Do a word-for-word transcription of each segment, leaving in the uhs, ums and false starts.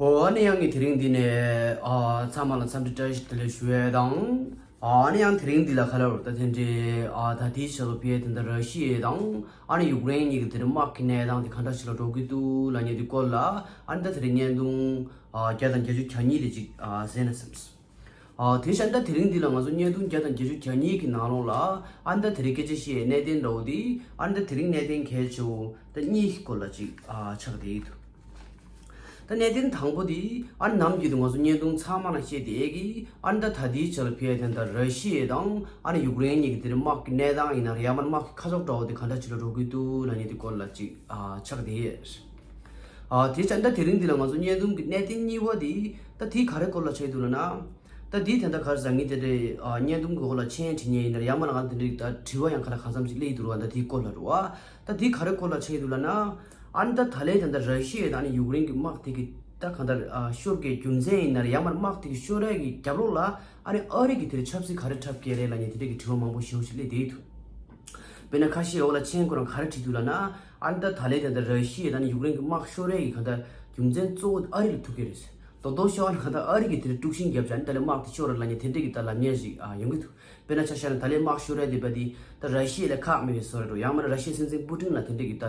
ཨོ་ཨ་ནི་ཡང་ངས་དེ་རིང་འདི་ནས་ཨ་ཚང་མ་ལ་འཚམས་འདྲི་བཀྲ་ཤིས་བདེ་ལེགས་ཞུ་ཡས་དང་། ཨ་ནི་ཡང་དེ་རིང་འདི་ལ་ག་ལ་རུ་ད་དེ་འདྲའི་ཨ་ད་དེའི་ཆེད་དུ་ཕེ་དེ་འདྲ་ར་ཤི་ཡས་དང་ཨ་ནི་ཡུཀ་རེན་གཉིས་ཀྱི་དེ་འདྲའི་དམག་གི་གནས་སྟངས་དེ་ག་འདྲ་ཞིག་ལ་འགྲོ་གི་འདུག་ལབ་མཁན་དེ་སྐོར་ལ་ཨ་ནི་ད་དེ་རིང་བརྙན་ཐུང་ཨ་བརྒྱ་དང་བརྒྱད་ཅུ་གྱ་གཉིས་དེ་ཅིག་ཨ་གསན་ན་བསམས། ཨ་དེ་བཞིན་ད་དེ་རིང་འདི་ལ་ང་ཚོ་བརྙན་ཐུང་བརྒྱ་དང་བརྒྱད་ཅུ་གྱ་གཉིས་ཀྱི་ནང་ལོགས་ལ་ཨ་ནི་ད་དེ་རིང་སྐད་ཆ་བཤད་གནད་དོན་འདྲ་བོ་དེ་ཨ་ནི་ད་དེ་རིང་གནད་དོན་གལ་ཆེ་བོ་ད་གཉིས་ཀྱི་སྐོར་ལ་ཅིག་ཨ་ཆགས་བསྡད་ཡོད་འདུག་ད་གནད་དོན་དང་པོ་དེ་ཨ་ནི་ནམ་རྒྱུན་དུ་ང་ཚོ་བརྙན་ཐུང་ཚང་མ་ལ་བཤད་བསྡད་ཀྱི་ཨ་ནི་ད་ད་ལྟའི་ཆར་ལ་ཕེ་དེ་ད་ར་ཤི་ཡ་དང་ཨ་ནི་ཡུཀ་རེན་གཉིས་ཀྱི་དེ་རིང་དམག་གི་གནས་སྟངས་ཡིན་ན་རེད་ཡང་མིན་དམག་གི་ཁ་ཕྱོགས་འདྲ་བོ་དེ་ག་འདྲ་ཅིག་ལ་འགྲོ་གི་འདུག་ལབ་མཁན་དེ་སྐོར་ལ་ཅིག་ཨ་ཆགས་བསྡད་ཡོད། ཨ་དེ་བཞིན་ད་དེ་རིང་འདི་ལ་ང་ཚོ་བརྙན་ཐུང་གི་གནད་དོན་གཉིས་པ་དེ་ད་དེ་ག་རེ་སྐོར་ལ་ཆགས་འདུག་ལབ་ན། ད་འདི་དེ་འདྲ་ག་རེ་ཟེར་ངས་དེ་འདྲའི་ཨ་བརྙན་ཐུང་གི་འོག་ལ་མཆན་བྲིས་མཁན་ཡིན་ན་ཡང་མིན་ང་དེ་འདྲའི་ད་དྲི་བ་ཡང་ག་ལ་གང་འཚམ་ཞིག་སླེབས་འདུག་ར་བ། ད་དེའི་སྐོར་ལ་རེད་བ། ད་འདི་ག་རེ་སྐོར་ལ་ཆགས་འདུག་ལབ་ན། ཨ་ནི་ད་ད་ལན་དེ་འདྲ་ར་ཤི་ཡ་དང་ཨ་ནི་ཡུཀ་རེན་གྱི་དམག་དེ་གི་ད་གང་ལྟར་ཨ་ཤོར་གྱི་རྒྱུ་མཚན་ཡིན་ན་ཡང་མིན་དམག་དེ་གི་ཤོར་ཡ་གི་རྒྱབ་ལོགས་ལ་ཨ་ནི་ཨ་རི་གི་དེ་འདྲ་ཆབ་སྲིད་ག་རེ་འཁྲབ་ཀྱི་རེད་ལབ་མཁན་དེ་འདྲ་གི་དྲི་བ་མང་པོ་ཞེ་པོ་ཞིག་སླེབས་བསྡད་འདུག་དཔེར་ན་ཁ་ཤས་འོག་ལ་མཆན་ཁོ་རང་ག་རེ་བྲིས་འདུག་ལབ་ན། ཨ་ནི་ད་ད་ལན་དེ་འདྲ་ར་ཤི་ཡ་དང་ཨ་ནི་ཡུཀ་རེན་གྱི་དམག་ཤོར་ཡ་གི་གང་ལྟར་རྒྱུ་མཚན་གཙོ་བོ་ཨ་རི་ལ་ཐུག་གི་རེད། རྡོག་རྡོག་ཤོར་བ་ན་གང་ལྟར་ཨ་རི་གི་དེ་འདྲ་དཀྲུག་ཤིང་བརྒྱབ་བྱས་ཨ་ནི་ད་ལན་དམག་དེ་ཤོར་ར་ལབ་མཁན་དེ་འདྲ་གི་ད་ལབ་མཁན་ཞིག་ཨ་ཡོང་གི་འདུག་དཔེར་ན་ཆ་བཞག་ན་ད་ལན་དམག་ཤོར་ཡ་དེ་བ་དེ་ད་ར་ཤི་ཡ་ལ་ཁག་མེད་པའི་བཟོ་འདྲ་འདུག་ཡང་མིན་ན་ར་ཤི་ཡའི་སྲིད་འཛིན་པུ་ཏིན་ལ་དེ་འདྲ་གི་ད་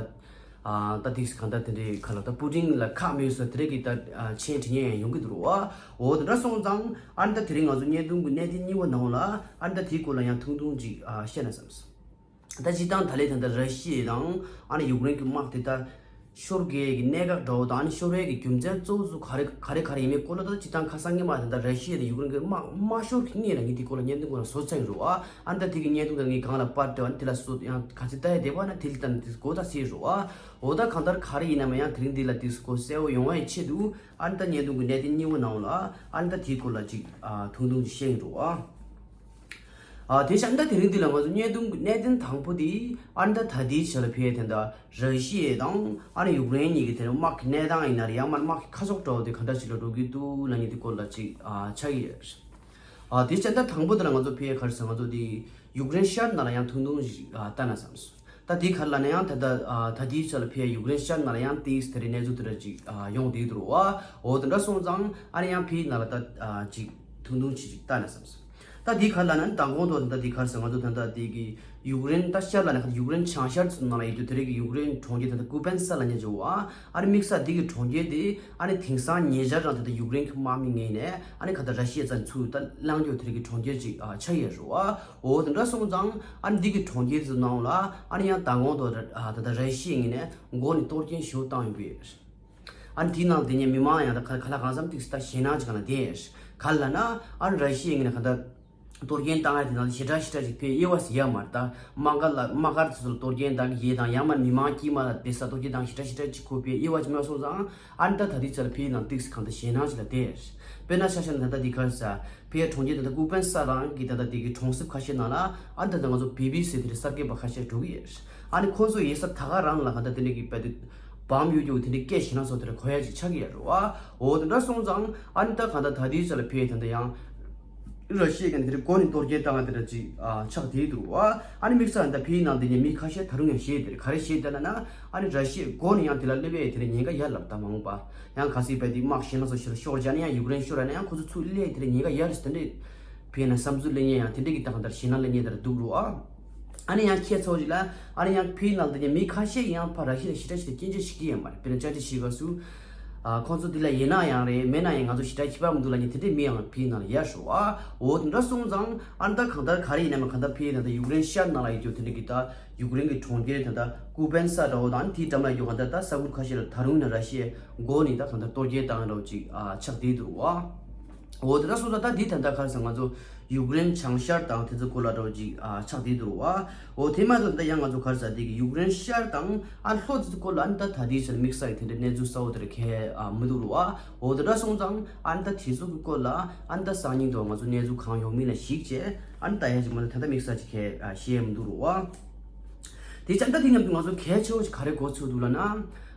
ཨ་ད་དེ་གང་ལྟར་དེ་འདྲའི་ག་ལ་ད་པུ་ཏིན་ལ་ཁག་མེད་པའི་བཟོ་དེ་འདྲ་གི་ད་ཨ་མཆན་བྲིས་མཁན་ཡང་ཡོང་གི་འདུག་ར་བ། འོ་དེ་འདྲ་སོང་ཙང་ཨ་ནི་ད་དེ་རིང་ང་ཚོ་བརྙན་ཐུང་གི་གནད་དོན་གཉིས་པ་ནང་ལ་ཨ་ནི་ད་དེའི་སྐོར་ལ་ཡང་ཐུང་ཐུང་ཅིག་ཨ་བཤད་ན་བསམས། ད་སྤྱིར་བཏང་ད་ལན་དེ་འདྲ་ར་ཤི་ཡ་དང་ཨ་ནི་ཡུཀ་རེན་གྱི་དམག་དེ་ད་ཤོར་དགོས་ཀྱི་གནད་འགག་འདྲ་བོ་དང་ཨ་ནི་ཤོར་ཡ་གི་རྒྱུ་མཚན་གཙོ་བོ་ཚོ་ག་རེ་ག་རེ་ག་རེ་ཡིན་མིན་སྐོར་ལ་ད་སྤྱིར་བཏང་ཁ་སང་ཉི་མ་དེ་འདྲ་ར་ཤི་ཡ་དང་ཡུཀ་རེན་གྱི་དམག་མ་ཤོར་གྱི་སྔོན་ལ་ངས་དེའི་སྐོར་ལ་བརྙན་ཐུང་ཁོ་རང་བཟོ་ཚར་ཡོད་རེད་བ། ཨ་ནི་ད་དེ་གི་བརྙན་ཐུང་དེ་ངས་སྒང་ལ་པར་སྤྲད་བ་ནི་དེ་ལ་བཟོ་ཡང་ག་ཚོད་ལྟ་ཡ་བསྡད་པ་ན་དེ་ལ་ལྟ་ན་དེ་གོ་ད་སྲིད་རེད་བ། འོ་ད་གང་ལྟར་ག་རེ་ཡིན་ནའང་ཡང་དེ་རིང་འདི་ལ་དེ་གོ་གསལ་བོ་ཡོང་བའི་ཆེད་དུ་ཨ་ནི་ད་བརྙན་ཐུང་གི་གནད་དོན་གཉིས་པ་ནང་ལ་ཨ་ནི་ད་དེའི་སྐོར་ལ་ཅིག་ཨ་ཐུང་ཐུང་ཅིག་བཤད་ཡིན་རེད་བ། ཨ་དེ་བཞིན་ད་དེ་རིང་འདི་ལ་ང་ཚོ་བརྙན་ཐུང་གི་གནད་དོན་དང་པོ་དེ་ཨ་ནི་ད་ད་ལྟའི་ཆར་ལ་ཕེ་དེ་འདྲ་ར་ཤི་ཡ་དང་ཨ་ནི་ཡུཀ་རེན་གཉིས་ཀྱི་དེ་རིང་དམག་གི་གནས་སྟངས་ཡིན་ན་རེད་ཡང་མིན་དམག་གི་ཁ་ཕྱོགས་འདྲ་བོ་དེ་ག་འདྲ་ཞིག་ལ་འགྲོ་གི་འདུག་ལབ་མཁན་དེ་སྐོར་ལ་ཅིག་ཨ་ཆགས་ཀྱི་ཡོད། ཨ་དེ་བཞིན་ད་དང་པོ་དེ་ལ་ང་ཚོ་ཕེ་ག་རེ་ཟེར་ང་ཚོ་དེ་ཡུཀ་རེན་ཤར་ནང་ལ་ཡང་ཐུང་ཐུང་ཞིག་ཨ་ལྟ་ན་བསམས། ད་དེ་ག་རེ་ལབ་ན་ཡང་ད་ལྟ་ཨ་ད་ལྟའི་ཆར་ལ་ཕེ་ཡུཀ་རེན་ཤར་ནང་ལ་ཡང་དེ་དེ་རིང་གནས་ཚུལ་དེ་འདྲ་ཅིག་ཨ་ཡོང་བསྡད་འདུག་རེད་བ། འོ་དེ་འདྲ་སོང་ཙང་ཨ་ནི་ཡང་ཕེ་ནང་ལ་ད་ཨ་ཅིག་ཐུང་ཐུང་ཅིག་ཅིག་ལྟ་ན་བསམས། ད་དེ་ག་རེ་ལབ་ན་མདང་དགོང་དུ་ད་དེ་ག་རེ་ཟེར་ང་ཚོ་ད་ལྟ་དེ་གི་ཡུཀ་རེན་ད་ཤར་ལ་ནི་ཡུཀ་རེན་བྱང་ཤར་ཚོ་ནང་ལ་ཡོད་དུས་དེ་རིང་གི་ཡུཀ་རེན་གྲོང་ཁྱེར་ད་ལྟ་ཀུ་པན་སཱ་ལབ་མཁན་ཅིག་ཡོད་བ། ཨ་ནི་དམིགས་བསལ་དེ་གི་གྲོང་ཁྱེར་དེ་ཨ་ནི་དེང་སང་ཉེ་ཆར་རང་ད་ལྟ་ཡུཀ་རེན་གྱི་དམག་མི་ངོས་ནས་ཨ་ནི་ག་ད་ར་ཤི་ཡ་རྩ་ནས་ཚུར་ད་བླངས་རྒྱུ་དེ་རིང་གི་གྲོང་ཁྱེར་ཅིག་ཨ་ཆགས་ཡོད་རེད་བ། འོ་དེ་འདྲ་སོང་ཙང་ཨ་ནི་འདི་གི་གྲོང་ཁྱེར་ཚོ་ནང་ལ་ཨ་ནི་ཡང་མདང་དགོང་དུ་ཨ་ད་ལྟ་ར་ཤི་ཡའི་ངོས་ནས་མགོ་ནས་གཏོར་སྐྱོན་ཞེ་པོ་བཏང་ཡོད་པས། ཨ་ནི་དེའི་ནང་དེ་ཉིད་མི་མང་ཡང་ད་ག་ག་ལ་གང་འཚམ་ཏིག་ཙམ་ད་ཞེད་སྣང་ཅིག་ག་ན་བསྡད། ག་ལ་ན་ཨ་ནི་ར་ཤི་ཡའི་ངོས་ནས་ག་ད་གཏོར་སྐྱོན་བཏང་ཡ་དེ་ནང་ཞེ་དྲག་ཞེ་དྲག་ཅིག་ཕེ་དབྱེ་བ་ཟེར་ཡ་མ་རེད། ད་དམག་སྒར་ལ་དམག་སྒར་དེ་ཚོ་ལ་གཏོར་སྐྱོན་བཏང་གི་ཡས་དང་ཡང་མ་མི་མང་དཀྱིལ་མ་ལ་བསྡད་ས་གཏོར་སྐྱོན་བཏང་ཞེ་དྲག་ཞེ་དྲག་ཅིག་ཁོ་ཕེ་དབྱེ་བ་ཅིག་མ་སོང་ཙང་ཨ་ནི་ད་ད་ལྟའི་ཆར་ཕེའི་ནང་ཏིག་ཙམ་གང་ད་ཞེད་སྣང་ཅིག་ལ་བསྡད། དཔེར་ན་ཆ་བཞག་ན་ད་ལྟ་འདི་ག་རེ་ཟེར། ཕེའི་གྲོང་ཁྱེར་ད་ལྟ་ཀུ་པན་སཱ་རང་གི་ད་ལྟ་དེ་གི་གྲོང་གསེབ་ཁ་ཤས་ནང་ལ་ཨ་ནི་ད་ལྟ་ང་ཚོ་བི་བི་སི་དེ་འདྲའི་གསར་འགོད་པ་ཁ་ཤས་འགྲོ་གི་ཡོད། ཨ་ནི་ཁོང་ཚོ་ཡོད་ས་ད་ག་རང་ལ་ག་ད་དེ་འདྲ་གི་དཔེ་དེ་བམ་ཡོད་རྒྱུ་དེ་འདྲའི་སྐད་ཞེད་སྣང་ཚོ་དེ་འདྲ་གོ་ཡ་ཅིག་ཆགས་ཀྱི་ཡོད་རེད་བ། འོ་དེ་འདྲ་སོང་ཙང་ཨ་ནི་ད་ག་ད་ད་ལྟའི་ཆ་ལ་ཕེའི་ད་ལྟ་ཡང་ར་ཤི་ཡ་གི་དེ་འདྲའི་མགོ་ནས་གཏོར་སྐྱོན་བཏང་བ་དེ་འདྲ་ཅིག་ཨ་ཆགས་བསྡད་འདུག་བ། ཨ་ནི་དམིགས་བསལ་ད་ཕེའི་ནང་དེ་ནས་མི་ཁ་ཤས་ད་རུང་ཡང་ཞེད་དེ་ག་རེ་ཞེད་དེ་ལབ་ན་ཨ་ནི་ར་ཤི་ཡའི་མགོ་ནས་ཡང་དེ་ལ་སླེབས་ཡས་དེ་འདྲ་ཉེན་ཁ་ཡོད་ལབ་ད་མ་འོངས་པ། ཡང་གལ་སྲིད་དཔེ་དེ་དམག་ཞེད་སྣང་ཚོ་ཞིག་ལ་ཤོར་བྱས་ན་ཡང་ཡུཀ་རེན་ཤོར་ཡ་ན་ཡང་ཁོ་ཚོ་ཚུར་སླེབས་དེ་འདྲ་ཉེན་ཁ་ཡོད་རེད་ཟེར་དེ་འདྲ་ཕེ་ན་བསམ་ཚུལ་ལེན་མཁན་ཡང་དེ་འདྲ་གི་ད་གང་ལྟར་ཞེད་སྣང་ལེན་མཁན་དེ་འདྲ་འདུག་རོ་ཨ། ཨ་ནི་ཡང་ཁྱེད་ཚོ་ཞིག་ལ་ཨ་ནི་ཡང་ཕེའི་ནང་དེ་ནས་མི་ཁ་ཤས་ཡང་ཕར་ར་ཤི་ཡ་ཞེ་དྲག་ཞིག་ལ་སྐྱོན་བརྗོད་བྱེད་ཀྱི་ཡོད་མ་རེད། དཔེར་ན་བཅར་འདྲི་བྱེད་སྐབས་སུ་ཨ་ཁོང་ཚོ་འདི་ལ་ཡིན་ན་ཡང་རེད་མེད་ན་ཡང་ང་ཚོ་ཞེ་དྲག་ཁྱད་པར་མི་འདུག་ལབ་མཁན་དེ་འདྲའི་མི་ཡང་ཕེའི་ནང་ལ་ཡོད་རོ་ཨ། འོ་དེ་འདྲ་སོང་ཙང་ཨ་ནི་ད་གང་ལྟར་ག་རེ་ཡིན་ན་མ་གང་ལྟར་ཕེའི་ནང་ད་ཡུཀ་རེན་ཤར་ནང་ལ་ཡོད་རྒྱུ་དེ་འདྲ་གི་ད་ཡུཀ་རེན་གྱི་གྲོང་ཁྱེར་དེ་ད་ཀུ་པན་སཱ་འདྲ་བོ་དང་དེའི་འགྲམ་ལ་ཡོད་གང་ལྟར་ད་ས་ཁུལ་ཁ་ཤས་ལ་ད་རུང་ཡང་ར་ཤི་ཡའི་མགོ་ནས་ད་གང་ལྟར་གཏོར་སྐྱོན་བཏང་འདྲ་བོ་ཅིག་ཨ་ཆགས་བསྡད་འདུག་རོ་ཨ། འོ་དེ་འདྲ་སོང་ཙང་ད་འདི་ད་ལྟ་ག་རེ་ཟེར་ང་ཚོ་ཡུཀ་རེན་བྱང་ཤར་དང་དེ་ཚོ་སྐོར་ལ་འདྲ་བོ་ཅིག་ཨ་ཆགས་བསྡད་འདུག་རོ་ཨ། འོ་དེ་མ་གཏོགས་ད་ཡང་ང་ཚོ་ག་རེ་ཟེར་དེ་གི་ཡུཀ་རེན་ཤར་དང་ཨ་ལྷོ་དེ་ཚོ་སྐོར་ལ་ཨ་ནི་ད་ད་ལྟའི་ཆར་དམིགས་བསལ་གྱི་དེ་འདྲའི་གནས་ཚུལ་གསལ་བོ་དེ་འདྲ་གང་ཡང་ཨ་མི་འདུག་རོ་ཨ། འོ་དེ་འདྲ་སོང་ཙང་ཨ་ནི་ད་དེ་ཚོ་གི་སྐོར་ལ་ཨ་ནི་ད་སང་ཉིན་དུ་ང་ཚོ་གནས་ཚུལ་གང་ཡོང་མིན་ལ་གཞིགས་བྱས་ཨ་ནི་ད་ཡང་ཅིག་མ་ད་ད་ལྟ་དམིགས་བསལ་ཅིག་གང་ཡང་ཨ་ཤེས་ཡ་མི་འདུག་རོ་ཨ། དེ་ཙམ་ད་དེ་མཉམ་དུ་ང་ཚོ་གལ་ཆེ་བོ་ཅིག་ག་རེ་གོ་ཚུགས་འདུག་ལབ་ན།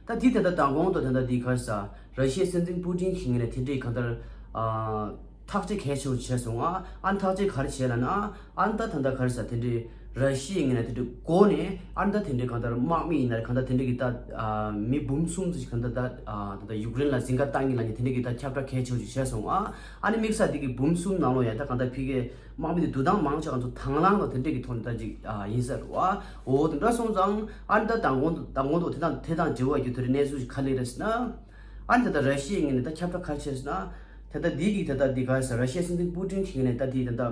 ད་དེ་ད་ལྟ་མདང་དགོང་དུ་ད་ལྟ་འདི་ག་རེ་ཟེར་ར་ཤི་ཡའི་སྲིད་འཛིན་པུ་ཏིན་གྱི་ངོས་ནས་དེ་འདྲའི་གང་ལྟར་ཨ་ཐག་གཅོད་གལ་ཆེ་བོ་བྱས་སོང་ཨ། ཨ་ཐག་གཅོད་ག་རེ་བྱས་ལབ་ན་ཨ་ད་ད་ལྟ་ག་རེ་ཟེར་དེ་འདྲའི་ ར་ཤི་ཡའི་ངོས་ནས་དེ་འདྲའི་སྒོ་ནས་ཨ་ནི་ད་དེ་འདྲའི་གང་ལྟར་དམག་མི་ཡིན་ན་རེད། གང་ལྟར་དེ་འདྲའི་གི་ད་ཨ་མི་འབུམ་གསུམ་ཙམ་ཞིག་གང་ལྟར་ད་ཨ་ད་ལྟ་ཡུཀ་རེན་ལ་འཛིང་ག་བཏང་གི་ལབ་ནས་དེ་འདྲའི་གི་ད་ཁྱབ་བསྒྲགས་གལ་ཆེ་བ་ཞིག་བྱས་སོང་ཨ། ཨ་ནི་དམིགས་བསལ་དེ་གི་འབུམ་གསུམ་ནང་ལོགས་ཡང་ད་གང་ལྟར་ཕ་གིའི་དམག་མི་དེ་བསྡུ་སྟངས་མང་ཆེ་བ་ཚོ་དང་བླངས་དང་དེ་འདྲའི་གི་ཐོག་ནས་ད་ཅིག་ཨ་ཡིན་ས་རེད་བ། འོ་དེ་འདྲ་སོང་ཙང་ཨ་ནི་ད་མདང་དགོང་དུ་མདང་དགོང་དུ་དེ་དང་དེ་དང་འབྲེལ་བ་ཡོད་དེ་རིགས་གནས་ཚུལ་ཞིག་ག་རེ་རེད་ཟེར་ན། ཨ་ནི་ད་ལྟ་ར་ཤི་ཡའི་ངོས་ནས་ད་ཁྱབ་བསྒྲགས་ག་རེ་བྱས་ཟེར་ན། ད་ལྟ་འདི་གི་ད་ལྟ་འདི་ག་རེ་ཟེར། ར་ཤི་ཡའི་སྲིད་འཛིན་པུ་ཏིན་གྱི་ངོས་ནས་ད་འདི་ད་ལྟ་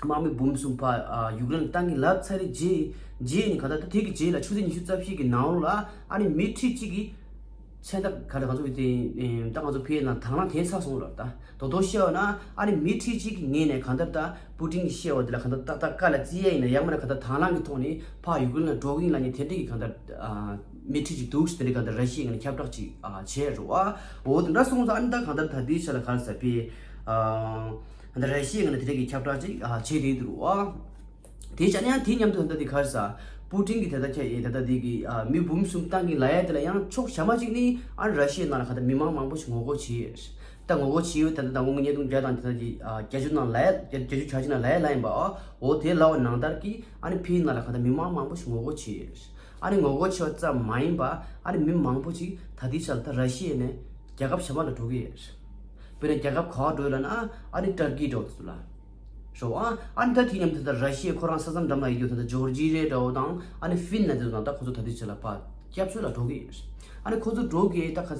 དམག་མི་འབུམ་གསུམ་ཕར་ཨ་ཡུཀ་རེན་ལ་བཏང་གི་ལབ་ཚར་རེད། རྗེས་རྗེས་ནི་ག་ད་ད་དེ་གི་རྗེས་ལ་ཆུ་ཚོད་ཉི་ཤུ་རྩ་བཞི་གི་ནང་ལ་ཨ་ནི་མི་ཁྲི་གཅིག་གི་མཚན་རྟགས་ག་རེ་ང་ཚོ་གི་དེ་ད་ང་ཚོ་ཕ་གིའི་ནང་དང་བླངས་བྱས་ཚར་སོང་ལབ། ད་དོ་དོ་བཤད་ན་ཨ་ནི་མི་ཁྲི་གཅིག་གི་ངོས་ནས་ག་ད་ད་པུ་ཏིན་གྱིས་བཤད་པ་དེ་ལ་ག་ད་ཏག་ཏག་བཀའ་ལ་བརྩི་ཡས་ཡིན་ན་ཡང་མིན་ན་ག་ད་དང་བླངས་ཀྱི་ཐོག་ནས་ཕར་ཡུཀ་རེན་ལ་འགྲོ་གི་ཡིན་ལབ་ནས་དེ་འདྲ་གི་ག་ད་མི་ཁྲི་གཅིག་འདུག་ཟེར་དེ་འདྲ་ག་ད་ར་ཤི་ཡའི་ངོས་ནས་ཁྱབ་བསྒྲགས་ཅིག་བྱས་རེད་བ། འོ་དེ་འདྲ་སོང་ཙང་ཨ་ནི་ད་ག་ད་ད་ལྟའི་ཆ་ལ་ག་རེ་ཟེར་པས་ཨ་ད་ར་ཤི་ཡའི་ངོས་ནས་དེ་འདྲ་གི་ཁྱབ་བསྒྲགས་ཅིག་བྱས་བསྡད་འདུག་བ། དེ་བྱས་ན་ཡང་དེ་མཉམ་དུ་ད་ལྟ་དེ་ག་རེ་ཟེར། པུ་ཏིན་གྱིས་ད་ལྟ་ཁྱེད་ཡིན་ད་ལྟ་དེ་གི་ཨ་མི་འབུམ་གསུམ་བཏང་གི་ལབ་ཡ་དེ་ལ་ཡང་ཕྱོགས་གཞན་པ་ཅིག་ནས་ཨ་ནི་ར་ཤི་ཡའི་ནང་ལ་ག་ད་མི་མང་མང་པོ་ཞིག་ངོ་རྒོལ་བྱས་ཡོད། ད་ངོ་རྒོལ་བྱས་ཡོད། ད་ལྟ་ད་ངོ་མ་བརྙན་ཐུང་བརྒྱ་དང་དེ་ད་ཅིག་ཨ་བརྒྱད་ཅུ་ནང་ལབ་ཡ་བརྒྱད་ཅུ་གྱ་གཅིག་ནང་ལབ་ཡ་ལབ་ཡིན་པ། ཨོ་དེ་ལབ་པ་ནང་ལྟར་གྱི་ཨ་ནི་ཕ་གིའི་ནང་ལ་ག་ད་མི་མང་མང་པོ་ཞིག་ངོ་རྒོལ་བྱས་ཡོད། ཨ་ནི་ངོ་རྒོལ་བྱས་པ་ཙམ་མ་ཡིན་པ་ཨ་ནི་མི་མང་པོ་ཅིག་ད་ལྟའི་ཆར་ད་ར་ཤི་ཡ་ནས་རྒྱལ་ཁབ་གཞན་པ་ལ་འགྲོ་གི་ཡོད། དཔེར་ན་རྒྱལ་ཁབ་ག་པར་འགྲོ་ཡོད་ལབ་ན་ཨ་ནི་ཏར་ཀི་འགྲོ་འདུག་ལ། རེད་བ། ཨ་ནི་ད་དེ་མཉམ་དུ་ད་ར་ཤི་ཡ་ཁོ་རང་ས་མཚམས་འགྲམ་ལ་ཡོད་ད་ལྟ་ཇོར་ཇི་རེད་འདྲ་བོ་དང་ཨ་ནི་ཧྥིན་ལན་འདི་ཚོ་དང་ད་ཁོ་ཚོ་ད་ལྟའི་ཆར་ལ་ཕར་སྐྱབས་བཅོལ་ལ་འགྲོ་གི་ཡོད། ཨ་ནི་ཁོ་ཚོ་འགྲོ་གི་ད་ག་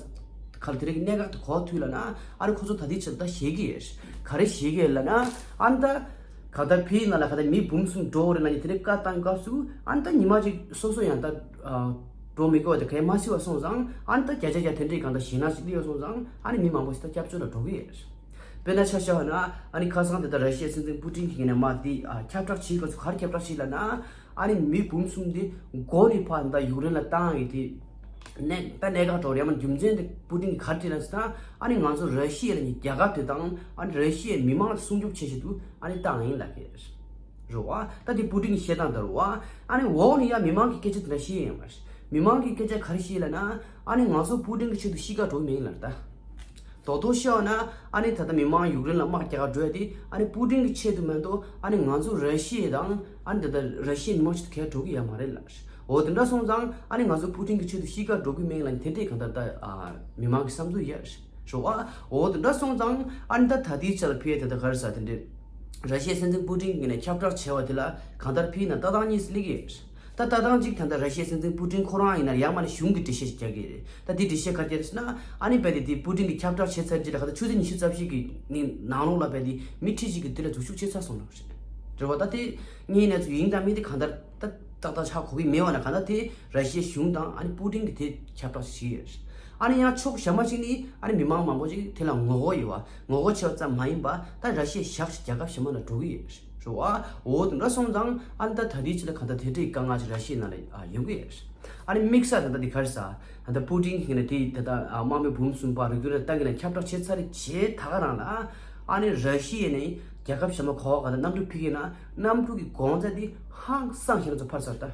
ག་ལ་དེ་རིང་གི་གནད་འགག་དེ་ག་པར་ཐུག་ལབ་ན་ཨ་ནི་ཁོ་ཚོ་ད་ལྟའི་ཆར་ད་ཞེད་ཀྱི་ཡོད། ག་རེ་ཞེད་ཀྱི་ཡོད་ལབ་ན་ཨ་ནི་ད་ག་ད་ཕ་གིའི་ནང་ལ་ག་ད་མི་འབུམ་གསུམ་འགྲོ་གི་རེད་ལབ་ནས་དེ་འདྲའི་བཀའ་བཏང་སྐབས་སུ་ཨ་ནི་ད་ཉི་མ་གཅིག་སོ་སོ་ཡང་ད་འགྲོ་མི་དགོས་པ་དེ་གས་མ་སྲིད་པ་སོང་ཙང་ཨ་ནི་ད་བརྒྱ་ཆ་བརྒྱ་དེ་འདྲའི་གང་ད་ཞེད་སྣང་ཞིག་སླེབས་སོང་ཙང་ཨ་ནི་མི་མང་པོ་ཞིག་ད་སྐྱབས་བཅོལ་ལ་འགྲོ་གི་ཡོད། དཔེར་ན་ཆ་བཞག་ན་ཨ་ནི་ཁ་སང་དེ་ད་ར་ཤི་ཡའི་སྲིད་འཛིན་པུ་ཏིན་གྱིས་ནས་མ་དེ་ཨ་ཁྱབ་བསྒྲགས་བྱེད་སྐབས་སུ་ག་རེ་ཁྱབ་བསྒྲགས་བྱས་ལབ་ན་ཨ་ནི་མི་འབུམ་གསུམ་དེ་མགོ་ནས་ཕར་ད་ཡུཀ་རེན་ལ་བཏང་ཡོད་དེ་གནད་ད་གནད་འགག་འགྲོ་རེད། ཡང་མིན་རྒྱུ་མཚན་དེ་པུ་ཏིན་གྱིས་ག་རེ་བྲིས་ལབ་ཟེར་ན་ཨ་ནི་ང་ཚོ་ར་ཤི་ཡ་ལབ་མཁན་རྒྱལ་ཁབ་དེ་དང་ཨ་ནི་ར་ཤི་ཡའི་མི་མང་ལ་སྲུང་སྐྱོབ་བྱེད་ཆེད་དུ་ཨ་ནི་བཏང་ཡིན་ལབ་ཀྱི་རེད། རེད་བ། ད་དེ་པུ་ཏིན་གྱིས་བཤད་སྟངས་དེ་རེད་བ། ཨ་ནི་འོག་ནས་ཡང་མི་མང་གི་སྐད་ཆ་དེ་འདྲ་བཤད་ཡོད་མ་རེད། མི་མང་གི་སྐད་ཆ་ག་རེ་བཤད་ལབ་ན་ཨ་ནི་ང་ཚོ་པུ་ཏིན་གྱི་ཆེད་དུ་གཤིས་ཀ་འགྲོ་གི་མིན་ལབ་ད། རྡོག་རྡོག་བཤད་པ་ན་ཨ་ནི་ད་ལྟ་མི་མང་ཡུཀ་རེན་ལ་དམག་རྒྱག་ག་འགྲོ་ཡ་དེ་ཨ་ནི་པུ་ཏིན་གྱི་ཆེད་དུ་མ་གཏོགས་ཨ་ནི་ང་ཚོ་ར་ཤི་ཡ་དང་ཨ་ནི་ད་ལྟ་ར་ཤི་ཡའི་མི་མང་ཆེད་དུ་ག་འགྲོ་གི་ཡོད་མ་རེད་ལབ། འོ་དེ་འདྲ་སོང་ཙང་ཨ་ནི་ང་ཚོ་པུ་ཏིན་གྱི་ཆེད་དུ་གཤིས་ཀ་འགྲོ་གི་མིན་ལབ་ནི་དེ་འདྲའི་གང་ལྟར་ད་ཨ་མི་མང་གི་བསམ་ཚུལ་ཡོད་རེད་བ། འོ་དེ་འདྲ་སོང་ཙང་ཨ་ནི་ད་ད་ལྟའི་ཆར་ལ་ཕ་གིའི་ད་ལྟ་ག་རེ་ཟེར་དེ་འདྲའི་ར་ཤི་ཡའི་སྲིད་འཛིན་པུ་ཏིན་གྱིས་ནས་ཁྱབ་བསྒྲགས་བྱས་པ་དེ་ལ་གང་ལྟར་ཕ་གིའི་ནང་ལྟ་སྟངས་གཉིས་སུ་སླེབས་ཀྱི་ཡོད་རེད། ད་ལྟ་སྟངས་གཅིག་ད་ལྟ་ར་ཤི་ཡའི་སྲིད་འཛིན་པུ་ཏིན་ཁོ་རང་ཡིན་ན་ཡང་མིན་ན་གཞུང་གིས་འགྲེལ་བཤད་ཅིག་རྒྱག་གི་རེད། ད་དེ་འགྲེལ་བཤད་ག་རེ་རྒྱག་རེད་ཟེར་ན་ཨ་ནི་རྦད་དེ་དེ་པུ་ཏིན་གྱིས་ཁྱབ་བསྒྲགས་བྱས་ཚར་རྗེས་ལ་ག་ད་ཆུ་ཚོད་ཉི་ཤུ་རྩ་བཞི་གི་ནང་ལོགས་ལ་རྦད་དེ་མི་ཁྲི་གཅིག་གི་དེ་ལ་འཛུལ་ཞུགས་བྱས་ཚར་སོང་ལབ་རེད། རེད་བ། ད་དེ་དངོས་གནས་ཚུལ་ཡིན་དང་མིན་དེ་གང་ལྟར་ད་ཏག་ཏག་ཆ་གོ་གི་མེད་བ་ན་གང་ལྟར་དེ་ར་ཤི་ཡའི་གཞུང་དང་ཨ་ནི་པུ་ཏིན་གྱིས་དེ་ཁྱབ་བསྒྲགས་བྱས་ཡོད་རེད། ཨ་ནི་ཡང་ཕྱོགས་གཞན་པ་ཅིག་ནས་ཨ་ནི་མི་མང་མང་པོ་ཅིག་དེ་ལ་ངོ་རྒོལ་ཡོད་བ། ངོ་རྒོལ་བྱས་པ་ཙམ་མ་ཡིན་པ་ད་ར་ཤི་ཡ་བཞག་ཅིག་རྒྱལ་ཁབ་གཞན་པ་ལ་འགྲོ་གི་ཡོད་རེད། རེད་བ། འོ་དེ་འདྲ་སོང་ཙང་ཨ་ནི་ད་ད་ལྟའི་ཆ་ལ་གང་ལྟར་དེ་འདྲའི་དཀའ་ངལ་ཅིག་ར་ཤི་ཡའི་ནང་ལ་ཨ་ཡོང་གི་ཡོད་རེད། ཨ་ནི་དམིགས་བསལ་ད་ལྟ་འདི་ག་རེ་ཟེར། ད་ལྟ་པུ་ཏིན་གྱིས་ནས་དེ་ད་ལྟ་ཨ་དམག་མི་འབུམ་གསུམ་པ་རི་རྒྱུད་ལ་བཏང་གི་ནས་ཁྱབ་བསྒྲགས་བྱས་ཚར་རྗེས་ད་ག་རང་ལ་ཨ་ནི་ར་ཤི་ཡ་ནས་རྒྱལ་ཁབ་གཞན་པ་ག་བ་ག་ད་གནམ་གྲུ་ཕུད་ཀྱི་ན་གནམ་གྲུ་གི་གོང་ཚད་དེ་ཧང་སང་ཞེ་ན་ཚོ་འཕར་ཚར་ད།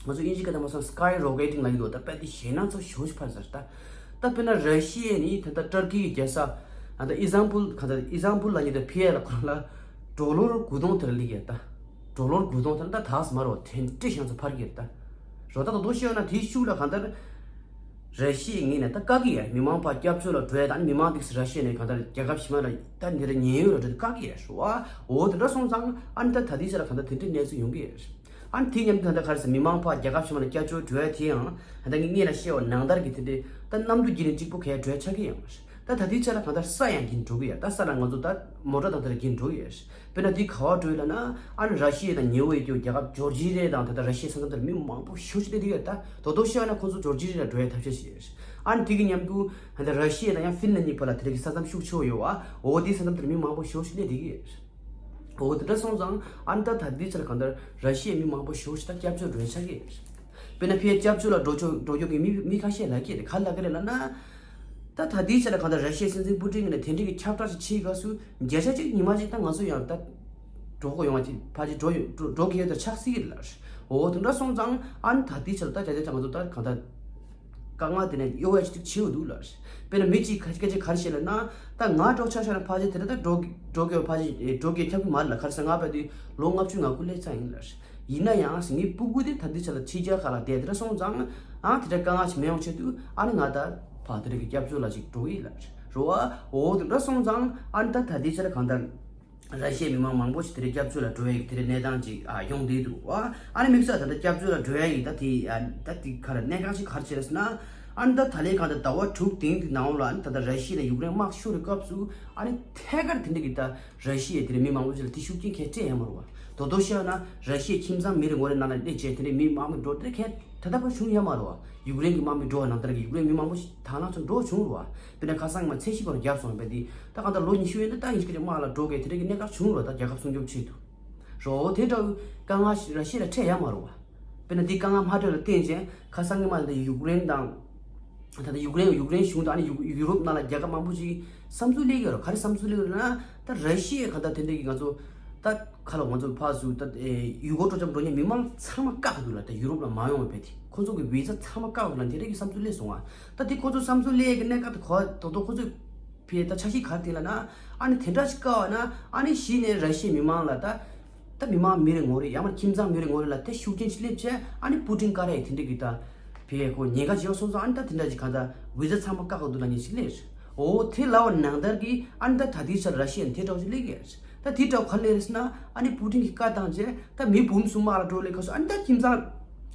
ང་ཚོ་དབྱིན་ཇི་སྐད་དུ་མ་སོང་sky rocketing ལབ་ཀྱི་འདུག་ད་དཔེ་དེ་ཞེ་ན་ཚོ་ཞེ་པོ་ཅིག་འཕར་ཚར་ད། ད་དཔེར་ན་ར་ཤི་ཡ་ནི་ད་ལྟ་ཏར་ཀི་གི་རྒྱལ་ས་ཨ་ད་ཨི་ཟང་པུལ་ག་ད་ཨི་ཟང་པུལ་ལབ་ཀྱི་འདུག་ཕི་ཡ་ལ་ཁོ་རང་ལ་ཌོ་ལར་དགུ་སྟོང་དེ་ལ་སླེབས་ཀྱི་ད། ཌོ་ལར་དགུ་སྟོང་དེ་ལ་ད་ད་སྨ་རེ་བ་དེ་འདྲ་ཞེ་ན་ཚོ་འཕར་གྱི་ད། རོ་ད་ད་དོ་ཤེས་ཡོད་ན་དེའི་ཤུགས་ལ་གང་ལྟར་ར་ཤི་ཡའི་ངོས་ནས་ད་བཀག་གི་ཡ། མི་མང་ཕར་སྐྱབས་བཅོལ་ལ་འགྲོ་ཡ་དང་མི་མང་དེ་ར་ཤི་ཡ་ནས་གང་ལྟར་རྒྱལ་ཁབ་གཞན་པ་ལ་ད་འདི་ར་ཉེན་ཡོད་ལ་འགྲོ་དེ་བཀག་གི་ཡ་རེད་བ། འོ་དེ་འདྲ་སོང་ཙང་ཨ་ནི་ད་ད་ལྟའི་ཆ་ལ་གང་ལྟར་དེ་འདྲའི་གནས་ཚུལ་ཡོང་གི་ཡ་རེད། ཨ་ནི་དེ་མཉམ་དུ་ད་ལྟ་ག་རེ་ཟེར་མི་མང་ཕར་རྒྱལ་ཁབ་གཞན་པ་ལ་སྐྱབས་བཅོལ་འགྲོ་ཡ་དེ་ཡང་ད་ལྟ་ངས་སྔོན་ལ་བཤད་པ་ནང་ལྟར་གྱི་དེ་འདྲའི་ད་གནམ་གྲུ་བརྒྱུད་ནས་གཅིག་པོ་ག་ཡ་འགྲོ་ཡ་ཆགས་ཀྱི་ཡོད་མ་རེད། ད་ད་ལྟའི་ཆ་ལ་གང་ལྟར་ས་ཡང་འགྲོ་གི་ཡ། ད་ས་ལ་ང་ཚོ་ད་མོ་ཊ་དང་དེ་ལ་འགྲོ་གི་ཡ། དཔེར་ན་འདི་ག་བ་འགྲོ་ཡོད་ལབ་ན་ཨ་ནི་ར་ཤི་ཡ་དང་ཉེ་བོ་ཡོད་རྒྱུ་རྒྱལ་ཁབ་ཇོར་ཇི་རི་ཡ་དང་ད་ལྟ་ར་ཤི་ཡའི་ས་མཚམས་དེར་མི་མང་པོ་ཞེ་པོ་ཅིག་བསྡད་ཀྱི་ཡོད། ད་དོ་དོ་ཤེས་ན་ཁོང་ཚོ་ཇོར་ཇི་རི་ཡ་ལ་འགྲོ་ཡ་ཐབས་ཤེས་བྱེད་ཡོད། ཨ་ནི་དེ་གི་མཉམ་དུ་ད་ལྟ་ར་ཤི་ཡ་དང་ཡང་ཧྥིན་ལན་གཉིས་བར་ལ་དེ་རིགས་ཀྱི་ས་མཚམས་ཤུགས་ཆེ་བོ་ཡོད་བ། འོ་དེའི་ས་མཚམས་དེར་མི་མང་པོ་ཞེ་པོ་ཅིག་བསྡད་ཀྱི་ཡོད། འོ་དེ་འདྲ་སོང་ཙང་ཨ་ནི་ད་ད་ལྟའི་ཆར་གང་ལྟར་ར་ཤི་ཡའི་མི་མང་པོ་ཞེ་པོ་ཅིག་ད་སྐྱབས་བཅོལ་འགྲོ་ཡ་ཆགས་ཀྱི་ཡོད། དཔེར་ན་ཕར་སྐྱབས་བཅོལ་ལ་འགྲོ་ཆོག་འགྲོ་རྒྱུ་གི་མི་མི་ཁ་ཤས་ལབ་ཀྱི་རེད། ག་ལབ་ཀྱི་རེད་ལབ་ན། ད་ད་ལྟའི་ཆ་ལ་གང་ལྟར་ར་ཤི་ཡའི་སྲིད་འཛིན་པུ་ཏིན་གྱིས་ནས་དེ་འདྲའི་གི་ཁྱབ་བསྒྲགས་ཤིག་བྱེད་སྐབས་སུ་བརྒྱ་ཆ་གཅིག་ཉི་མ་གཅིག་ད་ང་ཚོ་ཡང་ད་འགྲོ་དགོས་ཡོང་བ་ཅིག་ཕལ་ཆེར་འགྲོ་ཡོད་འགྲོ་འགྲོ་གི་ཡོད་ད་ཆགས་སྲིད་ཀྱི་རེད་ལ། འོ་དེ་འདྲ་སོང་ཙང་ཨ་ནི་ད་ལྟའི་ཆ་ལ་ད་བརྒྱ་ཆ་ང་ཚོ་ད་གང་ལྟར་དཀའ་ངལ་དེ་ནས་གཡོལ་བ་ཞིག་ཅིག་བྱེད་འོས་འདུག་ལ། དཔེར་ན་མི་གཅིག་ཁ་ཁ་ཅིག་ག་རེ་བཤད་ལབ་ན་ད་ང་འགྲོ་ཆ་བཞག་ན་ཕལ་ཆེར་དེ་འདྲ་ད་འགྲོ་འགྲོ་གི་ཡོད་ཕལ་ཆེར་འགྲོ་གི་ཁྱབ་གི་མ་རེད་ལ། ག་རེ་ཟེར་ང་བལ་དུས་ལོ་ལྔ་བཅུ་ང་དགུ་སླེབས་ཚར་ཡིན་ལ། ཡིན་ན་ཡང་ངའི་སྤུ་གུ་དེ་ད་ལྟའི་ཆ་ལ་ཕྱི་རྒྱལ་ཁག་ལ་བསྡད་དེ་འདྲ་སོང་ཙང་། ཨ་དེ་འདྲ་དཀའ་ངལ་ཞིག་མི་ཡོང་ཆེད་དུ་ཨ་ནི་ང་ད་ཕར་དེ་འདྲ་གི་སྐྱབས་བཅོལ་ལ་ཅིག་འགྲོ་གི་ཡིན་ལབ། རེད་བ། འོ་དེ་འདྲ་སོང་ཙང་ཨ་ནི་ད་ད་ལྟའི་ཆ་ལ་གང་ལྟར། ར་ཤི་ཡའི་མི་མང་མང་པོ་ཞིག་དེ་འདྲའི་སྐྱབས་བཅོལ་ལ་འགྲོ་ཡ་གི་དེ་འདྲའི་གནས་སྟངས་ཅིག་ཨ་ཡོང་བསྡད་འདུག་བ། ཨ་ནི་དམིགས་བསལ་ད་ལྟ་སྐྱབས་བཅོལ་ལ་འགྲོ་ཡ་གི་ད་དེ་ཨ་ད་དེ་ག་རེ་གནད་འགག་ཅིག་ག་རེ་བྱས་རེད་ཟེར་ན། ཨ་ནི་ད་ད་ལན་གང་ལྟར་ཟླ་བ་དྲུག་དེང་གི་ནང་ལ་ཨ་ནི་ད་ལྟ་ར་ཤི་ཡ་ནས་ཡུཀ་རེན་དམག་ཤོར་བའི་སྐབས་སུ་ཨ་ནི་ཐད་ཀར་དེ་འདྲ་གི་ད་ར་ཤི་ཡའི་དེ་འདྲའི་མི་མང་པོ་ཞིག་ལ་དེ་ཤུགས་རྐྱེན་གང་ཡང་སྤྲད་ཡ་མ་རེད་བ། དོ་དོ་བཤད་ན་ར་ཤི་ཡའི་ཁྱིམ་ཚང་མི་རེ་ངོ་རེ་ནང་ལ་སླེབས་བྱས་དེ་འདྲའི་མི་མང་པོ་འགྲོ་དེ་གས་ད་ལྟ་བར་བྱུང་ཡོད་མ་རེད་བ། ཡུཀ་རེན་གྱི་དམག་མི་འགྲོ་བ་ནང་ལྟར་གྱི་ཡུཀ་རེན་མི་མང་པོ་ཞིག་དང་བླངས་ཚོ་འགྲོ་བྱུང་རེད་བ། དཔེར་ན་ཁ་སང་མ་ཚད་ཤི་བར་བརྒྱབ་སོང་བས་དེ་ད་གང་ལྟར་ལོ་ཉི་ཤུ་ཡན་ད་ད་ཡིན་ཞིག་གི་དམག་ལ་འགྲོ་གས་དེ་འདྲ་གི་གནད་འགག་བྱུང་རེད་བ། ད་རྒྱལ་ཁབ་སྲུང་སྐྱོབ་ཆེད་དུ་རོ་དེ་འདྲ་དཀའ་ངལ་ར་ཤི་ཡ་ལ་འཕྲད་ཡོད་མ་རེད་བ། དཔེར་ན་འདི་དཀའ་ངལ་མ་འཕྲད་ལ་བརྟེན་ཅིང་ཁ་སང་གི་མ་འདི་ཡུཀ་རེན་དང་། ད་ལྟ་ཡུཀ་རེན་ཡུཀ་རེན་གཞུང་དང་ཨ་ནི་ཡུ་ཡུ་རོབ་ནང་ལ་རྒྱལ་ཁབ་མང་པོ་ཅིག་བསམ་ཚུལ་སླེབས་ཀྱི་ཡོད་རེད། ག་རེ་བསམ་ཚུལ་སླེབས་ཀྱི་ཡོད་རེད་ན། ད་ར་ཤི་ཡའི་ག་ད་དེ་འདྲ་གི་ང་ཚོ་ད་ག་ལ་ང་ཚོ་ཕར་ཚུར་ད་ཡུལ་སྐོར་སྤྲོ་འཆམ་འགྲོ་མཁན་མི་མང་ཚང་མ་བཀག་འདུག་ལ། ད་ཡུ་རོབ་ལ་མ་ཡོང་བའི་བས་དེ་ཁོ་ཚོ་གི་བི་ཛ་ཚང་མ་བཀག་འདུག་ལ། དེ་འདྲ་གི་བསམ་ཚུལ་སླེབས་སོང་ང་། ད་དེ་ཁོ་ཚོ་བསམ་ཚུལ་སླེབས་ཀྱི་གནད་འགག་དེ་གོ་དོ་དོ་ཁོ་ཚོས། ཕའི་ད་འཆར་གཞི་ག་རེ་དེ་ལ་ན། ཨ་ནི་དེ་འདྲ་ཞིག་བཀག་པ་ན་ཨ་ནི་གཞི་ནས་ར་ཤི་ཡའི་མི་མང་ལ་ད། ད་མི་མང་མི་རེ་ངོ་རེ་ཡང་མ་ཁྱིམ་ཚང་མི་རེ་ངོ་རེ་ལ་དེ་ཤུགས་རྐྱེན་ཞིག་སླེབས་བྱས་ཨ་ནི་པུ་ཏིན་ཀ་རེ་དེ་འདྲ་གི་ད། ཕའི་ཁོ་ཉེན་ཁ་ཅིག་ཡོང་སོང་ཙང་ཨ་ནི་ད་དེ་འདྲ་ཞིག་གང་ད་བི་ཛ་ཚང་མ་བཀག་འདུག་ལ་ཉེན་ཞིག་སླེབས། འོ་དེ་ལབ་པ་ནང་ལྟར་གི་ཨ་ནི་ད་ད་དེ་ཆར་ར་ཤི་ཡ་ནས་དེ་འདྲ་ཞིག་སླེབས་ཀྱི་རེད། ད་དེ་འདྲ་ག་རེ་སླེབས་རེད་ཟེར་ན་ཨ་ནི་པུ་ཏིན་གྱིས་བཀའ་བཏང་རྗེས་ད་མི་འབུམ་གསུམ་དམག་ལ་འགྲོ་སླེབས་སྐབས་སུ་ཨ་ནི་ད་ཁྱིམ་ཚང་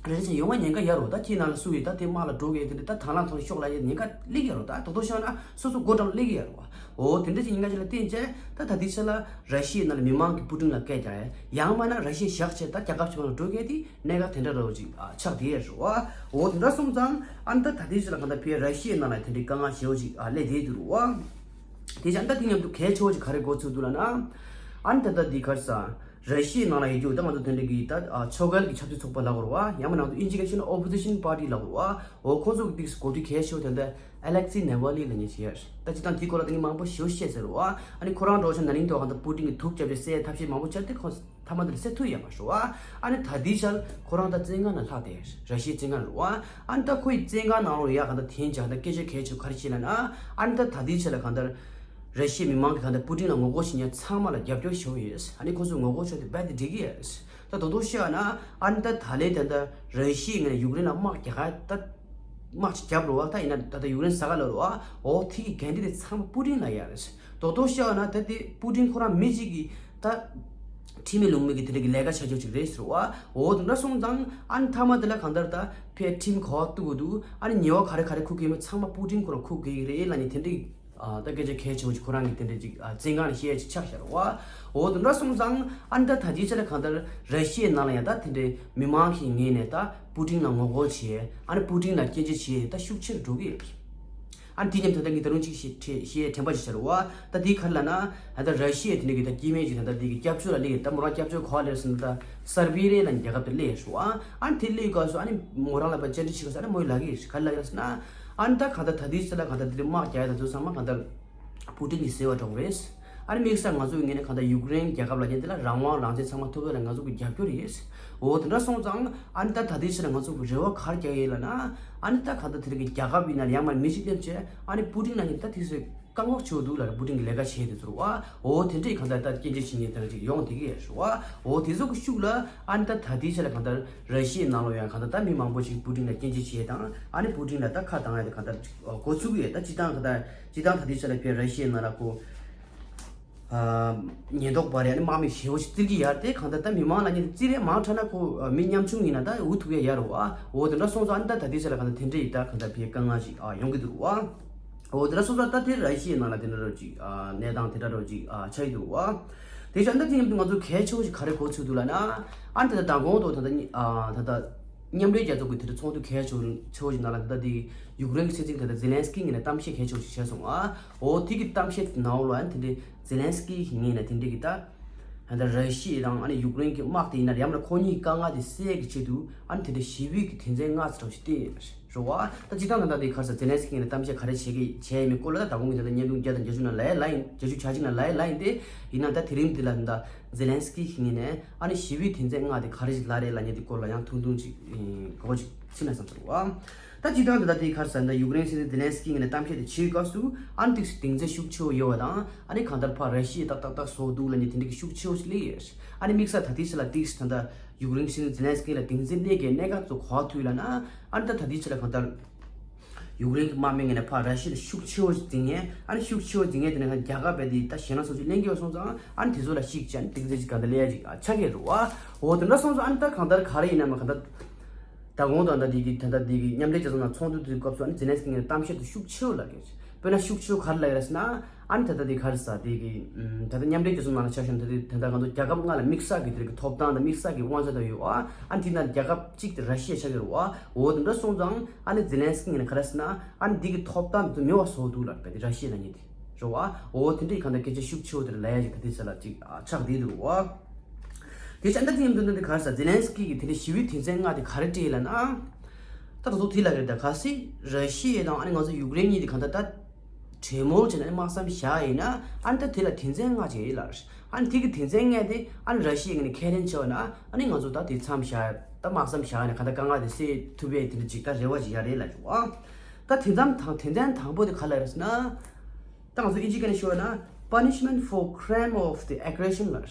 རེ་རེ་བཞིན་ཡོང་བ་ཉེན་ཁ་ཡོད་རེད་བ། ད་ཁྱེད་ནང་ལ་སུ་ཡོད་ད་དེ་དམག་ལ་འགྲོ་གི་ཡོད་དེ་འདྲ་ད་དང་བླངས་ཐོག་ནས་ཤོག་ལབ་ཡ་ཉེན་ཁ་སླེབས་ཀྱི་ཡོད་རེད། ད་དོ་དོ་བཤད་ན་སོ་སོ་སྒོ་འགྲམ་སླེབས་ཀྱི་ཡོད་རེད་བ། འོ་དེ་འདྲ་ཅིག་ཉེན་ཁ་ཅིག་ལ་བརྟེན་བྱས་ད་ད་ལྟའི་ཆ་ལ་ར་ཤི་ཡའི་ནང་ལ་མི་མང་གིས་པུ་ཏིན་ལ་སྐད་རྒྱག་ཡ། ཡང་མིན་ན་ར་ཤི་ཡ་བཞག་བྱས་ད་རྒྱལ་ཁབ་ཕྱི་ནང་ལ་འགྲོ་མཁན་དེ་གནད་འགག་དེ་འདྲ་རོ་ཅིག་ཆགས་བསྡད་ཡོད་རེད་བ། འོ་དེ་འདྲ་སོང་ཙང་ཨ་ནི་ད་ད་ལྟའི་ཆ་ལ་གང་ལྟར་ཕའི་ར་ཤི་ཡའི་ནང་ལ་དེ་འདྲའི་དཀའ་ངལ་ཞེ་པོ་ཅིག་སླེབས་བསྡད་ཡོད་རེད་བ། དེ་བཞིན་ད་དེ་མཉམ་དུ་གལ་ཆེ་བོ་ཅིག་ག་རེ་གོ་ཚུལ་འདུག་ལབ་ན། ཨ་ནི་ད་ལྟ་འདི་ག་རེ་ཟ། ར་ཤི་ཡའི་ནང་ལ་ཡོད་རྒྱུ་ད་ང་ཚོ་དེ་འདྲ་གི་ད་ཨ་ཕྱོགས་འགལ་གྱི་ཆབ་སྲིད་ཚོགས་པ་ལབ་དགོས་རེད་བ། ཡང་མིན་ན་ང་ཚོ་དབྱིན་ཇི་སྐད་བཤད་ན་ཨོ་པོ་ཟི་ཤན་པར་ཊི་ལབ་དགོས་རེད་བ། འོ་ཁོང་ཚོ་གི་ཏིག་སི་འགོ་ཁྲིད་གལ་ཆེ་བོ་དེ་འདྲ་ཨ་ལེག་སི་ནེ་ཝལ་ནི་ལབ་མཁན་ཞིག་ཡོད་རེད། ད་སྤྱིར་བཏང་དེའི་སྐོར་ལ་ད་ངས་མང་པོ་ཞེ་པོ་བཤད་ཟེར་རེད་བ། ཨ་ནི་ཁོ་རང་འགྲོ་ཆ་ན་ནིང་ཐོག་གང་ལྟར་པུ་ཏིན་གྱི་དུག་བརྒྱབ་བྱས་བསད་ཐབས་ཤེས་མང་པོ་བྱས་ཏེ་ཁོ་མཐའ་མ་དེ་ལ་བསད་ཐུབ་ཡོད་མ་རེད་བ། ཨ་ནི་ད་ལྟའི་ཆར་ཁོ་རང་ད་བཙོན་ཁང་ནང་ལྷག་བསྡད་ཡོད་རེད། ར་ཤི་ཡའི་བཙོན་ཁང་རེད་བ། ཨ་ནི་ད་ཁོ་ཡི་བཙོན་ཁང་ནང་ལོགས་ཡ་གང་ལྟར་དེང་སང་ད་སྐད་ཆ་གལ་ཆེ་བོ་ག་རེ་བཤད་ལབ་ན། ཨ་ནི་ད་ད་ལྟའི་ཆ་ལ་གང་ལྟར། ར་ཤི་ཡའི་མི་མང་གིས་གང་ལྟར་པུ་ཏིན་ལ་ངོ་རྒོལ་བྱེད་མཁན་ཚང་མ་ལ་རྒྱབ་སྐྱོར་ཞུ་ཡོད། ཨ་ནི་ཁོ་ཚོས་ངོ་རྒོལ་བྱས་ཏེ་རྦད་དེ་འགྲིག་གི་ཡོད། ད་དོ་དོ་བཤད་ན་ཨ་ནི་ད་ད་ལན་ད་ལྟ་ར་ཤི་ཡའི་ངོས་ནས་ཡུཀ་རེན་ལ་དམག་རྒྱག་ག་ད་དམག་ཅིག་བརྒྱབ་རེད་བ། ད་ཡིན་ན་ད་ལྟ་ཡུཀ་རེན་ཟ་ག་ལ་རེད་བ། འོ་དེ་གི་འགན་འཁྲི་དེ་ཚང་མ་པུ་ཏིན་ལ་ཡོད་རེད། དོ་དོ་བཤད་ན་ད་དེ་པུ་ཏིན་ཁོ་རང་མི་གཅིག་གི་ད་ཁྲིམས་མེད་ལུགས་མེད་ཀྱི་དེ་འདྲ་གི་ལས་ཀ་བྱ་རྒྱུ་ཅིག་རེད་ཟེར་བ། འོ་དེ་འདྲ་སོང་ཙང་ཨ་ནི་མཐའ་མ་དེ་ལ་གང་ལྟར་ད་ཕའི་ཁྲིམས་ག་པར་གཏུག་དགོས་འདུག་ཨ་ནི་ཉེས་པ་ག་རེ་ག་རེ་འཁུར་དགོས་མིན་ཚང་མ་པུ་ཏིན་ཁོ་རང་འཁུར་དགོས་ཀྱི་རེད་ལབ་མཁན་དེ་འདྲ་གི་ཨ་ད་སྐད་ཆ་གལ་ཆེ་བོ་ཅིག་ཁོ་རང་གི་དེ་འདྲ་ཅིག་ཨ་བཙོན་ཁང་ནས་བཤད་ཡ་ཅིག་ཆགས་བཞག་རེད་བ། འོ་དེ་འདྲ་སོང་ཙང་ཨ་ནི་ད་ད་ལྟའི་ཆ་ལ་གང་ལྟར་ར་ཤི་ཡའི་ནང་ལ་ཡང་ད་དེ་འདྲའི་མི་མང་གི་ངོས་ནས་ད་པུ་ཏིན་ལ་ངོ་རྒོལ་བྱས། ཨ་ནི་པུ་ཏིན་ལ་སྐྱོན་བརྗོད་བྱས་ད་ཤུགས་ཆེ་རུ་འགྲོ་གི་ཡོད། ཨ་ནི་དེ་མཉམ་དུ་ད་ངས་ད་རུང་ཅིག་བཤད་བཤད་དྲན་པ་ཅིག་བྱ་རེད་བ། ད་དེ་ག་རེ་ལབ་ན། ད་ལྟ་ར་ཤི་ཡའི་དེ་འདྲ་གི་ད་སྐྱེ་དམན་ཅིག་ད་ལྟ་དེ་གི་སྐྱབས་བཅོལ་ལ་སླེབས་ཡོད། ད་མོ་རང་སྐྱབས་བཅོལ་ག་པར་སླེབས་ཟེར་ན་ད་སར་བི་རི་ལབ་མཁན་རྒྱལ་ཁབ་དེར་སླེབས་ཡོད་རེད་བ། ཨ་ནི་དེ་སླེབས་སྐབས་སུ་ཨ་ནི་མོ་རང་ལ་ཕར་བཅར་འདྲི་བྱེད་སྐབས་སུ་ཨ་ནི་མོས་ལབ་ཀྱི་ཡོད་རེད། ག་རེ་ལབ་ཀྱི་ཡོད་ཟེར་ན། ཨ་ནི་ད་གང་ལྟར་ད་ལྟའི་ཆ་ལ་གང་ལྟར་དེ་འདྲ་དམག་རྒྱག་ཡ་དང་དེ་ཚོ་ཚང་མ་གང་ལྟར་པུ་ཏིན་གྱིས་ཟེར་བ་འདྲ་པོ་རེད། ཨ་ནི་དམིགས་བསལ་ང་ཚོའི་ངོས་ནས་གང་ལྟར་ཡུཀ་རེན་རྒྱལ་ཁབ་ལབ་མཁན་དེ་ལ་རང་དབང་རང་བཙན་ཚང་མ་ཐོབ་ཡ་ལ་ང་ཚོ་གི་རྒྱབ་སྐྱོར་ཡོད། འོ་དེ་འདྲ་སོང་ཙང་ཨ་ནི་ད་ད་ལྟའི་ཆ་ལ་ང་ཚོ་གི་རེ་བ་ག་རེ་རྒྱག་ཡ་ཡོད་ལབ་ན། ཨ་ནི་ད་གང་ལྟར་དེ་རིང་གི་རྒྱལ་ཁབ་ཡིན་ན་ཡང་མ་མི་ཞིག་སླེབས་བྱས་ཨ་ནི་པུ་ཏིན་ལབ་མཁན་ད་དེ་ཚོས་བཀག་འགོག་བྱེད་དགོས་འདུག་ལབ་རེད། པུ་ཏིན་གྱི་ལས་ཀ་བྱེད་དེ་ཚོར་བ། འོ་དེ་འདྲས་གང་ལྟར་ད་སྐྱོན་བརྗོད་བྱེད་མཁན་དེ་འདྲ་ཅིག་ཡོང་བསྡད་ཀྱི་ཡོད་རེད་བ། འོ་དེ་ཚོ་གི་ཤུགས་ལ་ཨ་ནི་ད་ད་ལྟའི་ཆ་ལ་གང་ལྟར་ར་ཤི་ཡའི་ནང་ལོགས་ཡང་གང་ལྟར་ད་མི་མང་པོ་ཞིག་པུ་ཏིན་ལ་སྐྱོན་བརྗོད་བྱེད་དང་ཨ་ནི་པུ་ཏིན་ལ་ད་ཁ་བཏང་ཡ་དེ་གང་ལྟར་འགོ་ཚུགས་ཀྱི་ཡོད། ད་སྤྱིར་བཏང་གང་ལྟར་སྤྱིར་བཏང་ད་ལྟའི་ཆ་ལ་བོད་ར་ཤི་ཡའི་ནང་ལ་ཁོ་ཉེན་རྟོག་པ་རེད། ཨ་ནི་དམག་མི་ཞེ་པོ་ཞིག་བཙིར་གྱི་ཡོད་རེད། དེ་གང་ལྟར་ད་མི་མང་ལ་ཉེན་བཙིར་རེད། མང་དྲགས་ན་ཁོ་མི་ཉམ་ཆུང་ཡིན་ན་ད་འུ་ཐུག་ཡ་ཡོད་རེད་བ། འོ་དེ་འདྲ་སོང་ཙང་ཨ་ནི་ད་ད་ལྟའི་ཆ་ལ་གང་ལྟར་དེ་འདྲ་ཡི་ད་གང་ལྟར་བོད་དཀའ་ངལ་ཞིག་ཡོང་གི་འདུག་བ། འོ་དེ་འདྲ་སོང་ཙང་ད་དེ་ར་ཤི་ཡའི་ནང་ལ་དེ་འདྲ་རོ་ཅིག་གནས་སྟངས་དེ་འདྲ་རོ་ཅིག་ཆགས་ཀྱི་འདུག་བ། དེ་བཞིན་ད་དེ་མཉམ་དུ་ང་ཚོ་གལ་ཆེ་བོ་ཞིག་ག་རེ་གོ་ཚུལ་འདུག་ལབ་ན། ཨ་ནི་ད་ལྟ་མདང་དགོང་དུ་ད་ལྟ་ད་ལྟ་མཉམ་འབྲེལ་རྒྱལ་ཚོགས་ཀྱི་དེ་འདྲ་ཚོགས་འདུ་གལ་ཆེ་བོ་ཆེ་བོ་ཞིག་ནང་ལ་ད་ལྟ་དེ་ཡུཀ་རེན་གྱི་སྲིད་འཛིན་ད་ལྟ་ཛེ་ལན་སི་ཀི་ངོས་ནས་གཏམ་བཤད་གལ་ཆེ་བོ་ཞིག་བྱས་སོང་ཨ། འོ་དེ་གི་གཏམ་བཤད་ནང་ལ་ཨ་ནི་དེ་འདྲའི་ཛེ་ལན་སི་ཀི་ངོས་ནས་དེ་འདྲའི་གི་ད་ད་ལྟ་ར་ཤི་ཡ་དང་ཨ་ནི་ཡུཀ་རེན་གྱི་དམག་དེ་ཡིན་ན་ཡང་ན་ཁོ་གཉིས་དཀའ་ངལ་དེ་སེལ་གྱི་ཆེད་དུ་ཨ་ནི་དེ་འདྲའི་ཞི་བའི་གི་དོན་ཚན་ལྔ་ཙམ་ཞིག་བཏིང་ཡོད་རེད། རེད་བ། ད་སྤྱིར་བཏང་ད་ལྟ་དེ་ག་རེ་ཟེར་ཛེ་ལན་སི་ཀི་ངོས་ནས་གཏམ་བཤད་ག་རེ་བྱེད་ཀྱི་བྱས་ཡོད་མེད་སྐོར་ལ་ད་ད་གུང་གི་ད་ལྟ་བརྙན་ཐུང་བརྒྱ་དང་བརྒྱད་ཅུ་ནང་ལབ་ཡ་ལབ་ཡིན། བརྒྱད་ཅུ་གྱ་གཅིག་ནང་ལབ་ཡ་ལབ་ཡིན་ཏེ། ཡིན་ན་ད་དེ་རིང་འདི་ལ་ད་ཛེ་ལན་སི་ཀི་ངོས་ནས་ཨ་ནི་ཞི་བའི་དོན་ཚན་ལྔ་དེ་ག་རེ་ཞིག་ལབ་རེད་ལབ་མཁན་དེ་སྐོར་ལ་ཡང་ཐུང་ཐུང་ཅིག་གོ་ཅིག་ཕྱིན་ན་བསམ་ཚོར་བ། ད་སྤྱིར་བཏང་ད་ལྟ་དེ་ག་རེ་ཟེར་ད་ཡུཀ་རེན་སྲིད་འཛིན་ཛེ་ལན་སི་ཀི་ངོས་ནས་གཏམ་བཤད་དེ་བྱེད་སྐབས་སུ་ཨ་ནི་ཏིག་སི་གདེང་ཚོད་ཤུགས་ཆེ་བོ་ཡོད་པ་དང་ཨ་ནི་གང་ལྟར་ཕར་ར་ཤི་ཡ་ཏག་ཏག་ཏག་བཟོ་འདུག་ལབ་མཁན་དེ་འདྲ་གི་ཤུགས་ཆེ་བོ་ཞིག་སླེབས་ཡོད། ཨ་ནི་དམིགས་བསལ་ད་ལྟའི་ཆ་ལ་ཏིག་སི་ད་ལྟ་ ཡུཀ་རེན་གྱི་སྲིད་འཛིན་ཛེ་ལན་སི་ཀི་ལ་སྡིངས་འཛིན་གནད་ཀྱི་གནད་འགག་ཚོ་གོ་ཐུབ་ལ་ན། ཨ་ནི་ད་ད་ལྟའི་ཆ་ལ་གང་ལྟར་ཡུཀ་རེན་གྱི་དམག་མི་ངོས་ནས་ཕར་ར་ཤི་ཡ་ལ་ཤུགས་ཆེ་བོ་ཞིག་འཛིན་ངེས། ཨ་ནི་ཤུགས་ཆེ་བོ་འཛིན་ངེས་དེ་ནས་རྒྱ་གར་བས་དེ་ད་ཞེད་སྣང་སོགས་ཅིག་གླེང་གི་ཡོད་སོང་ཙང་། ཨ་ནི་དེ་ཚོ་ལ་གཞིགས་བྱས་ནས་སྡིངས་འཛིན་ཅིག་གང་ལྟར་སླེབས་ཡ་ཅིག་ཆགས་ཀྱི་རེད་བ། འོ་དེ་འདྲ་སོང་ཙང་ཨ་ནི་ད་གང་ལྟར་ག་རེ་ཡིན་ན་མ་གང་ལྟར། ད་གོང་དུ་ད་འདི་གི་ད་ལྟ་འདི་གི་མཉམ་འབྲེལ་རྒྱལ་ཚོགས་ནང་ཚོགས་འདུ་དེའི་སྐབས་སུ་ཨ་ནི་ཛེ་ལན་སི་ཀི་ངོས་ནས་གཏམ་བཤད་དེ་ཤུགས་ཆེ་བོ་ལབ་ཀྱི་རེད། དཔེར་ན་ཤུགས་ཆེ་བོ་ག་རེ་ལབ་ཀྱི་རེད་ཟེར་ན། ཨ་ནི་ད་ལྟ་འདི་ག་རེ་ཟེར་འདི་གི་ད་ལྟ་མཉམ་འབྲེལ་རྒྱལ་ཚོགས་ནང་ལ་ཆ་བཞག་ན་ད་ལྟ་ད་ལྟ་ང་ཚོ་རྒྱལ་ཁབ་ལྔ་ལ་དམིགས་བསལ་གྱི་དེ་རིགས་ཀྱི་ཐོབ་ཐང་དང་དམིགས་བསལ་གྱི་དབང་ཆ་དེ་ཡོད་བ། ཨ་ནི་དེ་ནང་རྒྱལ་ཁབ་གཅིག་དེ་ར་ཤི་ཡ་ཆགས་ཀྱི་རེད་བ། འོ་དེ་འདྲ་སོང་ཙང་ཨ་ནི་ཛེ་ལན་སི་ཀི་ངོས་ནས་ག་རེ་ཟེར་ན། ཨ་ནི་འདི་གི་ཐོབ་ཐང་དེ་ཚོ་མེད་པ་བཟོ་འདུག་ལབ་པ་དེ་ར་ཤི་ཡའི་ནང་ཉིད་དེ། རེད་བ། འོ་དེ་འདྲའི་གང་ལྟར་སྐད་ཆ་ཤུགས་ཆེ་བོ་དེ་ལབ་ཡ་ཅིག་ད་ལྟའི་ཆ་ལ་ཅིག་ཨ་ཆགས་བསྡད་འདུག་བ། དེ་ཆ་ད་དེ་ཡིན་དུས་ད་འདི་ག་རེ་ཟེར། ཛེ་ལན་སི་ཀི་གིས་དེ་འདྲའི་ཞི་བའི་དོན་ཚན་ལྔ་དེ་ག་རེ་སྤྲད་ལབ་ན། ད་ད་དུང་དེ་ལབ་ཀྱི་རེད། ད་གལ་སྲིད་ར་ཤི་ཡ་དང་ཨ་ནི་ང་ཚོ་ཡུཀ་རེན་གཉིས་དེ་གང་ལྟར་ད་གྲོས་མོལ་བྱས་ནས་ཨ་ནི་དམག་མཚམས་བཞག་ཡིན་ན། ཨ་ནི་ད་དེ་ལ་དོན་ཚན་ལྔ་ཅིག་ཡོད་ལབ། ཨ་ནི་དེ་གི་དོན་ཚན་ལྔ་དེ་ཨ་ནི་ར་ཤི་ཡའི་ངོས་ནས་ཁས་ལེན་བྱས་པ་ན། ཨ་ནི་ང་ཚོ་ད་དེ་མཚམས་བཞག་ད་དམག་མཚམས་བཞག་ནས་གང་ལྟར་དཀའ་ངལ་དེ་སེལ་ཐུབ་པའི་དེ་འདྲ་ཅིག་ད་རེ་བ་ཅིག་ཡོད་རེད་ལབ་ཀྱི་རེད་བ། ད་དེ་མཚམས་དང་དོན་ཚན་དང་པོ་དེ་ག་རེ་ལབ་ཀྱི་རེད་ཟེར་ན། ད་ང་ཚོ་དབྱིན་ཇིའི་སྐད་ནས་ཞུས་པ་ན། Punishment for crime of the aggression ལབ།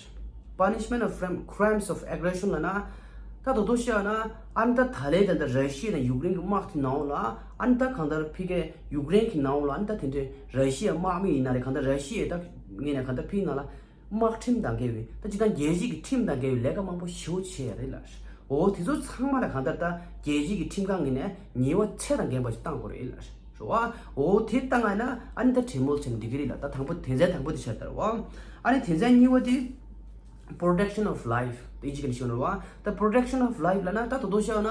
Punishment of crime- crimes of aggression ལབ་ན། ད་དོ་དོ་བཤད་ན། ཨ་ནི་ད་ད་ལན་ད་ལྟ་ར་ཤི་ཡ་དང་ཡུཀ་རེན་གྱི་དམག་དེ་ནང་ལ། ཨ་ནི་ད་གང་ལྟར་ཕ་གིའི་ཡུཀ་རེན་གྱི་ནང་ལ་ཨ་ནི་ད་དེ་འདྲའི་ར་ཤི་ཡའི་དམག་མི་ཡིན་ན་རེད། གང་ལྟར་ར་ཤི་ཡའི་ད་ངོས་ནས་གང་ལྟར་ཕ་གིའི་ནང་ལ་དམག་ཁྲིམས་དང་འགལ་བའི། ད་སྤྱིར་བཏང་རྒྱལ་སྤྱི་གི་ཁྲིམས་དང་འགལ་བའི་ལས་ཀ་མང་པོ་ཞེ་པོ་བྱས་ཡོད་རེད་ལབ། འོ་དེ་ཚོ་ཚང་མ་ལ་གང་ལྟར་ད་རྒྱལ་སྤྱི་གི་ཁྲིམས་ཁང་ངོས་ནས་ཉེས་པ་ཚད་དང་ལྡན་པ་ཞིག་བཏང་དགོས་རེད་ལབ། རེད་བ། འོ་དེ་བཏང་ཡ་ན་ཨ་ནི་ད་གྲོས་མོལ་བྱས་ན་འགྲིག་གི་རེད་ལབ། ད་དང་པོ་དོན་ཚན་དང་པོ་དེ་བྱས་ད་རེད་བ། ཨ་ནི་དོན་ཚན་གཉིས་པ་དེ་protection of life དེ་ཅིག་གི་ཞུ་ནོ་བ། ད་protection of life ལབ་ན་ད་དོ་དོ་བཤད་ན་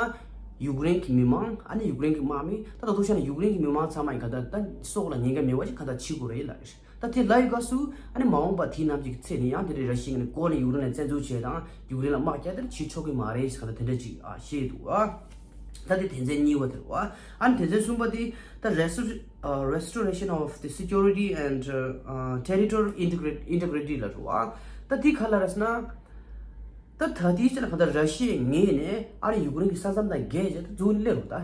ཡུཀ་རེན་གྱི་མི་མང་། ཨ་ནི་ཡུཀ་རེན་གྱི་དམག་མི། ད་དོ་དོ་བཤད་ན་ཡུཀ་རེན་གྱི་མི་མང་ཚང་མ་ཡི་ག་ད་ད་སྲོག་ལ་ཉེན་ཁ་མེད་པ་ཞིག་ག་ད་བྱེད་དགོས་རེད་ལབ། ད་དེ་ལབ་ཡི་སྐབས་སུ་ཨ་ནི་མ་འོངས་པ་དེའི་ནང་གི་ཚེ་ནས་ཡང་དེ་འདྲའི་ར་ཤི་ཡ་ངོས་ནས་མགོ་ནས་ཡུཀ་རེན་ལ་བཙན་འཛུལ་བྱས་དང་ཡུཀ་རེན་ལ་དམག་རྒྱག་དེ་འདྲ་བྱེད་ཆོག་གི་མ་རེད་ཟེར་ག་ད་དེ་འདྲ་ཅིག་ཨ་བཤད་འདུག་ཨ། ད་དེ་དོན་ཚན་གཉིས་པ་དེ་རེད་བ། ཨ་ནི་དོན་ཚན་གསུམ་པ་དེ་ད་restor- ཨ་restoration of the security and uh, territorial integrity ལབ་རེད་བ། ད་དེ་ག་ལ་རེད་ཟེར་ན། ད་ད་ལྟའི་ཆ་ལ་གང་ལྟར་ར་ཤི་ཡའི་ངོས་ནས་ཨ་རི་ཡུཀ་རེན་གྱི་ས་མཚམས་དང་བརྒལ་བྱས་ད་འཛུལ་སླེབས་རུང་། ད་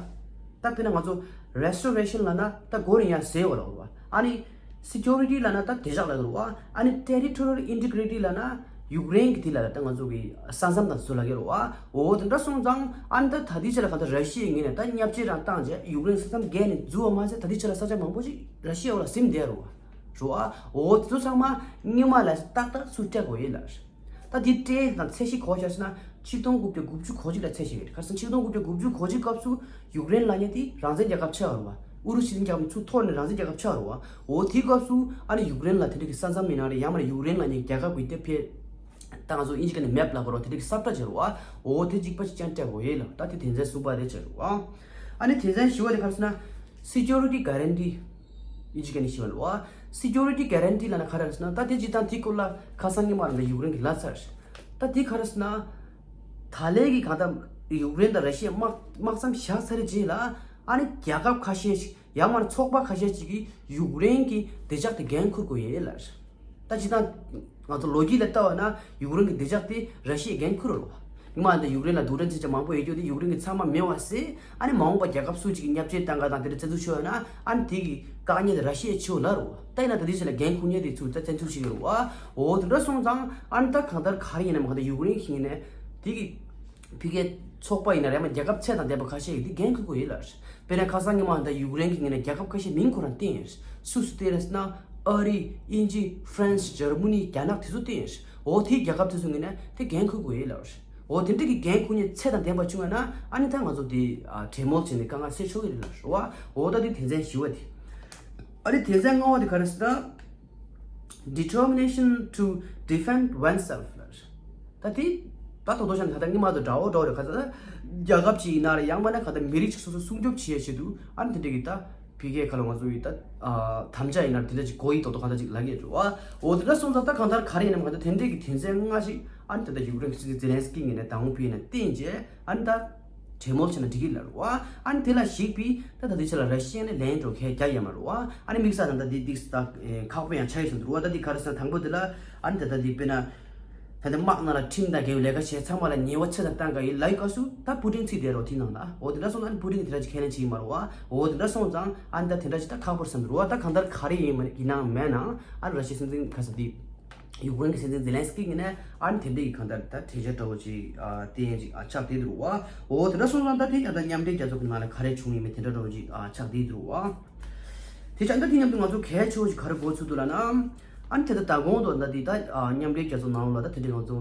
ད་དཔེར་ན་ང་ཚོ་restoration ལབ་ན་ད་མགོ་ནས་ཡར་ཟེར་བ་ལབ་རེད་བ། ཨ་ནི་security ལབ་ན་ད་བདེ་འཇགས་ལབ་རེད་བ། ཨ་ནི་territorial integrity ལབ་ན་ཡུཀ་རེན་གྱི་དེ་ལ་ད་ང་ཚོ་གི་ས་མཚམས་དང་ཚུར་ལབ་ཀྱི་རེད་བ། འོ་དེ་འདྲ་སོང་ཙང་ཨ་ནི་ད་ད་ལྟའི་ཆ་ལ་གང་ལྟར་ར་ཤི་ཡའི་ངོས་ནས་ད་བརྙས་བཅོས་རང་བཏང་བྱས་ཡུཀ་རེན་ས་མཚམས་བརྒལ་ནས་འཛུལ་བ་མ་ཟད་ད་ལྟའི་ཆ་ལ་ས་ཆ་མང་པོ་ཞིག་ར་ཤི་ཡའི་འོག་ལ་ཟིན་བསྡད་རེད་བ། རེད་བ། འོ་དེ་ཚོ་ཚང་མ་སྔོན་མ་ལ་ཏག་ཏག་ཚུར་སྤྲད་དགོས་ཡོད་ལབ། ད་འདི་སྤྲད་དང་ཚད་གཞི་ག་པར་ཆགས་ཟེར་ན་ཆིག་སྟོང་དགུ་བརྒྱ་དགུ་བཅུ་གོ་གཅིག་ལ་ཚད་གཞི་ཡོད་རེད། ག་རེ་ཟེར་ན་ཆིག་སྟོང་དགུ་བརྒྱ་དགུ་བཅུ་གོ་གཅིག་སྐབས་སུ་ཡུཀ་རེན་ལབ་མཁན་དེ་རང་བཙན་རྒྱལ་ཁབ་ཆགས་ཡོད་རེད་བ། ཨུ་རུ་སུའི་རྒྱལ་ཁབ་ཚུར་འཐོར་ནས་རང་བཙན་རྒྱལ་ཁབ་ཆགས་ཡོད་རེད་བ། འོ་དེའི་སྐབས་སུ་ཨ་ནི་ཡུཀ་རེན་ལ་དེ་འདྲ་གི་ས་མཚམས་ཡིན་ན་རེད། ཡང་མིན་ན་ཡུཀ་རེན་ལབ་མཁན་རྒྱལ་ཁབ་ཀྱི་དེ་ཕེ་ད་ང་ཚོ་དབྱིན་ཇི་སྐད་ནས་མེབ་ལབ་དགོས་རེད་བ། དེ་འདྲ་གི་གསལ་བསྒྲགས་བྱས་རེད་བ། འོ་དེ་གཅིག་པ་གཅིག་རྐྱང་སྤྲད་དགོས་ཡོད་ལབ། ད་དེ་དོན་ཚན་གསུམ་པ་དེ་བྱས་རེད་བ། ཨ་ནི་དོན་ཚན་བཞི་པ་དེ་ག་རེ་ཟེར་ན་security guarantee དབྱིན་ཇི་སྐད་ནས་ཞུས་པ་ལ་བ། security guarantee ལབ་ན་ག་རེ་རེད་ཟེར་ན། ད་དེ་སྤྱིར་བཏང་དེའི་སྐོར་ལ་ཁ་སང་ཉི་མ་རང་ལ་ཡུཀ་རེན་གྱིས་ལབ་ཚར། ད་དེ་ག་རེ་ཟེར་ན། ད་ལན་གྱི་གང་ལྟར་ཡུཀ་རེན་དང་ར་ཤི་ཡ་དམག་དམག་མཚམས་བཞག་ཚར་རྗེས་ལ་ཨ་ནི་རྒྱལ་ཁབ་ཁ་ཤས་ཤིག་ཡང་མིན་ན་ཚོགས་པ་ཁ་ཤས་ཤིག་གིས་ཡུཀ་རེན་གྱི་བདེ་འཇགས་དེ་འགན་འཁུར་དགོས་ཡོད་ལབ། ད་སྤྱིར་བཏང་ང་ཚོ་ལོ་རྒྱུས་ལ་ལྟ་བ་ན་ཡུཀ་རེན་གྱི་བདེ་འཇགས་དེ་ར་ཤི་ཡས་འགན་འཁུར་རེད་བ། ཉི་མ་འདི་ཡུཀ་རེན་ལ་རྡུལ་ཕྲན་མཚོན་ཆ་མང་པོ་ཡོད་རྒྱུ་དེ་ཡུཀ་རེན་གྱིས་ཚང་མ་མེད་པ་བཟོས། ཨ་ནི་མ་འོངས་པ་རྒྱལ་ཁབ་སུ་གཅིག་གིས་བརྙས་བཅོས་བཏང་ག་དང་དེ་འདྲ་བཙན་འཛུལ་བྱས་ཡོད་ན་ཨ་ནི་དེ་གི་བཀག་ཉར་དེ་ར་ཤི་ཡས་བྱེད་འོ་ལབ་རེད་བ། ད་ཡིན་ན་ད་ལྟའི་ཆ་ལ་འགན་འཁུར་མཁན་དེ་ཚུར་ད་བཙན་འཛུལ་བྱེད་ཀྱི་རེད་བ། འོ་དེ་འདྲ་སོང་ཙང་ཨ་ནི་ད་གང་ལྟར་ག་རེ་ཡིན་ན་མ་གང་ལྟར་ཡུཀ་རེན་གྱི་ངོས་ནས་དེ་གི་ཕ་གིའི་ཚོགས་པ་ཡིན་ན་རེད། མ་རྒྱལ་ཁབ་ཚད་དང་ལྡན་པ་ཁ་ཤས་ཀྱིས་དེ་འགན་འཁུར་དགོས་ཡོད་ལབ། དཔེར་ན་ཁ་སང་ཉི་མ་ད་ཡུཀ་རེན་གྱི་ངོས་ནས་རྒྱལ་ཁབ་ཁ་ཤས་མིང་ཁོ་རང་བསྟན་ཡོད། སུ་སུ་བསྟན་རེད་ཟེར་ན་ཨ་རི། དབྱིན་ཇི། ཧྥ་རན་སི། འཇར་མ་ནི། རྒྱ་ནག་དེ་ཚོ་བསྟན་ཡོད། འོ་དེའི་རྒྱལ་ཁབ་དེ་ཚོ་ངོས་ནས་དེ་འགན་འཁུར་དགོས་ཡོད་ལབ། འོ་དེ་འདྲ་གི་འགན་འཁུར་མཁན་ཚད་དང་ལྡན་པ་བྱུང་བ་ན་ཨ་ནི་ད་ང་ཚོ་དེ་ཨ་གྲོས་མོལ་བྱས་ནས་དཀའ་ངལ་སེལ་ཆོག་གི་རེད་ལབ་རེད་བ། འོ་ད་དེ་དོན་ཚན་བཞི་པ་དེ། ཨ་ནི་དོན་ཚན་ལྔ་པ་དེ་ག་རེ་ཟེར་ན། Determination to defend oneself ལབ་རེད། ད་དེ་ད་དོ་དོ་ཤ་ན་ད་ལྟ་ཉི་མ་དང་འདྲ་བོ་འདྲ་བོ་རེད། ག་ཚ་ད་རྒྱལ་ཁབ་ཅིག་ཡིན་ན་རེད། ཡང་མིན་ན་ག་ད་མི་རིགས་ཅིག་སོ་སོ་སྲུང་སྐྱོབ་བྱེད་ཡ་ཆེད་དུ་ཨ་ནི་དེ་འདྲ་གི་ད་ཕ་གིའི་ཁ་ལ་ང་ཚོ་ཡི་ད་ཨ་དམ་བཅའ་ཡིན་ན་དེ་འདྲ་ཅིག་དགོས་ཡི་དོ་དོ་ག་ད་ཅིག་ལབ་ཀྱི་རེད་བ། འོ་དེ་འདྲ་སོང་ཙང་ད་གང་ལྟར་ག་རེ་ཡིན་ནའང་ག་ད་དེ་འདྲ་གི་དོན་ཚན་ལྔ་ཞིག་ཨ་ནི་ད་ལྟ་ཡུཀ་རེན་གྱི་སྲིད་འཛིན་ཛེ་ལན་སི་ཀི་ངོས་ནས་དང་པོ་ཕུལ་ནས་བསྟན་རྗེས་ཨ་ནི་ད། གྲོས་མོལ་བྱས་ན་འགྲིག་གི་ལབ་རེད་བ། ཨ་ནི་དེ་ལ་གཞིགས་པའི་ད་ད་ལྟའི་ཆ་ལ་ར་ཤི་ཡ་ནས་ལན་འགྲོ་གལ་རྒྱག་ཡ་མ་རེད་བ། ཨ་ནི་དམིགས་བསལ་ད་ལྟ་འདི་འདི་ད་ཁག་པོ་ཡང་ཆགས་ཡོད་བསམ་འདུག་རེད་བ། ད་འདི་ག་རེ་ཟེར་ན་དང་པོ་འདི་ལ་ཨ་ནི་ད་ལྟ་འདི་དཔེར་ན་ད་ལྟ་དམག་ནང་ལ་ཁྲིམས་དང་འགལ་བའི་ལས་ཀ་བྱས་ཚང་མ་ལ་ཉེས་པ་ཆེ་ཙམ་བཏང་ག་ཡིན་ལབ་ཡི་སྐབས་སུ་ད་པུ་ཏིན་ཚིག་བསྡད་རོགས་དེ་ནང་ལ། འོ་དེ་འདྲ་སོང་ཙང་ཨ་ནི་པུ་ཏིན་གྱིས་དེ་འདྲ་ཅིག་ཁས་ལེན་བྱེད་ཀྱི་མ་རེད་བ། འོ་དེ་འདྲ་སོང་ཙང་ཨ་ནི་ད་དེ་འདྲ་ཅིག་ད་ཁག་པོ་རེད་བསམ་འདུག་རེད་བ། ད་གང་ལྟར་ག་རེ་ཡིན་མ་ཡིན་ནའང་མེད་ནའང་ཨ་ནི་ར་ཤི་ཡའི་སྲིད་འཛིན་ག་ས་འདི། ཡུཀ་རེན་གྱི་སྲིད་འཛིན་ཛེ་ལན་སི་ཀི་ངོས་ནས་ཨ་ནི་དེ་འདྲ་ཡི་གང་ལྟར་ད་གྲོས་འཆར་འདྲ་བོ་ཅིག་ཨ་བཏོན་ཡ་ཅིག་ཨ་ཆགས་བསྡད་འདུག་བ། འོ་དེ་འདྲ་སོང་ཙང་ད་དེ་ཡང་ད་མཉམ་འབྲེལ་རྒྱལ་ཚོགས་ཀྱི་ནང་ལ་ག་རེ་བྱུང་ཡིན་མིན་དེ་འདྲ་འདྲ་བོ་ཅིག་ཨ་ཆགས་བསྡད་འདུག་བ། དེ་ཆ་ད་དེ་མཉམ་དུ་ང་ཚོ་གལ་ཆེ་བོ་ཞིག་ག་རེ་གོ་ཚུལ་འདུག་ལབ་ན། ཨ་ནི་དེ་ད་ད་གོང་དུ་ད་དེ་ད་ཨ་མཉམ་འབྲེལ་རྒྱལ་ཚོགས་ནང་ལོགས་ལ་ད་དེ་འདྲའི་ང་ཚོ་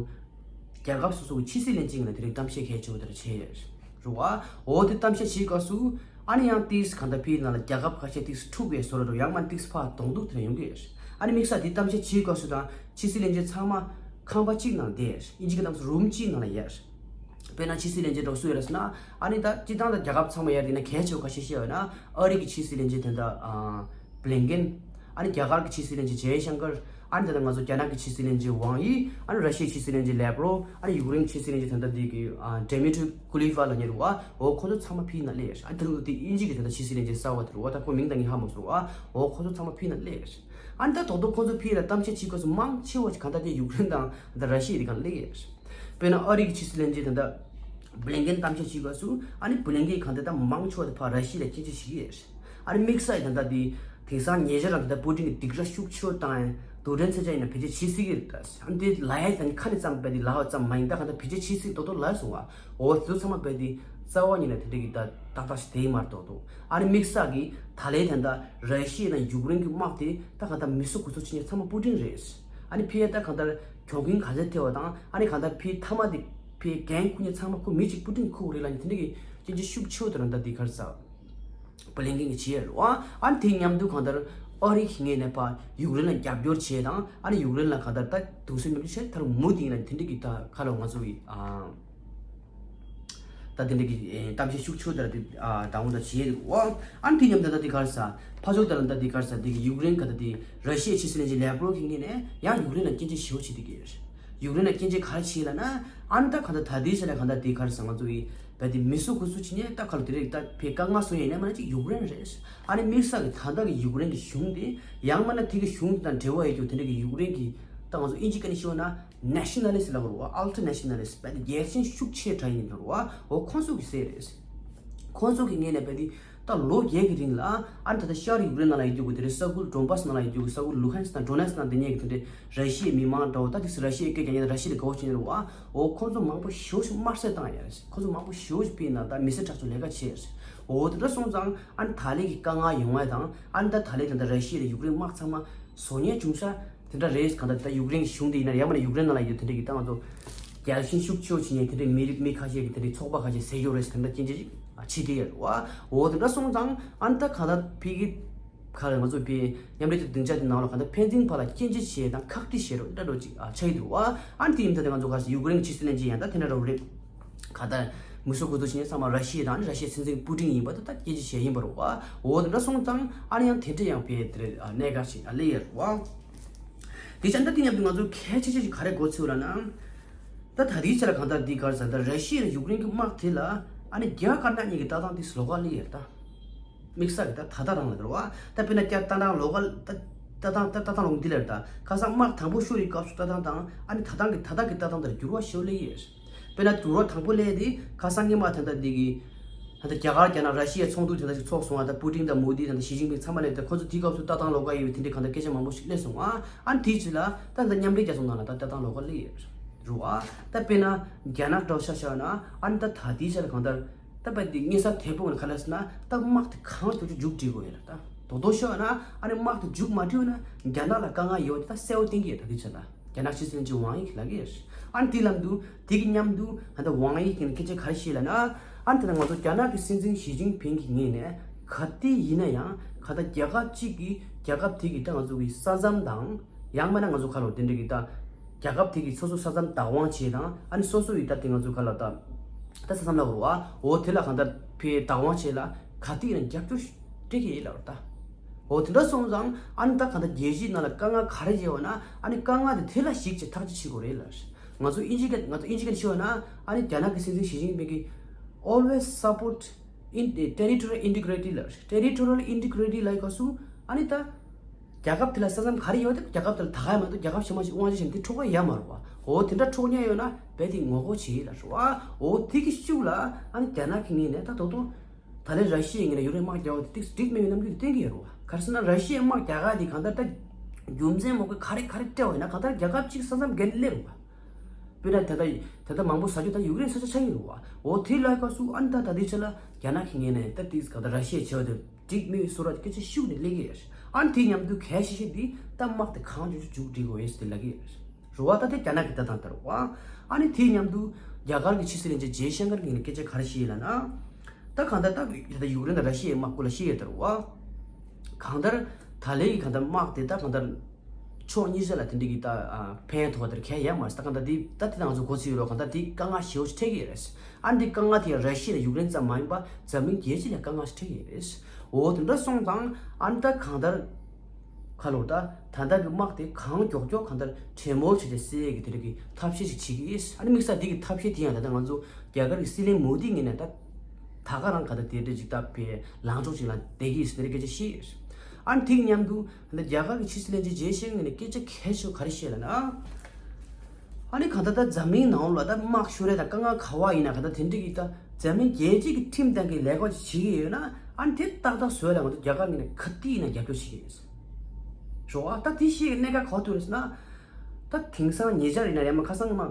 རྒྱལ་ཁབ་སོ་སོ་གི་ཕྱི་སྲིད་བློན་ཆེན་ལ་དེ་རིང་གཏམ་བཤད་གལ་ཆེ་བོ་དེ་འདྲ་བྱས་རེད་བ། འོ་དེ་གཏམ་བཤད་བྱེད་སྐབས་སུ་ཨ་ནི་ཡང་ཏིགས་གང་ལྟར་ཕིའི་ནང་ལ་རྒྱལ་ཁབ་ཁ་ཤས་ཏིགས་འཁྲུག་པའི་བཟོ་འདྲ་འདྲ་ཡང་མ་ཏིགས་ཕར་གདོང་གཏུག་དེ་འདྲ་ཡོང་གི་རེད། ཨ་ནི་དམིགས་བསལ་དེ་གཏམ་བཤད་བྱེད་སྐབས་སུ་དང་ཕྱི་སྲིད་བློན་ཆེན་ཚང་མ་ཁང་པ་གཅིག་ནང་བསྡད་རེད། ཨིན་ཇི་གི་གཏམ་སུ་རུམ་གཅིག་ནང་ལ་ཡོད་རེད། དཔེར་ན་ཕྱི་སྲིད་བློན་ཆེན་འདྲ་བོ་སུ་ཡོད་རེད་ཟེར་ན། ཨ་ནི་ད་སྤྱིར་བཏང་ད་རྒྱལ་ཁབ་ཚང་མ་ཡར་དེ་ན་གལ་ཆེ་བ་ཁ་ཤས་བཤད་ཡོད་ན། ཨ་རི་གི་ཕྱི་སྲིད་བློན་ཆེན་དེ་འདྲ་ཨ་བྷི་ལིན་ཀེན། ཨ་ནི་རྒྱ་གར་གྱི་ཕྱི་སྲིད་བློན་ཆེན་ཇེ་ཤང་ཀར། ཨ་ནི་ད་ལྟ་ང་ཚོ་རྒྱ་ནག་གི་ཕྱི་སྲིད་བློན་ཆེན་ཝང་ཡི། ཨ་ནི་ར་ཤི་ཡའི་ཕྱི་སྲིད་བློན་ཆེན་ད་ལྟ་འདི་གི་ཨ་ཌེ་མི་ཊྲོ་ཀུ་ལེ་ཝ་ལབ་མཁན་རེད་བ། འོ་ཁོ་ཚོ་ཚང་མ་ཕིའི་ནང་སླེབས་ཡོད་རེད། ཨ་ནི་དེ་རིང་དེ་དབྱིན་ཇི་གི་ད་ལྟ་ཕྱི་སྲིད་བློན་ཆེན་གསར་བ་དེ་རེད་བ། ད་ཁོ་མིང་ད་ངས་ཧ་མ་གོ་རེད་བ། འོ་ཁོ་ཚོ་ཚང་མ་ཕིའི་ནང་སླེབས་ཡོད་རེད། ཨ་ནི་ད་དོག་དོག་ཁོ་ཚོ་ཕིའི་ལ་གཏམ་བཤད་བྱེད་དགོས་སུ་མང་ཆེ་བ་ཞིག་གང་ལྟར་དེ་ཡུཀ་རེན་དང་ད་ར་ཤི་ཡ་དེ་གང་སླེབས་ཡོད་རེད། དཔེར་ན་ཨ་རི་གི་ཕྱི་སྲིད་བློན་ཆེན་ད་ལྟ་བྷི་ལིན་ཀེན་གཏམ་བཤད་བྱེད་དགོས་སུ། ཨ་ནི་བྷི་ལིན་ཀེན་གང་ལྟར་ད་མང་ཆེ་བ་དེ་ཕར་ར་ཤི་ཡ་ལ་སྐྱོན་བརྗོད་བྱེད་ཀྱི་ཡོད་རེད། ཨ་ནི་དམིགས་བསལ་ཡིན་ད་ལྟ་དེ་དེང་སང་ཉེ་ཆར་རང་ད་ལྟ་པུ་ཏིན་གྱི་སྡིགས་ར་ཤུགས་ཆེ་བཏང་ཡང་དུ་དྲན་ཚེ་ཆ་ཡིན་ན་བེད་སྤྱོད་བྱེད་སྲིད་ཀྱི་རེད་ད། ཨ་ནི་དེ་ལ་ཡ་ད་ནི་ཁ་ནས་ཙམ་བས་དེ་ལ་བ་ཙམ་མ་ཡིན་ད་གང་ད་བེད་སྤྱོད་བྱེད་སྲིད་དོ་དོ་ལ་སོང་བ། འོ་དེ་ཚོ་ཚང་མ་བས་དེ་རྩ་བ་ཉིད་ནས་དེ་འདྲ་གི་ད་ཏག་ཏག་ཞིག་དེ་ཡིན་མ་རེད་དོ་དོ། ཨ་ནི་དམིགས་བསལ་གྱི་ད་ལའི་ད་ལྟ་ར་ཤི་ཡ་དང་ཡུཀ་རེན་གྱི་དམག་དེ་ད་གང་ད་མི་གསོད་དགུ་གསོད་བྱེད་མཁན་ཚང་མ་པུ་ཏིན་རེད། ཨ་ནི་ཕི་ཡ་ད་གང་ལྟར་གྱོང་གུན་ག་ཚད་ཐེབས་པ་དང་ཨ་ནི་གང་ལྟར་ཕི་མཐའ་མ་དེ་ཕི་འགན་འཁུར་མཁན་ཚང་མ་ཁོ་མི་གཅིག་པུ་ཏིན་ཁུར་དགོས་རེད་ལབ་མཁན་དེ་འདྲ་གི་སྐྱོན་བརྗོད་ཤུགས་ཆེ་བོ་དེ་རང་ད་འདི་གར་ཟ། བྷི་ལིན་ཀེན་གྱིས་བྱས་རེད་བ། ཨ་ནི་དེ་མཉམ་དུ་གང་ལྟར་ཨ་རི་གི་ངོས་ནས་ཕར་ཡུཀ་རེན་ལ་རྒྱབ་སྐྱོར་བྱས་དང་ཨ་ནི་ཡུཀ་རེན་ལ་གང་ལྟར་ད་གདུང་སེམས་མཉམ་སྐྱེད་བྱས་ད་རུང་མུ་མཐུད་ཡིན་ན་དེ་འདྲ་གི་ད་ཁ་ལོ་ང་ཚོ་གི་ཨ་ད་དེ་འདྲ་གི་ཨེ་གཏམ་བཤད་ཤུགས་ཆེ་བོ་དེ་འདྲ་དེ་ཨ་དང་པོ་ད་བྱས་འདུག་བ། ཨ་ནི་དེ་མཉམ་དུ་ད་དེ་གར་ས་ཕ་ཕྱོགས་དེ་ལ་ད་དེ་གར་ས་དེ་གི་ཡུཀ་རེན་ག་ད་དེ་ར་ཤི་ཡའི་ཕྱི་སྲིད་བློན་ཆེན་ལེབ་རོབ་ཀྱི་ངོས་ནས་ཡང་ཡུཀ་རེན་ལ་སྐྱོན་བརྗོད་ཞེ་པོ་བྱེད་དེ་གི་ཡུཀ་རེན་ལ་སྐྱོན་བརྗོད་ག་རེ་བྱས་ལབ་ན། ཨ་ནི་ད་ག་ད་ད་དེའི་ཆ་ལ་ག་ད་དེ་གར་ས་ང་ཚོ་གི་བས་དེ་མི་གསོད་དགུ་གསོད་བྱེད་མཁན་ད་ག་ལ་དེ་རིགས་ད་བས་དཀའ་ངལ་བཟོ་ཡས་ཡིན་ན་མ་ན་ཅིག་ཡུཀ་རེན་རེད། ཨ་ནི་དམིགས་བསལ་གི་ད་ལྟ་གི་ཡུཀ་རེན་གི་གཞུང་དེ་ཡང་མ་ན་དེ་གི་གཞུང་དེ་དང་འབྲེལ་བ་ཡོད་རྒྱུ་དེ་འདྲ་གི་ཡུཀ་རེན་གི་ད་ང་ཚོ་དབྱིན་ཇི་སྐད་ནས་ཤོད་ན། ནེ་ཤ་ན་ལི་སི་ལབ་རེད་བ། ཨལ་ཊ་ནེ་ཤ་ན་ལི་སི་བས་དེ་རྒྱལ་ཞེན་ཤུགས་ཆེ་དྲགས་ཡིན་རེད་བ། འོ་ཁོང་ཚོ་གི་ཟེར་རེད། ཁོང་ཚོ་གི་ངོས་ནས་བས་དེ་ད་ལོ་བརྒྱད་ཀྱི་རིང་ལ་ཨ་ནི་ད་ལྟ་ཤར་ཡུཀ་རེན་ནང་ལ་ཡོད་རྒྱུ་གི་དེ་རེད། ས་ཁུལ་ཌོན་བྷ་སི་ནང་ལ་ཡོད་རྒྱུ་གི་ས་ཁུལ་ལུ་ཧན་སི་དང་ཌོ་ནེ་སི་དང་དེ་གཉིས་ཀྱི་དེ་འདྲའི་ར་ཤི་ཡའི་མི་མང་འདྲ་བོ་ད་དེ་ར་ཤི་ཡའི་སྐད་རྒྱག་མཁན་ར་ཤི་ཡ་ལ་དགའ་བོ་བྱེད་ཀྱི་རེད་བ། འོ་ཁོང་ཚོ་མང་པོ་ཞེ་པོ་ཞིག་དམར་གསོད་བཏང་ཡོད་རེད། ཁོང་ཚོ་མང་པོ་ཞེ་པོ་ཞིག་ཕྱིའི་ནང་ད་མི་སེར་དྲག་སྤྱོད་ལས་ཀ་བྱས་རེད། འོ་དེ་འདྲ་སོང་ཙང་ཨ་ནི་ད་ལན་གྱི་དཀའ་ངལ་ཡོང་བ་དང་ཨ་ནི་ད་ད་ལན་ད་ལྟ་ར་ཤི་ཡ་དང་ཡུཀ་རེན་དམག་ཚང་མ་བཟོ་མཁན་བྱུང་ཤག་དེ་འདྲ་རེད། གང་ལྟར་ད་ཡུཀ་རེན་གྱི་གཞུང་དེ་ཡིན་ན་ཡང་མིན་ན་ཡུཀ་རེན་ནང་ལ་ཡོད་དེ་འདྲ་གི་ད་ང་ཚོ་རྒྱལ་ཞེན་ཤུགས་ཆེ་བོ་བྱེད་མཁན་དེ་འདྲའི་མི་རིགས་མི་ཁ་ཤས་ཀྱི་དེ་འདྲའི་ཚོགས་པ་ཁ་ཤས་ཟེར་རྒྱུ་རེད་ཟེར་དེ་འདྲ་སྐྱོན་བརྗོད་ཅིག་བྱེད་དེ་ཡོད་རེད་བ། འོ་དེ་འདྲ་སོང་ཙང་ཨ་ནི་ད་གང་ལྟར་ཕ་གི་ག་ལ་ང་ཚོ་ཕ་མཉམ་འབྲེལ་གྱི་སྡིངས་ཆ་དེ་ནང་ལ་གང་ལྟར་ཕན་ཚུན་བར་ལ་སྐྱོན་བརྗོད་བྱེད་དང་ཁག་དཀྲི་བྱེད་རོགས་འདྲ་འགྲོ་ཅིག་ཆགས་ཀྱི་འདུག་བ། ཨ་ནི་དེ་ཡིན་ད་དེ་ང་ཚོ་ག་ས་ཡུཀ་རེན་གྱི་ཕྱི་སྲིད་བློན་ཆེན་ཡང་ད་དེ་འདྲ་འདྲ་བོ་རེད། ག་ད་མི་གསོད་དགུ་གསོད་བྱེད་མཁན་ཚང་མ་ར་ཤི་ཡ་དང་ར་ཤི་ཡའི་སྲིད་འཛིན་པུ་ཏིན་ཡིན་པ་དེ་ད་སྐྱོན་བརྗོད་བྱེད་ཡིན་པ་རེད་བ། འོ་དེ་འདྲ་སོང་ཙང་ཨ་ནི་ཡང་དེ་འདྲ་ཡང་བས་དེ་རེད་གནད་འགག་ཅིག་སླེབས་ཡོད་རེད་བ། དེ་ཆ་ད་དེ་མཉམ་དུ་ང་ཚོ་གལ་ཆེ་ཆེ་ཞིག་ག་རེ་གོ་ཚུལ་ལབ་ན། ད་ད་ལྟའི་ཆ་ལ་གང་ལྟར་འདི་གར་ས་ད་ར་ཤི་ཡ་ཡུཀ་རེན་གྱི་དམག་དེ་ལ་ཨ་ནི་རྒྱ་དཀར་ནག་གཉིས་ཀྱི་ལྟ་སྟངས་དེ་ལོགས་ཀ་སླེབས་ཡོད་རེད་ད། དམིགས་བསལ་གྱི་ད་ད་ལྟ་རང་ལ་རེད་བ། ད་དཔེར་ན་རྒྱ་ལྟ་སྟངས་ལོགས་ཀ་ད་ལྟ་སྟངས་ད་ལྟ་སྟངས་ལོགས་འདི་ལ་རེད་ད། ཁ་སང་དམག་དང་པོ་ཤོར་བའི་སྐབས་སུ་ལྟ་སྟངས་དང་ཨ་ནི་ད་ལྟ་གི་ད་ལྟ་གི་ལྟ་སྟངས་དེར་འགྱུར་བ་ཞེ་པོ་སླེབས་ཡོད་རེད། དཔེར་ན་འགྱུར་བ་དང་པོ་སླེབས་དེ་ཁ་སང་སྔོན་མ་ད་ལྟ་འདི་གི་ད་ལྟ་རྒྱ་གར་རྒྱ་ནག་ར་ཤི་ཡའི་ཚོགས་འདུ་དེ་འདྲ་ཞིག་ཚོགས་སོང་བ། ད་པུ་ཏིན་དང་མོ་དི་དང་ད་ཞི་ཅིན་ཕིང་ཚང་མ་སླེབས་ཏེ་ཁོ་ཚོ་དེའི་སྐབས་སུ་ལྟ་སྟངས་ལོགས་ཀ་ཡོད་པའི་དེ་འདྲའི་གང་ལྟར་སྐད་ཆ་མང་པོ་ཞིག་སླེབས་སོང་བ། ཨ་ནི་དེའི་རྗེས་ལ་ད་ལྟ་མཉམ་འབྲེལ་རྒྱལ་ཚོགས་ནང་ལ་ད་ལྟ་སྟངས་ལོགས་ཀ་སླེབས་ཡོད་རེད་བ། ད་དཔེར་ན་རྒྱ་ནག་འདྲ་བོ་ཆ་བཞག་ན་ཨ་ནི་ད་ད་དེའི་ཆ་ལ་གང་ལྟར་ད་པ་དེ་དངོས་ས་དེ་པོ་ལ་ག་ལ་ཟེར་ན་ད་དམག་དེ་གང་མགྱོགས་མགྱོགས་མཇུག་སྒྲིལ་དགོས་ཡོད་རེད། ད་དོ་དོ་ཤོད་ན་ཨ་ནི་དམག་དེ་མཇུག་མ་སྒྲིལ་བ་ན་རྒྱ་ནག་ལ་དཀའ་ངལ་ཡོད་ད་གསལ་བོ་བསྟན་གྱི་ཡོད། ད་དེའི་ཆ་ལ་རྒྱ་ནག་ཕྱི་སྲིད་བློན་ཆེན་ཝང་ཡི་ལབ་ཀྱི་ཡོད། ཨ་ནི་དེའི་ལམ་དུ་དེ་གི་མཉམ་དུ་ད་ལྟ་ཝང་ཡི་གི་སྐད་ཆ་ག་རེ་བཤད་ལབ་ན། ཨ་ནི་ད་ལྟ་ང་ཚོ་རྒྱ་ནག་གི་སྲིད་འཛིན་ཞི་ཅིན་ཕིང་གི་ངོས་ནས་ག་དུས་ཡིན་ན་ཡང་ག་ད་རྒྱལ་ཁབ་གཅིག་གི་རྒྱལ་ཁབ་དེ་གི་ད་ང་ཚོ་གི་ས་མཚམས་དང་ཡང་མིན་ན་ང་ཚོ་ག་ལ་དེ་འདྲ་གི་ད་རྒྱལ་ཁབ་དེ་གི་སོ་སོ་ས་མཚམས་བདག་དབང་བྱེད་དང་ཨ་ནི་སོ་སོ་ཡི་ད་དེ་ང་ཚོ་ག་ལ་ད་ད་ས་མཚམས་ལ་འོ་བ་འོ་དེ་ལ་གང་ད་ཕའི་བདག་དབང་བྱེད་ལ་ག་དུས་ཡིན་ན་རྒྱབ་སྐྱོར་སྤྲད་ཀྱི་ཡིན་ལབ་ར་ད། འོ་དེ་འདྲ་སོང་ཙང་ཨ་ནི་ད་གང་ད་རྒྱལ་སྤྱིའི་ནང་ལ་དཀའ་ངལ་ག་རེ་བྱས་བ་ན་ཨ་ནི་དཀའ་ངལ་དེ་དེ་ལ་གཞིགས་བྱས་ཐག་གཅོད་བྱེད་དགོས་རེད་ལབ། ང་ཚོ་དབྱིན་ཇི་སྐད་ང་ཚོ་དབྱིན་ཇི་སྐད་ཤོད་ན་ཨ་ནི་རྒྱ་ནག་གི་སྲིད་འཛིན་ཞི་ཅིན་ཕིང་གིས་always support in territorial integrity ལབ། territorial integrity ལབ་སྐབས་སུ་ཨ་ནི་ད་རྒྱལ་ཁབ་དེ་ལ་ས་མཚམས་ག་རེ་ཡོད་དེ་རྒྱལ་ཁབ་དེ་ལ་ད་ག་ཡ་མ་གཏོགས་རྒྱལ་ཁབ་གཞན་མ་ཞིག་དབང་ཆ་བཞག་ན་དེ་འཕྲོག་ག་ཡ་མ་རེད་བ། འོ་དེ་འདྲ་འཕྲོག་ཉེན་ཡོད་ན་རྦད་དེ་ངོ་རྒོལ་བྱེད་ལབ་རེད་བ། འོ་དེ་གི་ཤུགས་ལ་ཨ་ནི་རྒྱ་ནག་གི་ངོས་ནས་ད་དོ་དོ་ད་ལན་ར་ཤི་ཡའི་ངོས་ནས་ཡུཀ་རེན་དམག་རྒྱག་པ་དེ་ཏིག་ཙམ་འགྲིག་མེད་པའི་རྣམ་འགྱུར་དེ་བསྟན་གྱི་ཡོད་རེད་བ། ག་རེ་ཟེར་ན་ར་ཤི་ཡའི་དམག་རྒྱག་ག་དེ་གང་ལྟར་ད་ རྒྱུ་མཚན་མང་པོ་ག་རེ་ག་རེ་སྤྲད་པ་ཡིན་ན་གང་ལྟར་རྒྱལ་ཁབ་གཅིག་ས་མཚམས་བརྒལ་ནས་སླེབས་རུང་བ། དཔེར་ན་ད་ལྟ་ད་ལྟ་མང་པོ་ཟ་རྒྱུ་ད་ཡུཀ་རེན་ས་ཆ་ཆགས་ཀྱི་རེད་བ། འོ་དེ་ལ་སྐབས་སུ་ཨ་ནི་ད་ད་ལྟའི་ཆ་ལ་རྒྱ་ནག་གི་ངོས་ནས་ད་ཏིག་ག་ད་ར་ཤི་ཡ་བྱས་པ་དེ་འགྲིག་མེད་བཟོ་ར་སྐད་ཆ་ཤུགས་ནས་སླེབས་ཀྱི་ཡོད་རེད། ཨ་ནི་དེ་མཉམ་དུ་གལ་ཆེ་ཤོས་འདི་ད་དམག་དེ་གང་མགྱོགས་མགྱོགས་མཇུག་སྒྲིལ་དགོས་ཡོད་ཟེར་ལབ་ཀྱི་ཡོད་རེད། རེད་བ། ད་དེ་རྒྱ་ནག་གི་ལྟ་སྟངས་ལྟར་བ། ཨ་ནི་དེ་མཉམ་དུ་རྒྱ་གར་གྱི་ཕྱི་སྲིད་བློན་ཆེན་ཇེ་ཤང་ཀར་གྱིས་ནི་སྐད་ཆ་ག་རེ་བཤད་ཡོད་ལབ་ན། ད་གང་ལྟར་ད་ད་ཡུཀ་རེན་དང་ར་ཤི་ཡའི་དམག་སྐོར་ལ་བཤད་ཡོད་ལྟར་བ། གང་ལྟར་ད་ལའི་གང་ལྟར་དམག་དེ་ད་གང་ལྟར་ཕྱོགས་གཉིས་ཆ་ལ་དེ་འདྲ་གི་ད་ཕན་ཐོགས་དེར་གལ་ཡོད་མ་རེད། ད་གང་ལྟར་དེ་ད་དེ་ང་ཚོ་གོ་ཚོད་ཡོད་རོགས། གང་ལྟར་དེ་དཀའ་ངལ་ཞེ་པོ་ཅིག་འཕྲད་ཀྱི་ཡོད་རེད། ཨ་ནི་དེ་དཀའ་ངལ་དེ་ཡང་ར་ཤི་ཡ་དང་ཡུཀ་རེན་ཙམ་མ་ཡིན་པ་འཛམ་གླིང་རྒྱལ་སྤྱི་ལ་དཀའ་ངལ་ཞིག་འཕྲད་ཀྱི་ཡོད་རེད། འོ་དེ་འདྲ་སོང་ཙང་ཨ་ནི་ད་གང་ལྟར། ཁ་ལོ་ད་ད་ལྟ་གི་དམག་དེ་གང་མགྱོགས་མགྱོགས་གང་ལྟར་གྲོས་མོལ་བྱས་ཏེ་སེལ་ཡས་ཀྱི་དེ་འདྲ་གི་ཐབས་ཤེས་ཤིག་བྱེད་ཀྱི་ཡིན། ཨ་ནི་དམིགས་བསལ་དེ་གི་ཐབས་ཤེས་དེ་ཡང་ད་ལྟ་ང་ཚོ་རྒྱ་གར་གྱི་སྲིད་བློན་མོ་དི་ངོས་ནས་ད་ད་ག་རང་ག་ད་དེ་འདྲ་ཅིག་ད་ཕེ་ལངས་ཕྱོགས་ཅིག་ལ་བསྡད་ཀྱི་ཡིན་ཟེར་དེ་འདྲ་སྐད་ཆ་བཤད་ཡོད། ཨ་ནི་དེ་གི་མཉམ་དུ་ད་ལྟ་རྒྱ་གར་གྱི་ཕྱི་སྲིད་བློན་ཆེན་ཇེ་ཤང་ཀར་ངོས་ནས་སྐད་ཆ་གལ་ཆེ་ཤོས་ག་རེ་བཤད་ལབ་ན། ཨ་ནི་གང་ལྟར་ད་འཛམ་གླིང་ནང་ལ་ད་དམག་ཤོར་ཡས་དང་དཀའ་ངལ་ག་བ་ཡིན་ན་གང་ལྟར་དེ་འདྲ་གི་ད་འཛམ་གླིང་རྒྱལ་སྤྱི་གི་ཁྲིམས་དང་གི་ལས་ཀ་ཅིག་བྱེད་ཀྱི་ཡོད་ན་ཨ་ནི་དེ་ཏག་ཏག་བཟོ་ཡས་ལ་ང་ཚོ་རྒྱ་གར་ངོས་ནས་ག་དུས་ཡིན་ན་རྒྱབ་སྐྱོར་བྱེད་ཀྱི་ཡོད། རེད་བ། ད་དེ་ཤེས་ཀྱི་གནད་འགག་ག་བ་ཐུག་རེད་ཟེར་ན། ད་དེང་སང་ཉེ་ཆར་ཡིན་ན་ཡང་མ་ཁ་སང་གི་མ་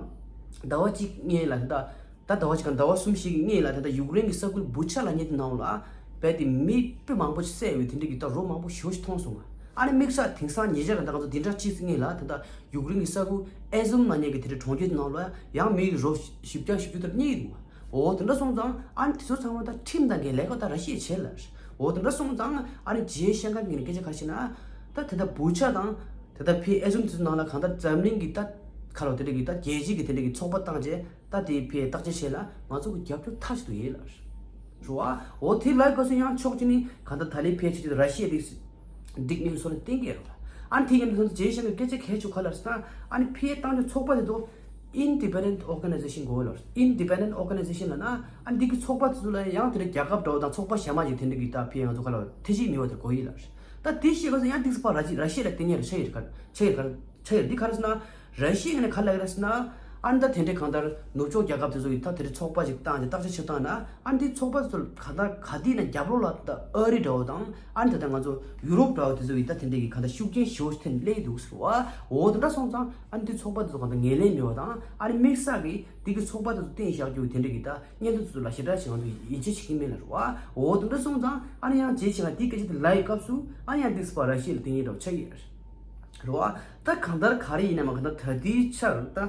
ཟླ་བ་གཅིག་སྔོན་ལ་ད་ད་ཟླ་བ་གཅིག་གམ་ཟླ་བ་གསུམ་ཞིག་གི་སྔོན་ལ་ད་ད་ཡུཀ་རེན་གྱི་ས་ཁུལ་བུ་ཆ་ལབ་མཁན་དེ་ནང་ལ་རྦད་དེ་མི་དཔེ་མང་པོ་ཞིག་བསད་ཡོད་དེ་འདྲ་གི་ད་རོ་མང་པོ་ཞེ་པོ་ཞིག་མཐོང་སོང་ང་། ཨ་ནི་དམིགས་བསལ་དེང་སང་ཉེ་ཆར་ད་ང་ཚོ་འདི་འདྲ་གཅིག་སྔོན་ལ་ད་ད་ཡུཀ་རེན་གྱི་ས་ཁུལ་ཨེ་ཟུམ་ལབ་མཁན་གྱི་དེ་འདྲ་གྲོང་ཁྱེར་དེ་ནང་ལ་ཡང་མི་རོ་བཞི་བརྒྱ་བཞི་བཅུ་ལྟར་རྙེད་ཀྱི་འདུག་བ། འོ་དེ་འདྲ་སོང་ཙང་ཨ་ནི་དེ་ཚོ་ཚང་མ་ད་ཁྲིམས་དང་འགལ་ལས་ཀ་ད་ར་ཤི་ཡས་བྱས་ལ། འོ་དེ་འདྲ་སོང་ཙང་ཨ་ནི་ཇེ་ཤང་ཀར་ངོས་ནས་སྐད་ཆ་ག་རེ་བཤད་ན། ད་དེ་ད་བུ་ཆ་དང་དེ་ད་ཕི་ཨེ་ཟུམ་དེ་ཚོ་ནང་ལ་གང་ལྟར་འཛམ་གླིང་གི་ད་ཁ་ལོ་དེ་འདྲ་གི་ད་རྒྱལ་སྤྱི་གི་དེ་འདྲ་གི་ཚོགས་པ་བཏང་རྗེས་ད་དེ་ཕི་བརྟག་དཔྱད་བྱས་ལ་ང་ཚོ་གི་རྒྱབ་སྐྱོར་མཐའ་གཅིག་ཏུ་ཡིན་ལ། རེད་བ། འོ་དེ་ལ་སྐབས་སུ་ཡང་ཕྱོགས་གཅིག་ནས་གང་ལྟར་ད་ལའི་ཕི་ཨེ་ཆི་དེ་ར་ཤི་ཡ་དེ་འགྲིག་མིན་སོགས་ལ་བརྟེན་གྱི་རེད་བ། ཨ་ནི་དེ་ཡིན་དུས་ཇེ་ཤང་ཀར་སྐད་ཆ་གལ་ཆེ་ག་ལ་ཟེར་ན། ཨ་ནི་ཕི་ཨེ་བཏང་རྒྱུ་ཚོགས་པ་དེ་ཚོ་Independent organization དགོས་ལ། Independent organization ལབ་ན་ཨ་འདི་གི་ཚོགས་པ་དེ་ཚོ་ལ་ཡང་དེ་འདྲ་རྒྱལ་ཁབ་འདྲ་བོ་དང་ཚོགས་པ་གཞན་མ་ཞིག་དེ་འདྲ་གི་ད་ཕི་ཨེ་ང་ཚོ་ག་ལ་ཐེ་ཇི་མི་བ་དེ་དགོས་ཡིན་ལ། ད་དེ་ཤེས་ག་ཚོད་ཡང་ཏིག་ཙམ་ཕར་ར་ཤི་ར་ཤི་ཡ་ལ་བརྟེན་ཡ་རེ་ཆ་ཡི་རེད་ག་ཆ་ཡི་རེད་ག་ཆ་ཡི་རེད། འདི་ག་རེ་ཟེར་ན་ར་ཤི་ཡ་ངོས་ནས་ག་ལ་ཡ་རེད་ཟེར་ན། ཨ་ནི་ད་དེ་འདྲའི་གང་ལྟར་ནུབ་ཕྱོགས་རྒྱལ་ཁབ་དེ་ཚོ་གི་ད་དེ་འདྲའི་ཚོགས་པ་ཞིག་བཏང་རྗེས་བརྟག་དཔྱད་ཞིག་བཏང་ན་ཨ་ནི་དེ་ཚོགས་པ་དེ་ཚོ་ག་ད་ག་དུས་ན་རྒྱབ་ལོགས་ལ་ད་ཨ་རི་འདྲ་བོ་དང་ཨ་ནི་ད་ད་ང་ཚོ་ཡུ་རོབ་འདྲ་བོ་དེ་ཚོ་གི་ད་དེ་འདྲའི་གི་གང་ལྟར་ཤུགས་རྐྱེན་ཞེ་པོ་ཞིག་ཐོན་སླེབས་འདུག་ཟེར་བ། འོ་དེ་འདྲ་སོང་ཙང་ཨ་ནི་དེ་ཚོགས་པ་དེ་ཚོ་གང་ལྟར་ངོས་ལེན་མེད་པ་དང་ཨ་ནི་དམིགས་བསལ་གི་དེ་གི་ཚོགས་པ་དེ་ཚོ་བརྟེན་བཞག་རྒྱུ་དེ་འདྲ་གི་ད་སྙན་ཐོ་དེ་ཚོ་ལ་ཞེ་དྲག་ཞིག་ང་ཚོ་ཡིད་ཆེས་བྱེད་ཀྱི་མེད་ལ་རེད་བ། འོ་དེ་འདྲ་སོང་ཙང་ཨ་ནི་ཡང་རྗེས་ཕྱིན་ང་དེའི་སྐད་ཆ་དེ་ལབ་ཡི་སྐབས་སུ་ཨ་ནི་ཡང་ཏིག་ཙམ་ཕར་ར་ཤི་ཡ་ལ་བརྟེན་ཡི་འདྲ་བོ་ཆགས་ཀྱི་ཡོད་རེད། རེད་བ། ད་གང་ལྟར་ག་རེ་ཡིན་ན་མ་གང་ལྟར་ད་ལྟའི་ཆར་ད་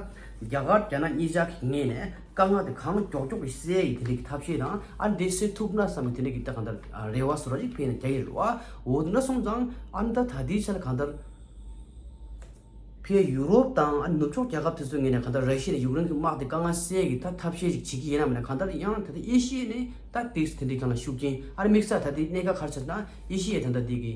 རྒྱ་གར་རྒྱ་ནག་གཉིས་ཆ་གི་ངོས་ནས་དཀའ་ངལ་དེ་གང་མགྱོགས་མགྱོགས་ཀྱིས་སེལ་ཡི་དེ་འདྲའི་གི་ཐབས་ཤེས་དང་ཨ་འདི་སེལ་ཐུབ་ན་བསམ་གི་དེ་འདྲའི་གི་ད་གང་ལྟར་རེ་བ་བཟོ་འདྲ་ཅིག་ཕེབས་ནས་རྒྱག་གི་རེད་བ། འོ་དེ་འདྲ་སོང་ཙང་ཨ་ནི་ད་ད་ལྟའི་ཆར་གང་ལྟར་ཕེ་ཡུ་རོབ་དང་ཨ་ནི་ནུབ་ཕྱོགས་རྒྱལ་ཁབ་དེ་ཚོའི་ངོས་ནས་གང་ལྟར་ར་ཤི་ཡ་ནས་ཡུཀ་རེན་གྱི་དམག་དེ་དཀའ་ངལ་སེལ་ཡི་ད་ཐབས་ཤེས་ཅིག་བྱེད་ཀྱི་ཡིན་ན་མིན་ན་གང་ལྟར་ཡང་ད་ལྟ་ཨེ་ཤི་ཡ་ནས་ད་ཏིག་ཙམ་དེ་འདྲའི་གང་ལ་ཤུགས་རྐྱེན་ཨ་ནི་དམིགས་བསལ་ད་ལྟའི་གནད་འགག་ག་རེ་ཆགས་ན་ཨེ་ཤི་ཡ་ད་ལྟ་དེ་གི་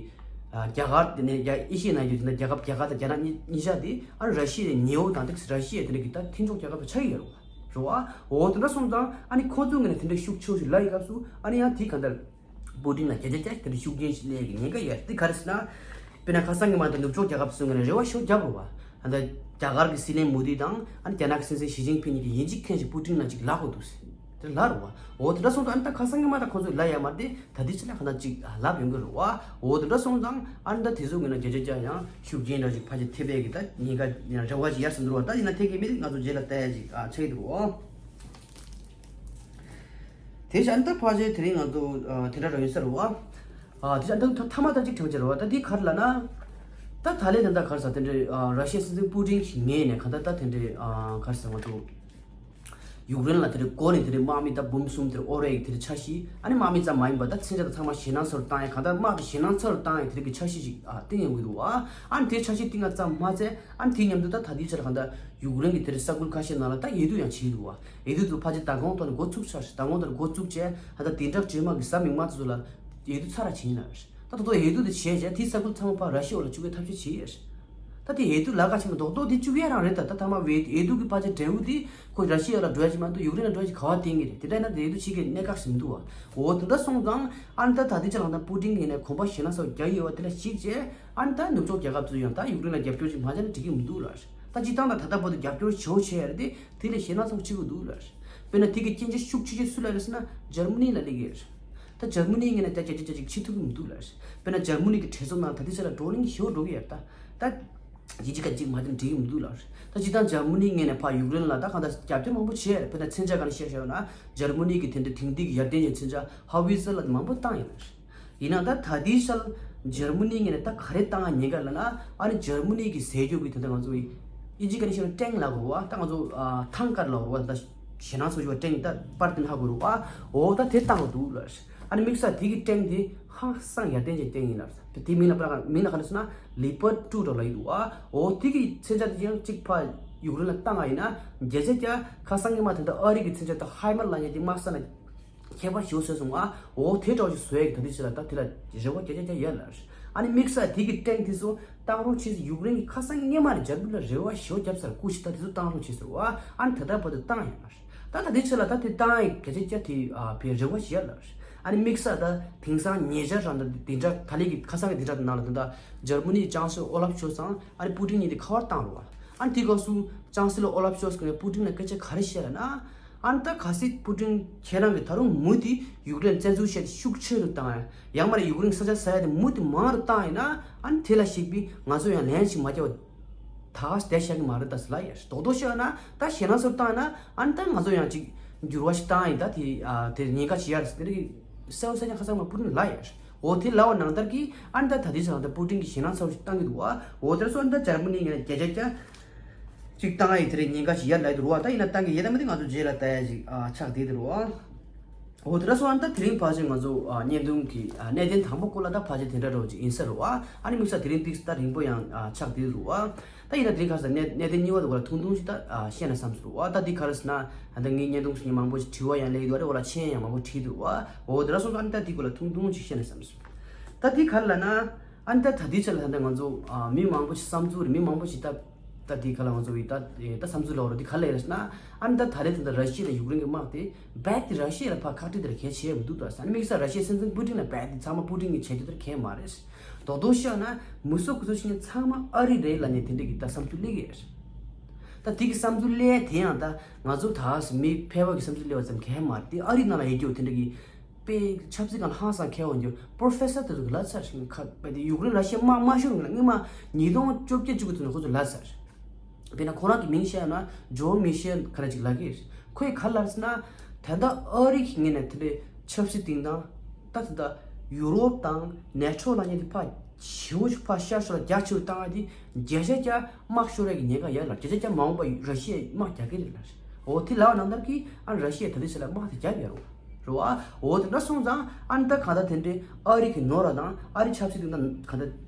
ཨ་རྒྱ་གར་དེ་ནས་རྒྱ་ཨེ་ཤི་ཡའི་ནང་ཡོད་དེ་འདྲ་རྒྱལ་ཁབ་རྒྱ་གར་དང་རྒྱ་ནག་གཉིས་གཉིས་ཆ་དེ་ཨ་ར་ཤི་ཡའི་ཉེ་འོག་དང་ཏོག་ཙམ་ར་ཤི་ཡའི་དེ་འདྲ་གི་ད་མཐུན་ཕྱོགས་རྒྱལ་ཁབ་ཏུ་ཆགས་ཀྱི་ཡོད་རེད་བ། རེད་བ། འོ་དེ་འདྲ་སོང་ཙང་ཨ་ནི་ཁོ་ཚོའི་ངོས་ནས་དེ་འདྲ་ཤུགས་ཆེ་བོ་ཞིག་ལབ་ཡི་སྐབས་སུ་ཨ་ནི་ཡང་དེ་ག་འདྲ་པུ་ཏིན་ལ་བརྒྱ་ཆ་བརྒྱ་དེ་འདྲ་ཤུགས་རྐྱེན་ཞིག་སླེབས་ཀྱི་ཉེན་ཁ་ཡོད་རེད། དེ་ག་རེ་ཟེར་ན། དཔེར་ན་ཁ་སང་གི་མ་ད་ནུབ་ཕྱོགས་རྒྱལ་ཁབ་ཚོའི་ངོས་ནས་རེ་བ་ཤུགས་རྒྱབ་རེད་བ། ཨ་ནི་རྒྱ་གར་གྱི་སྲིད་བློན་མོ་དི་དང་ཨ་ནི་རྒྱ་ནག་གི་སྲིད་འཛིན་ཞི་ཅིན་ཕིན་གཉིས་ཀྱིས་ཡིན་གཅིག་མཁྱེན་གཅིག་པུ་ཏིན་ལ་ཅིག་ལབ་དགོས་འདུག་ཟེར། དེ་ལབ་རེད་བ། འོ་དེ་འདྲ་སོང་ཙང་ཨ་ནི་ད་ཁ་སང་གི་མ་ད་ཁོ་ཚོས་ལབ་ཡ་མ་རེད་དེ་ད་ལྟའི་ཆ་ལ་ཁ་ན་ཅིག་ལབ་ཡོང་གི་རེད་བ། འོ་དེ་འདྲ་སོང་ཙང་ཨ་ནི་ད་དེ་ཚོ་ངོས་ནས་བརྒྱ་ཆ་བརྒྱ་ཡང་ཤུགས་རྐྱེན་འདྲ་ཅིག་ཕལ་ཆེར་ཐེབས་པའི་གི་ད་ཉེན་ཁ་ཡང་རེ་བ་ཅིག་ཡར་སེ་འདུག་བ། ད་ཡིན་ན་ཐེབས་ཀྱི་མེད་ང་ཚོ་རྗེས་ལ་ལྟ་ཡ་ཅིག་ཨ་ཆགས་ཀྱི་འདུག་བ། དེ་བཞིན་ད་ཕལ་ཆེར་དེ་རིང་ང་ཚོ་ཨ་དེ་འདྲ་རང་ཡིན་ས་རེད་བ། ཨ་དེ་བཞིན་ད་ཐ་མ་ད་ཅིག་དྲན་པ་ཅིག་རེད་བ། ད་འདི་ག་རེ་ལབ་ན། ད་ད་ལན་ད་ད་ག་རེ་ཟེར་དེ་འདྲའི་ཨ་ར་ཤི་ཡའི་སྲིད་འཛིན་པུ་ཏིན་གྱི་ངོས་ནས་ག་ད་ད་དེ་འདྲའི་ཨ་ག་རེ་ཟེར་ང་ཚོ་ཡུཀ་རེན་ལ་དེ་འདྲའི་སྒོ་ནས་དེ་འདྲའི་དམག་མི་ད་འབུམ་གསུམ་དེ་འདྲ་དབོར་ཡས་དེ་འདྲ་འཆར་གཞི་ཨ་ནི་དམག་མི་ཙམ་མ་ཡིན་པ་ད་མཚོན་ཆ་ད་ཚང་མ་ཞེད་སྣང་ཚ་རུ་བཏང་ཡས་ག་ད་དམག་གི་ཞེད་སྣང་ཚ་རུ་བཏང་ཡས་དེ་འདྲ་གི་འཆར་གཞི་ཅིག་ཨ་བཏིང་ཡོང་གི་འདུག་བ། ཨ་ནི་དེ་འཆར་གཞི་བཏིང་ཡ་ཙམ་མ་ཚད། ཨ་ནི་དེའི་མཉམ་དུ་ད་ད་ལྟའི་ཆར་གང་ལྟར་ཡུཀ་རེན་གྱི་དེ་འདྲའི་ས་ཁུལ་ཁ་ཤས་ནང་ལ་ད་འོས་བསྡུ་ཡང་བྱེད་ཀྱི་འདུག་བ། འོས་བསྡུ་དེ་ཕལ་ཆེར་ཟླ་གོང་ཐོག་ནས་འགོ་ཚུགས་ཚར་ཟླ་གོང་ཐོག་ནས་འགོ་བཙུགས་བྱས་ད་ལྟ་བདུན་ཕྲག་རྗེས་མ་གི་གཟའ་མིག་དམར་དེ་ཚོ་ལ་འོས་བསྡུ་ཚར་ར་བྱེད་ཡིན་ལ། ད་ད་ལྟ་འོས་བསྡུ་དེ་བྱས་རྗེས་དེའི་ས་ཁུལ་ཚང་མ་ཕར་ར་ཤི་ཡ་ལ་བཅུག་པའི་ཐབས་ཤེས་བྱེད་ཡོད་རེད། ད་དེ་འོས་བསྡུ་ལ་ཁ་ཕྱེ་མ་རྡོག་རྡོག་དེ་བཅུག་ཡ་རང་རེད། ད་ད་ཐ་མ་འོས་འོས་བསྡུ་གི་ཕལ་ཆེར་འབྲས་བུ་དེ་ཁོ་ར་ཤི་ཡ་ལ་འགྲོ་ཡ་ཅིག་མ་གཏོགས་ཡུཀ་རེན་ལ་འགྲོ་ཡ་ཅིག་ག་བ་བསྟན་གི་རེད། དེ་འདྲ་ཡིན་ན་དེ་འོས་བསྡུ་བྱེད་ཀྱི་གནད་འགག་ཞིག་མི་འདུག་བ། འོ་དེ་འདྲ་སོང་ཙང་ཨ་ནི་ད་ད་ལྟའི་ཆ་ལ་ད་པུ་ཏིན་གྱིས་ནས་གོམ་པ་ཞེད་སྣང་ཚ་བོ་རྒྱག་ཡོད་བ། དེ་ལ་གཞིགས་བྱས། ཨ་ནི་ད་ནུབ་ཕྱོགས་རྒྱལ་ཁབ་ཚོས་ཡང་ད་ཡུཀ་རེན་ལ་རྒྱབ་སྐྱོར་ཅིག་མ་བྱས་ན་འགྲིག་གི་མི་འདུག་ལ། ད་སྤྱིར་བཏང་ད་ད་ལྟ་བར་དུ་རྒྱབ་སྐྱོར་ཞེ་པོ་བྱས་ཡ་རེད་དེ། དེ་ལས་ཞེད་སྣང་ཚ་བོ་ཆེ་པོ་འདུག་ལ། དཔེར་ན་དེ་གི་རྐྱེན་ཆ་ཤུགས་ཆེ་ཤོས་སུ་ལ་རེད་ཟེར་ན་འཇར་མ་ནི་ལ་སླེབས་ཀྱི་རེད། ད་འཇར་མ་ནི་ངོས་ནས་ད་བརྒྱ་ཆ་བརྒྱ་ཅིག་བྱེད་ཐུབ་ཀྱི་མི་འདུག་ལ། དཔེར་ན་འཇར་མ་ནི་གི་གྲོས་ཚོགས་ནང་ད་ལྟའི་ཆ་ལ་བགྲོ་གླེང་ཞེ་པོ་འགྲོ་གི་ཡོད་རེད་ད། ད་ཡིན་གཅིག་མིན་གཅིག་མ་བསྟན་འགྲིག་གི་མི་འདུག་ལབ་རེད། ད་སྤྱིར་བཏང་འཇར་མ་ནི་ངོས་ནས་ཕར་ཡུཀ་རེན་ལ་ད་གང་ལྟར་རྒྱབ་སྐྱོར་མང་པོ་བྱས་རེད། དཔེར་ན་མཚོན་ཆ་ག་ནས་བཤད་བཞག་ན་འཇར་མ་ནི་གི་དེ་འདྲའི་དེང་དུས་ཀྱི་ཡར་ལྡན་གྱི་མཚོན་ཆ་ཧ་ཝི་ཙར་ལ་མང་པོ་བཏང་ཡོད་རེད། ཡིན་ནའང་ད་ད་ལྟའི་ཆར་འཇར་མ་ནི་ངོས་ནས་ད་ག་རེ་བཏང་ཡ་ཉེན་ཁ་ལབ་ན། ཨ་ནི་འཇར་མ་ནི་གི་ཟས་རྒྱུ་གི་དེ་འདྲ་ང་ཚོ་ཡིན་གཅིག་ག་ནས་བཤད་ན་ཊེང་ལབ་དགོས་རེད་བ། ད་ང་ཚོ་ཐང་ཀར་ལབ་དགོས་རེད་བ། ད་ཞེད་སྣང་ཚོར་བའི་ཊེང་ད་པར་དེ་ཧ་གོ་རེད་བ། འོ་ད་དེ་བཏང་འདུག་ལབ་རེད། ཨ་ནི་དམིགས་བསལ་དེ་གི་ཊེང་དེ་ཧང་སང་ཡར་ལྡན་གྱི་ཊེང་ཡིན་ལབ་རེད། དེ་མིང་ལ་པར་མིང་ལ་ག་རེ་ཟེར་ན་ལི་པར་ཊུ་འདྲ་ལབ་ཀྱི་འདུག་བ། འོ་དེ་གི་མཚོན་ཆ་དེ་ཡང་གཅིག་ཕར་ཡུཀ་རེན་ལ་བཏང་བ་ཡིན་ན་བརྒྱ་ཆ་བརྒྱ་ཁ་སང་ཉི་མ་དེ་འདྲ་ཨ་རི་གི་མཚོན་ཆ་དང་ཧའི་མར་ལབ་མཁན་དེ་དམག་ས་ན་ཁྱད་པར་ཞེ་པོ་བཟོས་སོང་བ། འོ་དེ་འདྲ་བ་ཞིག་བཟོ་ཡག་གི་ད་ལྟའི་ཆ་ལ་ད་དེ་ལ་རེ་བ་བརྒྱ་ཆ་བརྒྱ་ཡོད་ལབ་རེད། ཨ་ནི་དམིགས་བསལ་དེ་གི་ཊེང་དེ་ཚོ་བཏང་རོགས་བྱེད་ཟེར་ཡུཀ་རེན་གྱིས་ཁ་སང་སྔོན་མ་ནས་འཇར་པན་ལ་རེ་བ་ཞེ་པོ་བརྒྱབ་ཚར། སྐུ་མཁྱེན་ད་དེ་ཚོ་བཏང་རོགས་བྱེད་ཟེར་བ། ཨ་ནི་ད་ལྟ་བར་དུ་བཏང་ཡོད་ལབ་རེད། ད་ད་ལྟའི་ཆ་ལ་ད་དེ་བཏང་ཡག་གི་བརྒྱ་ཆ་བརྒྱ་དེ་ཨ་ཕའི་རེ་བ་ཞིག་ཡོད་ལབ་རེད། ཨ་ནི་དམིགས་བསལ་ད་དེང་སང་ཉེ་ཆར་རང་ད་དེ་འདྲ་ད་ལན་གྱི་ཁ་སང་གི་དེ་འདྲ་དེ་ནང་ལ་ད་ད་འཇར་མ་ནིའི་ཅང་སྲིད་ཨོ་ལབ་ཤོལ་ཙང་ཨ་ནི་པུ་ཏིན་གཉིས་དེ་ཁ་པར་བཏང་རེད་བ། ཨ་ནི་དེའི་སྐབས་སུ་ཅང་སྲིད་ཨོ་ལབ་ཤོལ་ཙ་གིས་པུ་ཏིན་ལ་སྐད་ཆ་ག་རེ་བཤད་ལབ་ན། ཨ་ནི་ད་གལ་སྲིད་པུ་ཏིན་ཁྱེད་རང་གིས་ད་རུང་མུ་མཐུད་ཡུཀ་རེན་བཙན་འཛུལ་བྱས་ཏེ་ཤུགས་ཆེ་རུ་བཏང་ཡ། ཡང་མ་རེད་ཡུཀ་རེན་ས་ཆ་ཟ་ཡ་དེ་མུ་མཐུད་མང་རུ་བཏང་ཡིན་ན། ཨ་ནི་དེ་ལ་གཞིགས་པའི་ང་ཚོ་ཡང་ལན་ཞིག་མ་བརྒྱབ་པ་ད་ག་བསྡད་བཞག་གི་མ་རེད་ད་ཟེར་ལབ་ཡ། རྡོག་རྡོག་བཤད་ན་ད་ཞེད་སྣང་ཚོར་བཏང་ཡིན་ན། ཨ་ནི་ད་ང་ཚོ་ཡང་ཅིག་འགྱུར་བ་ཞིག་བཏང་ཡིན་ད་དེ་ཨ་དེ་ཉེན་ཁ་ཞིག་ཡ་རེད་ཟེར་དེ་རིགས་གསལ་པོ་གསལ་རྐྱང་ཁ་སང་མ་པུ་ཏིན་ལབ་ཡ། འོ་དེ་ལབ་པ་ནང་ལྟར་གྱིས་ཨ་ནི་ད་ད་ལྟའི་ཆ་ལ་ད་པུ་ཏིན་གྱིས་ཞེད་སྣང་ཚ་པོ་ཞིག་བཏང་གི་འདུག་བ། འོ་དེར་སོང་ད་འཇར་མ་ནི་ངོས་ནས་བརྒྱ་ཆ་བརྒྱ་ཅིག་བཏང་ཡ་ཡིན་དེ་རེད། ཉེན་ཁ་ཞིག་ཡར་ལབ་ཀྱི་འདུག་བ། ད་ཡིན་ན་བཏང་གི་ཡོད་དམ་མེད་དེ་ང་ཚོ་རྗེས་ལ་ལྟ་ཡ་ཞིག་ཨ་ཆགས་བསྡད་དེ་རེད་བ། འོ་དེ་འདྲ་སོང་ཨ་ནི་ད་དེ་རིང་ཕལ་ཆེར་ང་ཚོ་ཨ་བརྙན་ཐུང་གི་ཨ་གནད་དོན་དང་པོ་སྐོར་ལ་ད་ཕལ་ཆེར་དེ་འདྲ་འདྲ་བོ་ཅིག་ཡིན་ས་རེད་བ། ཨ་ནི་དམིགས་བསལ་དེ་རིང་ཏིག་ཙམ་ད་རིང་པོ་ཡང་ཨ་ཆགས་བསྡད་རེད་བ། ད་ཡིན་ན་དེ་རིང་ཁ་སང་གནད་གནད་དོན་གཉིས་པ་དེ་སྐོར་ལ་ཐུང་ཐུང་ཞིག་ད་ཨ་བཤད་ན་བསམ་སོང་བ། ད་འདི་ག་རེ་ཟེར་ན་ཨ་ད་ངའི་བརྙན་ཐུང་ཞིག་མང་པོ་ཞིག་དྲི་བ་ཡང་སླེབས་ཀྱི་འདུག་བ། དེ་འོག་ལ་མཆན་ཡང་མང་པོ་བྲིས་འདུག་བ། འོ་དེ་འདྲ་སོང་ཙང་ཨ་ནི་ད་འདི་སྐོར་ལ་ཐུང་ཐུང་ཞིག་བཤད་ན་བསམ་སོང་། ད་འདི་ག་རེ་ལབ་ན། ཨ་ནི་ད་ད་ལྟའི་ཆ་ལ་ད་ལྟ་ང་ཚོ་ཨ་མི་མང་པོ་ཞིག་བསམ་ཚུལ་རེད། མི་མང་པོ་ཞིག་ད་ད་འདི་ག་ལ་ང་ཚོ་བི་ད་ད་བསམ་ཚུལ་ལབ་རོགས་འདི་ག་ལ་ཡིན་ཟེར་ན། ཨ་ནི་ད་ད་རེས་ད་ལྟ་ར་ཤི་ཡ་དང་ཡུཀ་རེན་གྱི་དམག་དེ་རྦད་དེ་ར་ཤི་ཡ་ལ་ཕར་ཁག་དཀྲི་དེ་ར་གལ་ཆེ་མི་འདུག་ད་ཟེར། ཨ་ནི་དམིགས་བསལ་ར་ཤི་ཡའི་སྲིད་འཛིན་པུ་ཏིན་ལ་རྦད་དེ་ཚང་མ་པུ་ཏིན་གྱིས་བྱེད་རྒྱུ་དེ་ར་གལ་མ་རེད། རྡོག་རྡོག་བཤད་ན་མི་སོ་ཁོ་ཚོ་ཞིག་ནི་ཚང་མ་ཨ་རི་རེད་ལབ་ནས་དེ་འདྲ་གི་ད་བསམ་ཚུལ་སླེབས་ཀྱི་ཡོད་རེད། ད་དེ་གི་བསམ་ཚུལ་སླེབས་ཡ་དེ་ཡང་ད་ང་ཚོ་ད་མི་ཕལ་པ་གི་བསམ་ཚུལ་སླེབས་པ་ཙམ་གལ་མ་རེད། དེ་ཨ་རི་ནང་ལ་ཡོད་རྒྱུ་དེ་འདྲ་གི་དཔེ་ཆབ་སྲིད་སྒང་ལ་ཧང་སང་མཁས་པ་འདུག་པོ་རོ་ཕེ་སར་དེ་ཚོ་གིས་ལབ་ཚར་ཞིང་ཁ་དཔེ་དེ་ཡུཀ་རེན་ར་ཤི་ཡ་དམག་མ་ཤོར་ན་སྔོན་མ་ཉིས་སྟོང་བཅོ་བརྒྱད་བཅུ་དགུ་ཚོ་ནས་ཁོ་ཚོས་ལབ་ཚར། དཔེར་ན་ཁོ་རང་གི་མིང་བཤད་ན་ཇོ་མི་ཤེལ་ག་རེ་ཅིག་ལབ་ཀྱི་རེད། ཁོས་ག་ལབ་ཟེར་ན། ད་ལྟ་ཨ་རི་གི་ངོས་ནས་དེ་འདྲའི་ཆབ་སྲིད་སྟེང་དང་། ད་ད་ལྟ་ཡུ་རོབ་དང་ནེ་ཊོ་ལབ་མཁན་དེ་ཕར་ཞེ་པོ་ཞིག་ཕར་ཤར་ཕྱོགས་ལ་རྒྱ་ཆེ་རུ་བཏང་ཡ་དེ་བརྒྱ་ཆ་བརྒྱ་དམག་ཤོར་ཡ་གི་ཉེན་ཁ་ཡོད་ལབ། བརྒྱ་ཆ་བརྒྱ་མ་འོངས་པ་ར་ཤི་ཡས་དམག་རྒྱག་གི་རེད་ལབ། འོ་དེ་ལབ་པ་ནང་ལྟར་གྱིས་ཨ་ནི་ར་ཤི་ཡས་ད་ལྟའི་ཆ་ལ་དམག་དེ་རྒྱབ་ཡོད་རེད་བ། རེད་བ། འོ་དེ་འདྲ་སོང་ཙང་ཨ་ནི་ད་གང་ལྟར་དེ་འདྲའི་ཨ་རི་གི་ནོར་བ་དང་ཨ་རི་ཆབ་སྲིད་དེ་འདྲ་གང་ལྟར་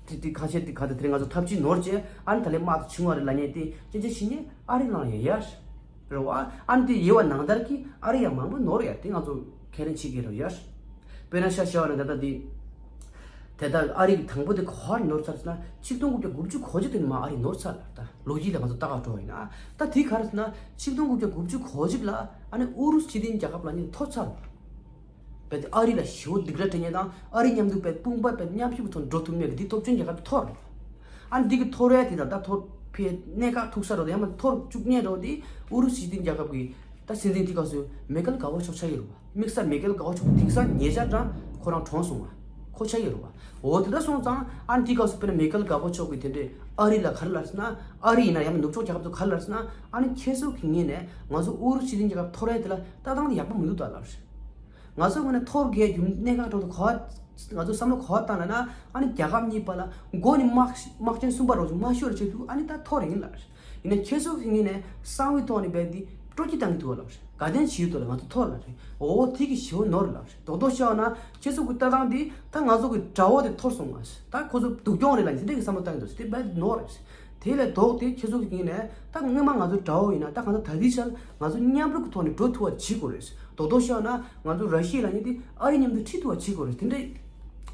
དེ་དེ་ཁ་ཤས་དེ་གང་ལྟར་དེ་རིང་ང་ཚོ་ཐབས་ཇུས་ནོར་བྱས་ཨ་ནི་ད་ལན་དམག་དེ་བྱུང་བ་རེད་ལབ་མཁན་དེ་སྐད་ཆ་བཤད་མཁན་ཨ་རི་ནང་ཡོད་ཡ། རེད་བ། ཨ་ནི་དེ་ཡོད་པ་ནང་ལྟར་གྱིས་ཨ་རི་ཡང་མང་པོ་ནོར་ཡ་དེ་ང་ཚོ་ཁས་ལེན་བྱེད་དགོས་རེད་ཡ། དཔེར་ན་ཤ་ཤ་བ་ནི་ད་ལྟ་དེ། དེ་ལྟར་ཨ་རི་གི་དང་པོ་དེ་ག་པར་ནོར་ཚར་ཟེར་ན་ཆིག་སྟོང་དགུ་བརྒྱ་དགུ་བཅུ་གོ་གཅིག་དེ་ནས་མར་ཨ་རི་ནོར་ཚར་ལ། ད་ལོ་རྒྱུས་ལ་ང་ཚོ་ལྟ་ག་འགྲོ་བ་ཡིན་ན། ད་དེ་ག་རེ་ཟེར་ན་ཆིག་སྟོང་དགུ་བརྒྱ་དགུ་བཅུ་གོ་གཅིག་ལ་ཨ་ནི་ཨུ་རུ་སུ་སྤྱི་མཐུན་རྒྱལ་ཁབ་ལབ་མཁན་དེ་འཐོར་ཚར་ལ། རྦད་དེ་ཨ་རི་ལ་ཞེ་པོ་སྡིགས་ར་སྤྲད་མཁན་དང་ཨ་རི་མཉམ་དུ་རྦད་དཔུང་པ་རྦད་མཉམ་གཤིབ་ཀྱི་ཐོག་ནས་འགྲོ་ཐུབ་མཁན་གྱི་དེ་སྟོབས་ཆེན་རྒྱལ་ཁབ་དེ་འཐོར། ཨ་ནི་འདི་གི་འཐོར་ཡ་དེ་དང་ད་འཐོར་ཕའི་གནད་འགག་ཐུག་ས་རོ་དེ་ཡང་མ་འཐོར་བཅུག་མཁན་རོ་དེ་ཨུ་རུ་སུ་སྤྱི་མཐུན་རྒྱལ་ཁབ་ཀྱི་ད་སྲིད་འཛིན་དེ་སྐབས་སུ་མེ་ཁེལ་གྷོར་བྷ་ཆོབ་ཆགས་ཀྱི་རེད་བ། དམིགས་བསལ་མེ་ཁེལ་གྷོར་བྷ་ཆོབ་དེང་སང་ཉེ་ཆར་རང་ཁོ་རང་གྲོངས་སོང་བ། ཁོ་ཆགས་ཀྱི་རེད་བ། འོ་དེ་འདྲ་སོང་ཙང་ཨ་ནི་དེ་སྐབས་སུ་དཔེར་ན་མེ་ཁེལ་གྷོར་བྷ་ཆོབ་ཀྱིས་དེ་འདྲའི་ཨ་རི་ལ་ག་རེ་ལབ་ཟེར་ན། ཨ་རི་ཡིན་ན་ཡང་ན་ནུབ་ཕྱོགས་རྒྱལ་ཁབ་ཚོ་ག་རེ་ལབ་ཟེར་ན། ཨ་ནི་ཁྱེད་ཚོ་གི་ངོས་ནས་ང་ཚོ་ཨུ་རུ་སུ་སྤྱི་མཐུན་རྒྱལ་ཁབ་འཐོར་ཡ་དེ་ལ་ལྟ་སྟངས་དེ་ཡག་པོ་མི་འདུག་ད་ལབ་རེད། ང་ཚོ་ངོས་ནས་ཐོར་དགོས་རྒྱུ་གནད་འགག་དྲང་དུ་གོ་བ། ང་ཚོ་བསམ་བློ་གོ་བ་བཏང་ལ་ན་ཨ་ནི་རྒྱལ་ཁབ་གཉིས་བར་ལ་མགོ་ནས་དམག་དམག་ཆེན་གསུམ་པ་རོགས་ཀྱི་དམག་ཤོར་བྱེད་དུས་ཨ་ནི་ད་ཐོར་ཡིན་ལབ་རེད། ཡིན་ན་ཁྱེད་ཚོ་གི་ངོས་ནས་གསང་བའི་ཐོག་ནས་རྦད་དེ་སྤྲོ་སྐྱིད་བཏང་གི་འདུག་ལབ་རེད། དགའ་ལྡན་བྱེད་ཡུལ་དུ་ལ་ང་ཚོ་ཐོར་ལབ་རེད། འོ་དེ་གི་ཞེ་པོ་ནོར་ལབ་རེད། རྡོག་རྡོག་བཤད་ན་ཁྱེད་ཚོ་གི་ལྟ་སྟངས་དེ་ད་ང་ཚོ་གི་དགྲ་བོ་དེ་ཐོར་སོང་ང་ད་ཁོ་ཚོ་སྡུག་གྱོང་རེད་ལབ་དེ་འདྲ་གི་བསམ་བློ་བཏང་གི་འདུག་དེ་རྦད་དེ་ནོར་རེད། དེ་ལས་ལྡོག་སྟེ་ཁྱེད་ཚོ་གི་ངོས་ནས་ད་སྔོན་མ་ང་ཚོ་དགྲ་བོ་ཡིན་ན་ད་གང་ལྟར་ད་ལྟའི་ཆར་ང་ཚོ་མཉམ་རུབ་ཀྱི་ཐོག་ནས་འགྲོ་ཐུབ་པ་བྱེད་དགོས་རེད། རྡོག་རྡོག་བཤད་ན་ང་ཚོ་ར་ཤི་ཡ་ལབ་མཁན་དེ་ཨ་རི་མཉམ་དུ་ཁྲིད་ཐུབ་པ་བྱེད་དགོས་རེད། དེ་འདྲའི་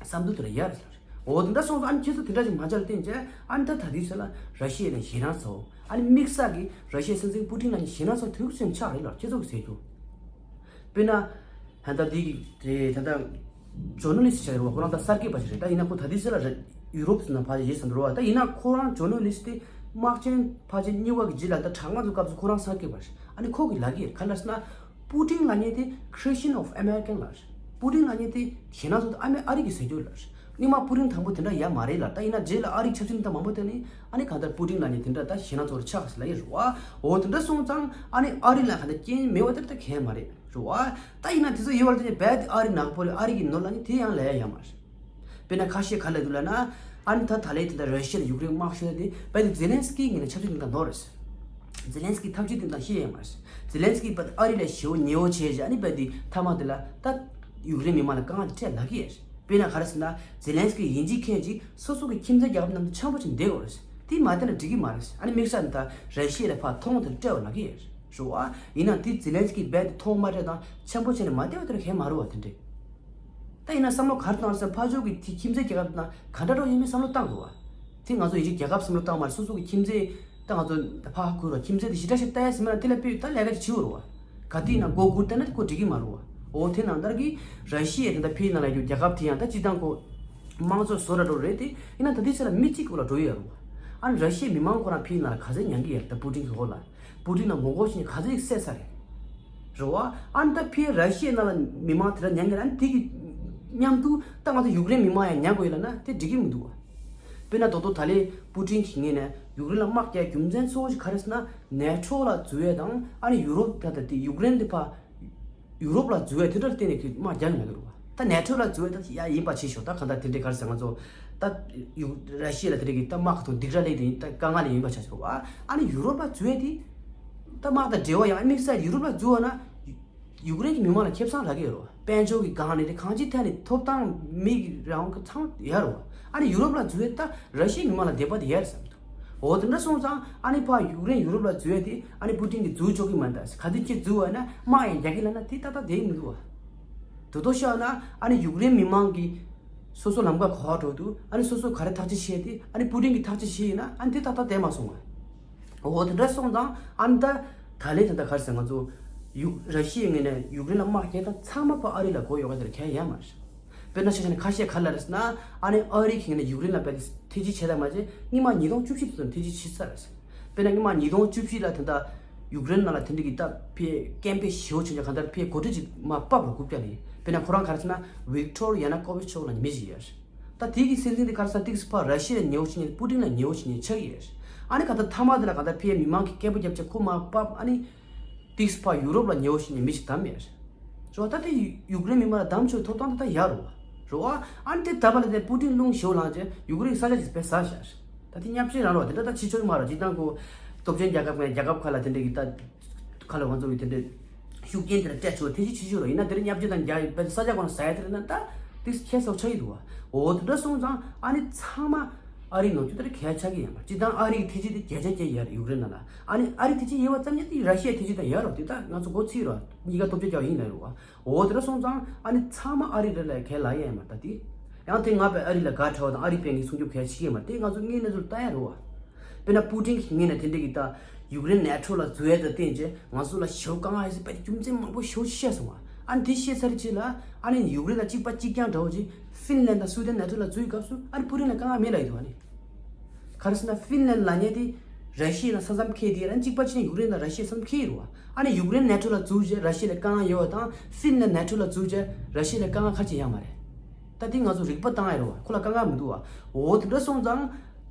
བསམ་ཚུལ་དེ་ལ་ཡོད་རེད་ཟེར། འོ་དེ་འདྲ་སོང་ཙང་ཨ་ནི་ཁྱེད་ཚོ་དེ་འདྲ་ཞིག་མ་བྱས་ལ་བརྟེན་བྱས་ཨ་ནི་ད་ད་ལྟའི་ཆར་ལ་ར་ཤི་ཡ་ལ་ཞེད་སྣང་ཚ་པོ། ཨ་ནི་དམིགས་བསལ་གྱི་ར་ཤི་ཡའི་སྲིད་འཛིན་པུ་ཏིན་ལ་ནི་ཞེད་སྣང་ཚ་པོ་དེ་ཚོ་ཆགས་རེད་ལ་ཁྱེད་ཚོ་གི་ཟེར་རྒྱུ། དཔེར་ན། ད་ལྟ་འདི་གི་དེ་ད་ལྟ་ཇོར་ནལ་ལིསྟ་ཞིག་རེད་བ། ཁོ་རང་ད་གསར་སྐྱེས་པ་ཞིག་རེད། ད་ཡིན་ན་ཁོ་ད་ལྟའི་ཆར་ལ་ཡུ་རོབ་ནང་ཕལ་ཆེར་ཡོད་ས་འདུག་རེད་བ། ད་ཡིན་ན་ཁོ་རང་ཇོར་ནལ་ལིསྟ་དེ་དམག་ཆེན་ཕལ་ཆེར་གཉིས་པ་གི་རྗེས་ལ་ད་གྲང་མོ་ཚོ་སྐབས་སུ་ཁོ་རང་གསར་སྐྱེས་པ་རེད། ཨ་ནི་ཁོ་གིས་ལབ་ཀྱི་ཡོད་ག་ལབ་ཟེར་ན། པུ་ཏིན་ལབ་མཁན་དེ་Christian of American་ལབ་རེད། པུ་ཏིན་ལབ་མཁན་དེ་ཞེད་སྣང་ཚ་པོ་དེ་ཨ་མེ་ཨ་རི་གི་ཟེར་རྒྱུ་ལབ་རེད། སྔོན་མ་པུ་ཏིན་དང་པོ་དེ་འདྲ་ཡ་མ་རེད་ལ། ད་ཡིན་ན་རྗེས་ལ་ཨ་རིའི་ཆབ་སྲིད་དང་མང་པོ་དེ་ནི་ཨ་ནི་གང་ལྟར་པུ་ཏིན་ལ་ནི་དེ་འདྲ་ད་ཞེད་སྣང་ཚོར་ཆགས་ལ་ཡི་རུ་བ། འོ་དེ་འདྲ་སོང་ཙང་ཨ་ནི་ཨ་རི་ལ་གང་ལྟར་རྐྱེན་མེད་པ་དེར་ད་གལ་མ་རེད་རུ་བ། ད་ཡིན་ན་དེ་ཚོ་ཡོད་བར་དེ་ནི་རྦད་དེ་ཨ་རི་ནག་པོ་རེད། ཨ་རི་གི་ནོར་ལ་ནི་དེ་ཡང་ལས་ཡ་མ་རེད། དཔེར་ན་ཁ་ཤས་ག་ལ་འདུག་ལ་ན། ཨ་ནི་ད་ད་ལས་དེ་འདྲ་ར་ཤི་ཡ་དང་ཡུཀ་རེན་དམག་ཤོར་དེ་རྦད་དེ་ཛེ་ལན་སི་ཀི་ངོས་ནས་ཆབ་སྲིད་དེ་འདྲ་ནོར་རེད། ཛེ་ལན་སི་ཀི་ཐབས་ཇུས་དེ་འདྲ་ཤེས་ཡ་མ་རེད། ཛེ་ལན་སི་ཀི་རྦད་དེ་ཨ་རི་ལ་ཞེ་བོ་ཉེ་བོ་བྱས་བྱས་ཨ་ནི་རྦད་དེ་མཐའ་མ་དེ་ལ་ད་ཡུཀ་རེན་མི་མང་ལ་དཀའ་ངལ་དེ་འཕྲད་ལབ་ཀྱི་ཡ་རེད། དཔེར་ན་ག་རེ་ཟེར་ན་ཛེ་ལན་སི་ཀི་ཡིན་གཅིག་མཁན་གཅིག་སོ་སོ་གི་ཁྱིམ་མཚེས་རྒྱལ་ཁབ་རྣམས་དང་འཆམ་པོ་བྱས་བསྡད་དགོས་རེད། དེ་མ་བསྡད་ན་འགྲིག་གི་མ་རེད། ཨ་ནི་དམིགས་བསལ་ད་ར་ཤི་ཡ་ལ་ཕར་ཐོང་དེ་སྤྲད་པ་ལབ་ཀྱི་ཡོད་རེད་བ། ཡིན་ན་དེ་ཛེ་ལན་སི་ཀི་རྦད་དེ་ཐོང་མ་སྤྲད་དང་འཆམ་པོ་བྱས་ནས་མ་བསྡད་པ་དེ་ར་གལ་མ་རུང་བ་དེ་འདྲས། ད་ཡིན་ན་བསམ་བློ་ག་རེ་བཏང་ཟེར་ན་ཕར་ཕྱོགས་ཀྱི་དེ་ཁྱིམ་མཚེས་རྒྱལ་ཁབ་དང་ག་འདྲ་འགྲོ་ཡིན་མིན་བསམ་བློ་བཏང་དགོས་བ། དེ་ང་ཚོ་ཡིན་གཅིག་རྒྱལ་ཁབ་བསམ་བློ་བཏང་མ་རེད། སོ་སོ་གི་ཁྱིམ་མཚེས་ད་ང་ཚོ་ཕར་ཁུར་བ་ཁྱིམ་མཚེས་དེ་ཞེ་དྲག་ཞིག་ལྟ་ཡ་ཟེར་མ་ན་དེ་ལ་དཔེ་ད་ལས་ཀ་ཅིག་བྱེད་དགོས་རུང་བ། ག་དུས་ཡིན་ན་མགོ་སྒུར་བལྟས་ན་ཁོ་འགྲིག་གི་མ་རུང་བ། འོ་དེ་ནང་ལྟར་གྱི་ར་ཤི་ཡའི་དེ་འདྲ་ཕའི་ནང་ལ་ཡོད་རྒྱལ་ཁབ་དེ་ཡང་ད་སྤྱི་བཏང་ཁོ་དམངས་གཙོ་བཟོ་འདྲ་འགྲོ་རེད་དེ། ཡིན་ན་ད་དུས་ཚོད་ལ་མི་གཅིག་གོ་ལ་འགྲོ་ཡི་ཡ་རུང་བ། ཨ་ནི་ར་ཤི་ཡའི་མི་མང་ཁོ་རང་ཕའི་ནང་ལ་ག་ཚད་མྱངས་ཀྱི་ཡ་རེད། ད་པུ་ཏིན་གི་འོག་ལ་པུ་ཏིན་ལ་ངོ་རྒོལ་བྱས་ནས་ག་ཚད་ཅིག་བསད་ཚར་རེད། རེད་བ། ཨ་ནི་ད་ཕའི་ར་ཤི་ཡའི་ནང་ལ་མི་མང་དེ་འདྲ་མྱངས་ཀྱི་རེད། ཨ་ནི་དེ་གི་མཉམ་དུ་ད་ང་ཚོ་ཡུཀ་རེན་མི་མང་ཡང་མྱངས་དགོས་ཡོད་ལབ་ན་དེ་འགྲིག་གི་མི་འདུག་བ། དཔེར་ན་ད་དུང་ད་ལས་པུ་ཏིན་གྱི་ངོས་ནས་ཡུཀ་རེན་ལ་དམག་རྒྱག་རྒྱུ་མཚན་གཙོ་བོ་ཞིག་ག་རེ་ཟེར་ན་ནེ་ཊོ་ལ་འཛུལ་ཡས་དང་ཨ་ནི་ཡུ་རོབ་ད་ལྟ་དེ་ཡུཀ་རེན་དེ་ཕར་ཡུ་རོབ་ལ་འཛུལ་ཡས་དེ་འདྲར་བརྟེན་ནས་ཁོས་དམག་རྒྱག་གི་མེད་འགྲོ་བ། ད་ནེ་ཊོ་ལ་འཛུལ་ཡས་ད་ཡ་ཡིན་པ་བྱེད་ཤོག་ད་གང་ལྟར་དེ་འདྲའི་ག་རེ་ཟེར་ང་ཚོ་ད་ཡུ་ར་ཤི་ཡ་ལ་དེ་འདྲ་གི་ད་དམག་གི་ཐོག་སྡིགས་ར་སླེབས་དེ་ད་དཀའ་ངལ་ཡིན་པ་ཆགས་ཤོག་བ། ཨ་ནི་ཡུ་རོབ་ལ་འཛུལ་ཡས་དེ་ད་དམག་དང་འབྲེལ་བ་ཡང་དམིགས་བསལ་ཡུ་རོབ་ལ་འཛུལ་བ་ན། ཡུཀ་རེན་གྱི་མི་མང་ལ་ཁེ་བཟང་རག་གི་ཡོད་རེད་བ། དཔལ་འབྱོར་གྱི་སྒང་ནས་རེད། གང་ཅིའི་ཐད་ནས་ཐོབ་ཐང་མི་གི་རང་དབང་གི་ཚང་ཡོད་རེད་བ། ཨ་ནི་ཡུ་རོབ་ལ་འཛུལ་བས་ད་ར་ཤི་ཡའི་མི་མང་ལ་བདེ་བ་དེ་ཡོད་རེད་བསམ་འདུག་འོ་དེ་འདྲ་སོང་ཙང་ཨ་ནི་ཕར་ཡུཀ་རེན་ཡུ་རོབ་ལ་འཛུལ་བས་དེ་ཨ་ནི་པུ་ཏིན་གྱིས་འཛུལ་ཆོག་གི་མ་རེད། ད་ག་དུས་ཁྱེད་འཛུལ་བ་ན་དམག་ཡང་རྒྱག་གི་ལབ་ན་དེ་ཏག་ཏག་བསྡད་ཀྱི་མི་འདུག་བ། དོ་དོ་ཤོད་ན་ཨ་ནི་ཡུཀ་རེན་མི་མང་གིས་སོ་སོ་ལམ་ཁ་ག་པར་འགྲོ་འདུག་ཨ་ནི་སོ་སོ་ག་རེ་ཐག་གཅོད་བྱས་ཏེ་ཨ་ནི་པུ་ཏིན་གྱིས་ཐག་གཅོད་བྱས་ཡིན་ན་ཨ་ནི་དེ་ཏག་ཏག་བསྡད་མ་སོང་བ། འོ་དེ་འདྲ་སོང་ཙང་ཨ་ནི་ད་ད་ལན་ད་ལྟ་ག་རེ་ཟེར་ང་ཚོ་ཡུ་ར་ཤི་ཡའི་ངོས་ནས་ཡུཀ་རེན་ལ་དམག་རྒྱག་སྟངས་ཚང་མ་ཕར་ཨ་རི་ལ་མགོ་གཡོག་ག་དེར་གལ་ཡོད་མ་རེད། དཔེར་ན་ཆ་བཞག་ན་ཁ་ཤས་ག་ལ་རེད་ཟེར་ན་ཨ་ནི་ཨ་རི་གི་ངོས་ནས་ཡུཀ་རེན་ལ་རྦད་དེ་ཐེ་ཇུས་བྱས་ད་མ་བྱས་སྔོན་མ་ཉིས་སྟོང་བཅུ་བཞི་དེ་ཚོ་ཐེ་ཇུས་བྱས་ཚར་རེད། དཔེར་ན་སྔོན་མ་ཉིས་སྟོང་བཅུ་བཞི་ལ་དེ་འདྲ་ཡུཀ་རེན་ནང་ལ་དེ་འདྲ་གི་ད་ཕའི་སྐད་འབོད་ཞེ་པོ་བྱུང་ཀྱང་གང་ལྟར་ཕའི་འགོ་ཁྲིད་ཅིག་མར་ཕབ་རོགས་རྐུབ་བཀྱག་ནས་དཔེར་ན་ཁོ་རང་ག་རེ་ཟེར་ན་ཝིག་ཊོར་ཡ་ནུ་ཀོ་ཝི་ཆ་ལབ་མཁན་མི་ཞིག་ཡོད་རེད། ད་དེ་གི་སྲིད་འཛིན་དེ་ག་རེ་ཟེར་ན་ཏིག་ཙམ་ཕར་ར་ཤི་ཡ་ལ་ཉེ་བོ་བྱེད་མཁན་པུ་ཏིན་ལ་ཉེ་བོ་བྱེད་མཁན་ཆགས་ཀྱི་ཡོད་རེད། ཨ་ནི་ག་ད་མཐའ་མ་དེ་ལ་ག་ད་ཕའི་མི་མང་གི་སྐད་འབོད་བརྒྱབ་བྱས་ཁོ་མར་ཕབ། ཨ་ནི་ཏིག་ཙམ་ཕར་ཡུ་རོབ་ལ་ཉེ་བོ་བྱེད་མཁན་མི་ཞིག་བདམས་ཡོད་རེད། རེད་བ། ད་དེ་ཡུཀ་རེན་མི་མང་ལ་བདམས་ཆོག་ཐོབ་ཐང་ད་ད་ཡོད་རེད་བ། རེད་བ། ཨ་ནི་དེ་ད་བར་ལ་དེ་པུ་ཏིན་རླུང་ཞེ་པོ་ལངས་བྱས་ཡུཀ་རེན་གྱི་ས་ཆ་ཞིག་དཔེ་ཟ་བཞག་རེད། ད་དེ་བརྙས་བཅོས་རང་རེད་བ། དེ་འདྲ་ད་བྱེད་ཆོག་གི་མ་རེད། སྤྱིར་བཏང་ཁོ་སྟོབས་ཆེན་རྒྱལ་ཁབ་ཀྱི་རྒྱལ་ཁབ་ཁག་ལ་དེ་འདྲ་གི་ད་ཁ་ལ་ང་ཚོ་གི་དེ་འདྲའི་ཤུགས་རྐྱེན་དེ་འདྲ་སྤྲད་ཆོག་ཐེ་ཇུས་བྱེད་ཆོག་རེད། ཡིན་ན་དེ་འདྲ་བརྙས་བཅོས་དང་རྒྱག་ཡོད་པས་ས་ཆ་ཁོ་ན་ཟ་ཡ་དེ་རེད་ན་ད་ཏིག་ཙམ་ཁྱད་མཚར་ཆགས་ཀྱི་འདུག་བ། འོ་དེ་འདྲ་སོང་ཙང་ཨ་ནི་ཚང་མ་ཨ་རིའི་ནོར་འཁྲུལ་དེ་འདྲ་གལ་ཆགས་ཀྱི་ཡོད་མ་རེད། སྤྱིར་བཏང་ཨ་རི་གི་ཐེ་ཇུས་དེ་རྒྱ་ཆ་རྒྱ་ཡོད་རེད་ཡུཀ་རེན་ནང་ལ། ཨ་ནི་ཨ་རི་ཐེ་ཇུས་ཡོད་པ་ཙམ་ཉིད་དེ་ར་ཤི་ཡའི་ཐེ་ཇུས་དང་ཡོད་རེད། དེ་ད་ང་ཚོ་མགོ་ཚོས་རོགས། གཉིས་ཀ་སྟོབས་ཆེ་རྒྱག་ཡིན་ན་རེད་བ། འོ་དེ་འདྲ་སོང་ཙང་ཨ་ནི་ཚང་མ་ཨ་རི་རེད་ལ་གལ་ལ་ཡ་ཡིན་མ་རེད། ད་དེ་ཡང་དེ་ང་པས་ཨ་རི་ལ་དགའ་ཁྲ་བ་དང་ཨ་རི་པས་ངས་སྲུང་སྐྱོབ་གལ་བྱེད་ཀྱི་ཡོད་མ་རེད། དེ་ང་ཚོ་དངོས་གནས་ཚུར་ལྟ་ཡ་རེད་བ། དཔེར་ན་པུ་ཏིན་གྱི་ངོས་ནས་དེ་འདྲ་གི་ད་ཡུཀ་རེན་ནེ་ཊོ་ལ་འཛུལ་ཡ་དང་བསྟུན་བྱས་ང་ཚོ་ལ་ཞེ་པོ་དཀའ་ངལ་ཡོད་ཟེར་པའི་རྒྱུ་མཚན་མང་པོ་ཞེ་པོ་བཤད་སོང་བ། ཨ་ནི་དེ་བཤད་ཚར་རྗེས་ལ་ཨ་ནི་ཡུཀ་རེན་ལ་གཅིག་པ་གཅིག་རྐྱང་འདྲ་བོ་ཅིག་ཧྥིན་ལན་དང་སུའུ་ཏན་ནེ་ཊོ་ལ་འཛུལ་བའི་སྐབས་སུ་ཨ་ནི་པུ་ཏིན་ལ་དཀའ་ངལ་མེད་ལབ་ཡོད་འདུག་ཨ་ནི་ག་རེ་ཟེར་ན་ཧྥིན་ལན་ལབ་མཁན་དེ་ར་ཤི་ཡ་ལ་ས་མཚམས་འཁེལ་དེ་ཨ་ནི་གཅིག་པ་ཅིག་ཡུཀ་རེན་དང་ར་ཤི་ཡའི་ས་མཚམས་འཁེལ་ཡོད་རེད་བ། ཨ་ནི་ཡུཀ་རེན་ནེ་ཊོ་ལ་འཛུལ་རྗེས་ར་ཤི་ཡ་ལ་དཀའ་ངལ་ཡོད་པ་དང་ཧྥིན་ལན་ནེ་ཊོ་ལ་འཛུལ་རྗེས་ར་ཤི་ཡ་ལ་དཀའ་ངལ་ཁ་ཅིག་ཡོད་མ་རེད། ད་དེ་ང་ཚོ་རིག་པ་བཏང་ཡ་རེད་བ། ཁོ་ལ་དཀའ་ངལ་མི་འདུག་བ། འོ་དེ་འདྲ་སོང་ཙང་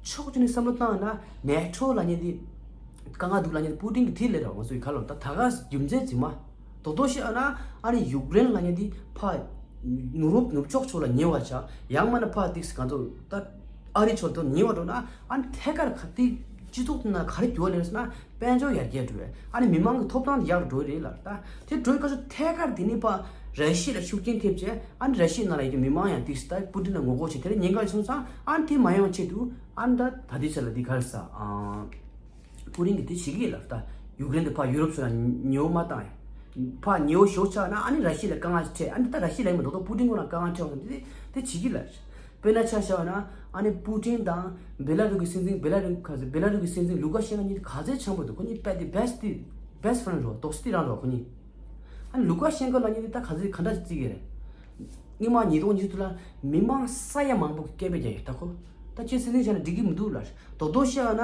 ཕྱོགས་གཅིག་ནས་བསམ་བློ་བཏང་ན་ནེ་ཊོ་ལབ་མཁན་དེ་དཀའ་ངལ་འདུག་ལབ་མཁན་དེ་པུ་ཏིན་གྱི་དེ་ལས་རེད་བ། ང་ཚོ་ཡི་ག་ལོ་ད་ད་ག་རྒྱུ་མཚན་ཇི་མ། དོ་དོ་བཤད་ན་ཨ་ནི་ཡུཀ་རེན་ལབ་མཁན་དེ་ཕར་ནུབ་རོབ་ནུབ་ཕྱོགས་ཕྱོགས་ལ་ཉེ་བ་ཆགས། ཡང་མིན་ན་ཕར་ཏིག་ཙམ་ང་ཚོ་ད་ཨ་རི་ཕྱོགས་དང་ཉེ་བ་འགྲོ་ན་ཨ་ནི་ཐད་ཀར་ག་དེ་སྤྱི་ཚོགས་དེ་ན་ག་རེ་འགྱུར་བ་ལེན་ཟེར་ན་དཔལ་འབྱོར་ཡར་རྒྱས་འགྲོ་བས། ཨ་ནི་མི་མང་གི་ཐོབ་ཐང་ཡག་རུ་འགྲོ་གི་རེད་ལབ། ད་དེ་འགྲོ་བའི་སྐབས་སུ་ཐད་ཀར་དེ་ནི་ཕར་ར་ཤི་ཡ་ལ་ཤུགས་རྐྱེན་ཐེབས་བྱས་ཨ་ནི་ར་ཤི་ཡའི་ནང་ལ་ཡོད་ཀྱི་མི་མང་ཡང་ཏིག་ཙམ་ད་པུ་ཏིན་ལ་ངོ་རྒོལ་བྱེད་དེ་རེད། ཉེན་ཁ་སོང་ཙང་ཨ་ནི་དེ་མ་ཡོང་ཆེད་དུ་ཨ་ནི་ད་ད་ལྟའི་ཆ་ལ་འདི་ག་རེ་ཟ་ཨ། པུ་ཏིན་གྱིས་དེ་བྱེད་ཀྱི་ལབ། ད་ཡུཀ་རེན་དེ་ཕར་ཡུ་རོབ་ཕྱོགས་ལ་ཉེ་བོ་མ་བཏང་ཡ། ཕར་ཉེ་བོ་ཞེ་པོ་ཆགས་ན་ཨ་ནི་ར་ཤི་ཡ་ལ་དཀའ་ངལ་ཞིག་འཕྲད། ཨ་ནི་ད་ར་ཤི་ཡ་ལ་ཡིན་པ་རྡོག་རྡོག་པུ་ཏིན་ཁོ་རང་དཀའ་ངལ་འཕྲད་འོང་ཟེར་དེ་དེ་བྱེད་ཀྱི་ལབ། དཔེར་ན་ཆ་བཞག་ན་ཨ་ནི་པུ་ཏིན་དང་བེ་ལ་རུ་གི་སྲིད་འཛིན་བེ་ལ་རུ་ག་ཟེར་བེ་ལ་རུ་གི་སྲིད་འཛིན་ལུ་ཀ་ཤེན་ཀོ་གཉིས་དེ་ག་ཚད་འཆམ་པོ་འདུག་ཁོ་གཉིས་རྦད་དེ་བེ་སི་ཊི་བེ་སི་ཊི་ཕེ་རེན་ཌི་རེད་བ། དོ་སྟི་རང་རེད་བ་ཁོ་གཉིས། ཨ་ནི་ལུ་ཀ་ཤེན་ཀོ་ལབ་མཁན་དེ་ད་ག་ཚོད་ག་འདྲ་ཞིག་བརྩི་གི་རེད། སྔོན་མ་ཉིས་སྟོང་ཉི་ཤུ་ལ་མི་མང་ས་ཡ་མང་པོ་གིས་སྐད་འབོད་རྒྱག་ཡོད། ད་ཁོ་ད་ཁྱེད་སྲིད་འཛིན་བྱས་ན་འགྲིག་གི་མི་འདུག་ལབ། དོ་དོ་བཤད་ན་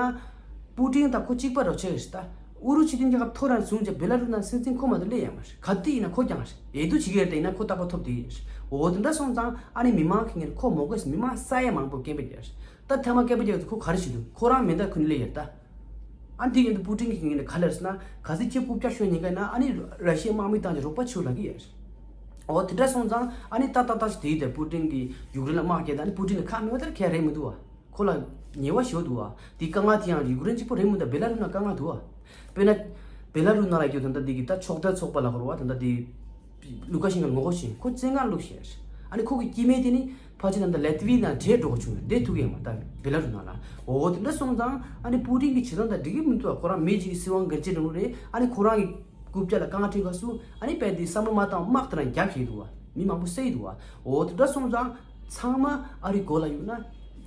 པུ་ཏིན་དང་ཁོ་གཅིག་པ་རོགས་བྱས་ཡོད་ད། ཨུ་རུ་སུའི་སྤྱི་མཐུན་རྒྱལ་ཁབ་ཐོ་རངས་བཟུང་རྗེས་བེ་ལ་རུ་ནང་སྲིད་འཛིན་ཁོ་མ་གཏོགས་སླེབས་ཡོད་མ་རེད། ག་དུས་ཡིན་ན་ཁོ་རྐྱང་རེད། འོས་བསྡུ་བྱེད་ཀྱི་རེད། ད་ཡིན་ན་ཁོ་རྟག་པར་ཐོབ་བསྡད་ཡོད་རེད། འོ་དེ་འདྲ་སོང་ཙང་ཨ་ནི་མི་མང་གི་ངན་ཁོ་མོ་གོས་མི་མང་ས་ཡ་མང་པོ་སྐད་འབོད་རྒྱག་ད་ཐ་མ་སྐད་འབོད་རྒྱག་ཁོ་ག་རེ་བྱེད་འདུག་ཁོ་རང་མེ་མདའ་ཁུར་ནས་སླེབས་ཡོད་ད། ཨ་འདི་ཡིན་དུ་པུ་ཏིན་གྱི་ངོས་ནས་ག་ལབ་ཟེར་ན། གལ་སྲིད་ཁྱེད་རྐུབ་བཀྱག་ཤོར་ཉེན་ཁ་ན་ཨ་ནི་ར་ཤི་ཡའི་དམག་མི་བཏང་ཅིག་རོགས་པ་བྱེད་ལབ་ཀྱི་ཡོད། འོ་དེ་འདྲ་སོང་ཙང་ཨ་ནི་ཏག་ཏག་ཏག་ཅིག་དེ་ཡིན་ཏེ་པུ་ཏིན་གྱིས་ཡུཀ་རེན་ལ་དམག་རྒྱག་ད་ཨ་ནི་པུ་ཏིན་ལ་ཁག་མེད་པ་ལྟར་གལ་རེད་མི་འདུག་བ། ཁོ་ལ་ཉེས་པ་ཞེ་པོ་འདུག་བ། དེ་དཀའ་ངལ་དེ་ཡང་ཡུཀ་རེན་གཅིག་པོ་རེད་མི་འདུག་བེ་ལ་རུ་ན་དཀའ་ངལ་འདུག་བ། དཔེར་ན། བེ་ལ་རུ་ན་ལ་ཡོད་ད་ལྟ་དེ་གི་ད་ཕྱོགས་མཐའི་ཚོགས་པ་ལ་ཧོར་བ་ད་ལྟ་དེ། ལུ་ཀ་ཤིན་ཀོ་ངོ་རྒོལ་བྱེད་ཁོ་བཙན་ཁང་བླུགས་ཤེར། ཨ་ནི་ཁོ་གི་སྐྱེ་དམན་དེ་ནི་ཕལ་ཆེར་ད་ལྟ་ལེ་ཏི་ཝི་ནང་བྲོས་འགྲོ་དགོས་བྱུང་བས་བསྡད་ཐུབ་ཀྱི་ཡོད་མ་རེད་ད་བེ་ལ་རུ་ན་ལ། འོ་དེ་འདྲ་སོང་ཙང་ཨ་ནི་པུ་ཏིན་གྱི་བྱེད་སྟངས་དང་འགྲིག་གི་མི་འདུག་ཁོ་རང་མི་གཅིག་གི་སྲིད་དབང་སྒེར་གཅོད་འགྲོ་གི་རེད། ཨ་ནི་ཁོ་རང་གི་རྐུབ་བཀྱག་ལ་རྐང་ཁྲིད་ག་སུ་ཨ་ནི་དཔེ་དེ་བསམ་བློ་མ་བཏང་དམག་དེ་རང་རྒྱབ་བྱས་འདུག་བ། མི་མང་པོ་བསད་འདུག་བ། འོ་དེ་འདྲ་སོང་ཙང་ཚང་མ་ཨ་རི་མགོ་ལ་གཡུག་ན་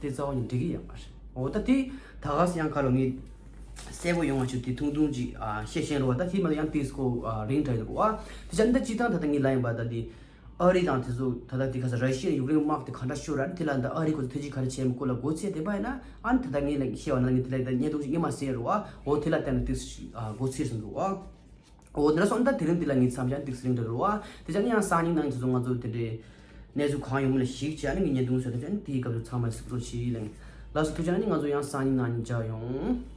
དེ་རྩ་བ་ནས་འགྲིག་གི་ཡོད་མ་རེད། འོ་ད་དེ་ད་ག་སེ་ཡང་ཁ་ལོ་ངས། གསལ་པོ་ཡོང་བ་ཞིག་དེ་ཐུང་ཐུང་ཅིག་ཨ་བཤད་ཤེས་རོགས། ད་དེ་མ་ཡང་ཏིས་ཀོ་ཨ་རིང་དྲག་ཡོད་གོ་ཨ། དེ་ཆ་འདི་སྤྱི་བཏང་ད་ལྟ་ངའི་ལ་ཡིན་པ་ད་དེ་ཨ་རི་དང་དེ་ཚོ་ད་ལྟ་དེ་ག་ས་ར་ཤི་ཡ་ཡུཀ་རེན་དམག་དེ་ག་འདྲ་ཤོར་ར་དེ་ལ་ད་ཨ་རི་ཁོ་ཚོ་ཐེ་ཇི་ག་རེ་བྱས་མི་ཁོ་ལ་མགོ་ཚོས་དེ་པ་ཡིན་ན་ཨ་ནི་ད་ལྟ་ངས་ལ་བཤད་བ་ན་ངས་དེ་ལ་ད་བརྙན་ཐུང་ཞིག་ངས་མ་གསལ་རོགས་ཨ། འོ་དེ་ལ་བལྟས་ན་ཏིས་ཞིག་ཨ་མགོ་ཚོས་སོང་འདུག་ཨ། འོ་དེ་འདྲ་སོང་ད་དེ་རིང་འདི་ལ་ངས་མཚམས་བཞག་ཏིག་སི་རིང་འདྲ་རུ་བ། དེ་ཅག་ནི་ཡང་སང་ཉིན་ནང་དེ་ཚོ་ང་ཚོ་དེ་འདྲའི་གནས་ཚུལ་གང་ཡོང་མིན་ལ་གཞིགས་བྱས་ནས་ངས་བརྙན་ཐུང་བཟོས་དེ་ཅག་ནི་དེའི་སྐབས་སུ་ཚང་མ་གཟིགས་རོགས་བྱེད་ལེ། ལགས་སོ། ཐུགས་རྗེ་གནང་། ནི་ང་ཚོ་ཡང་སང་ཉིན་ནང་མཇལ་ཡོང་།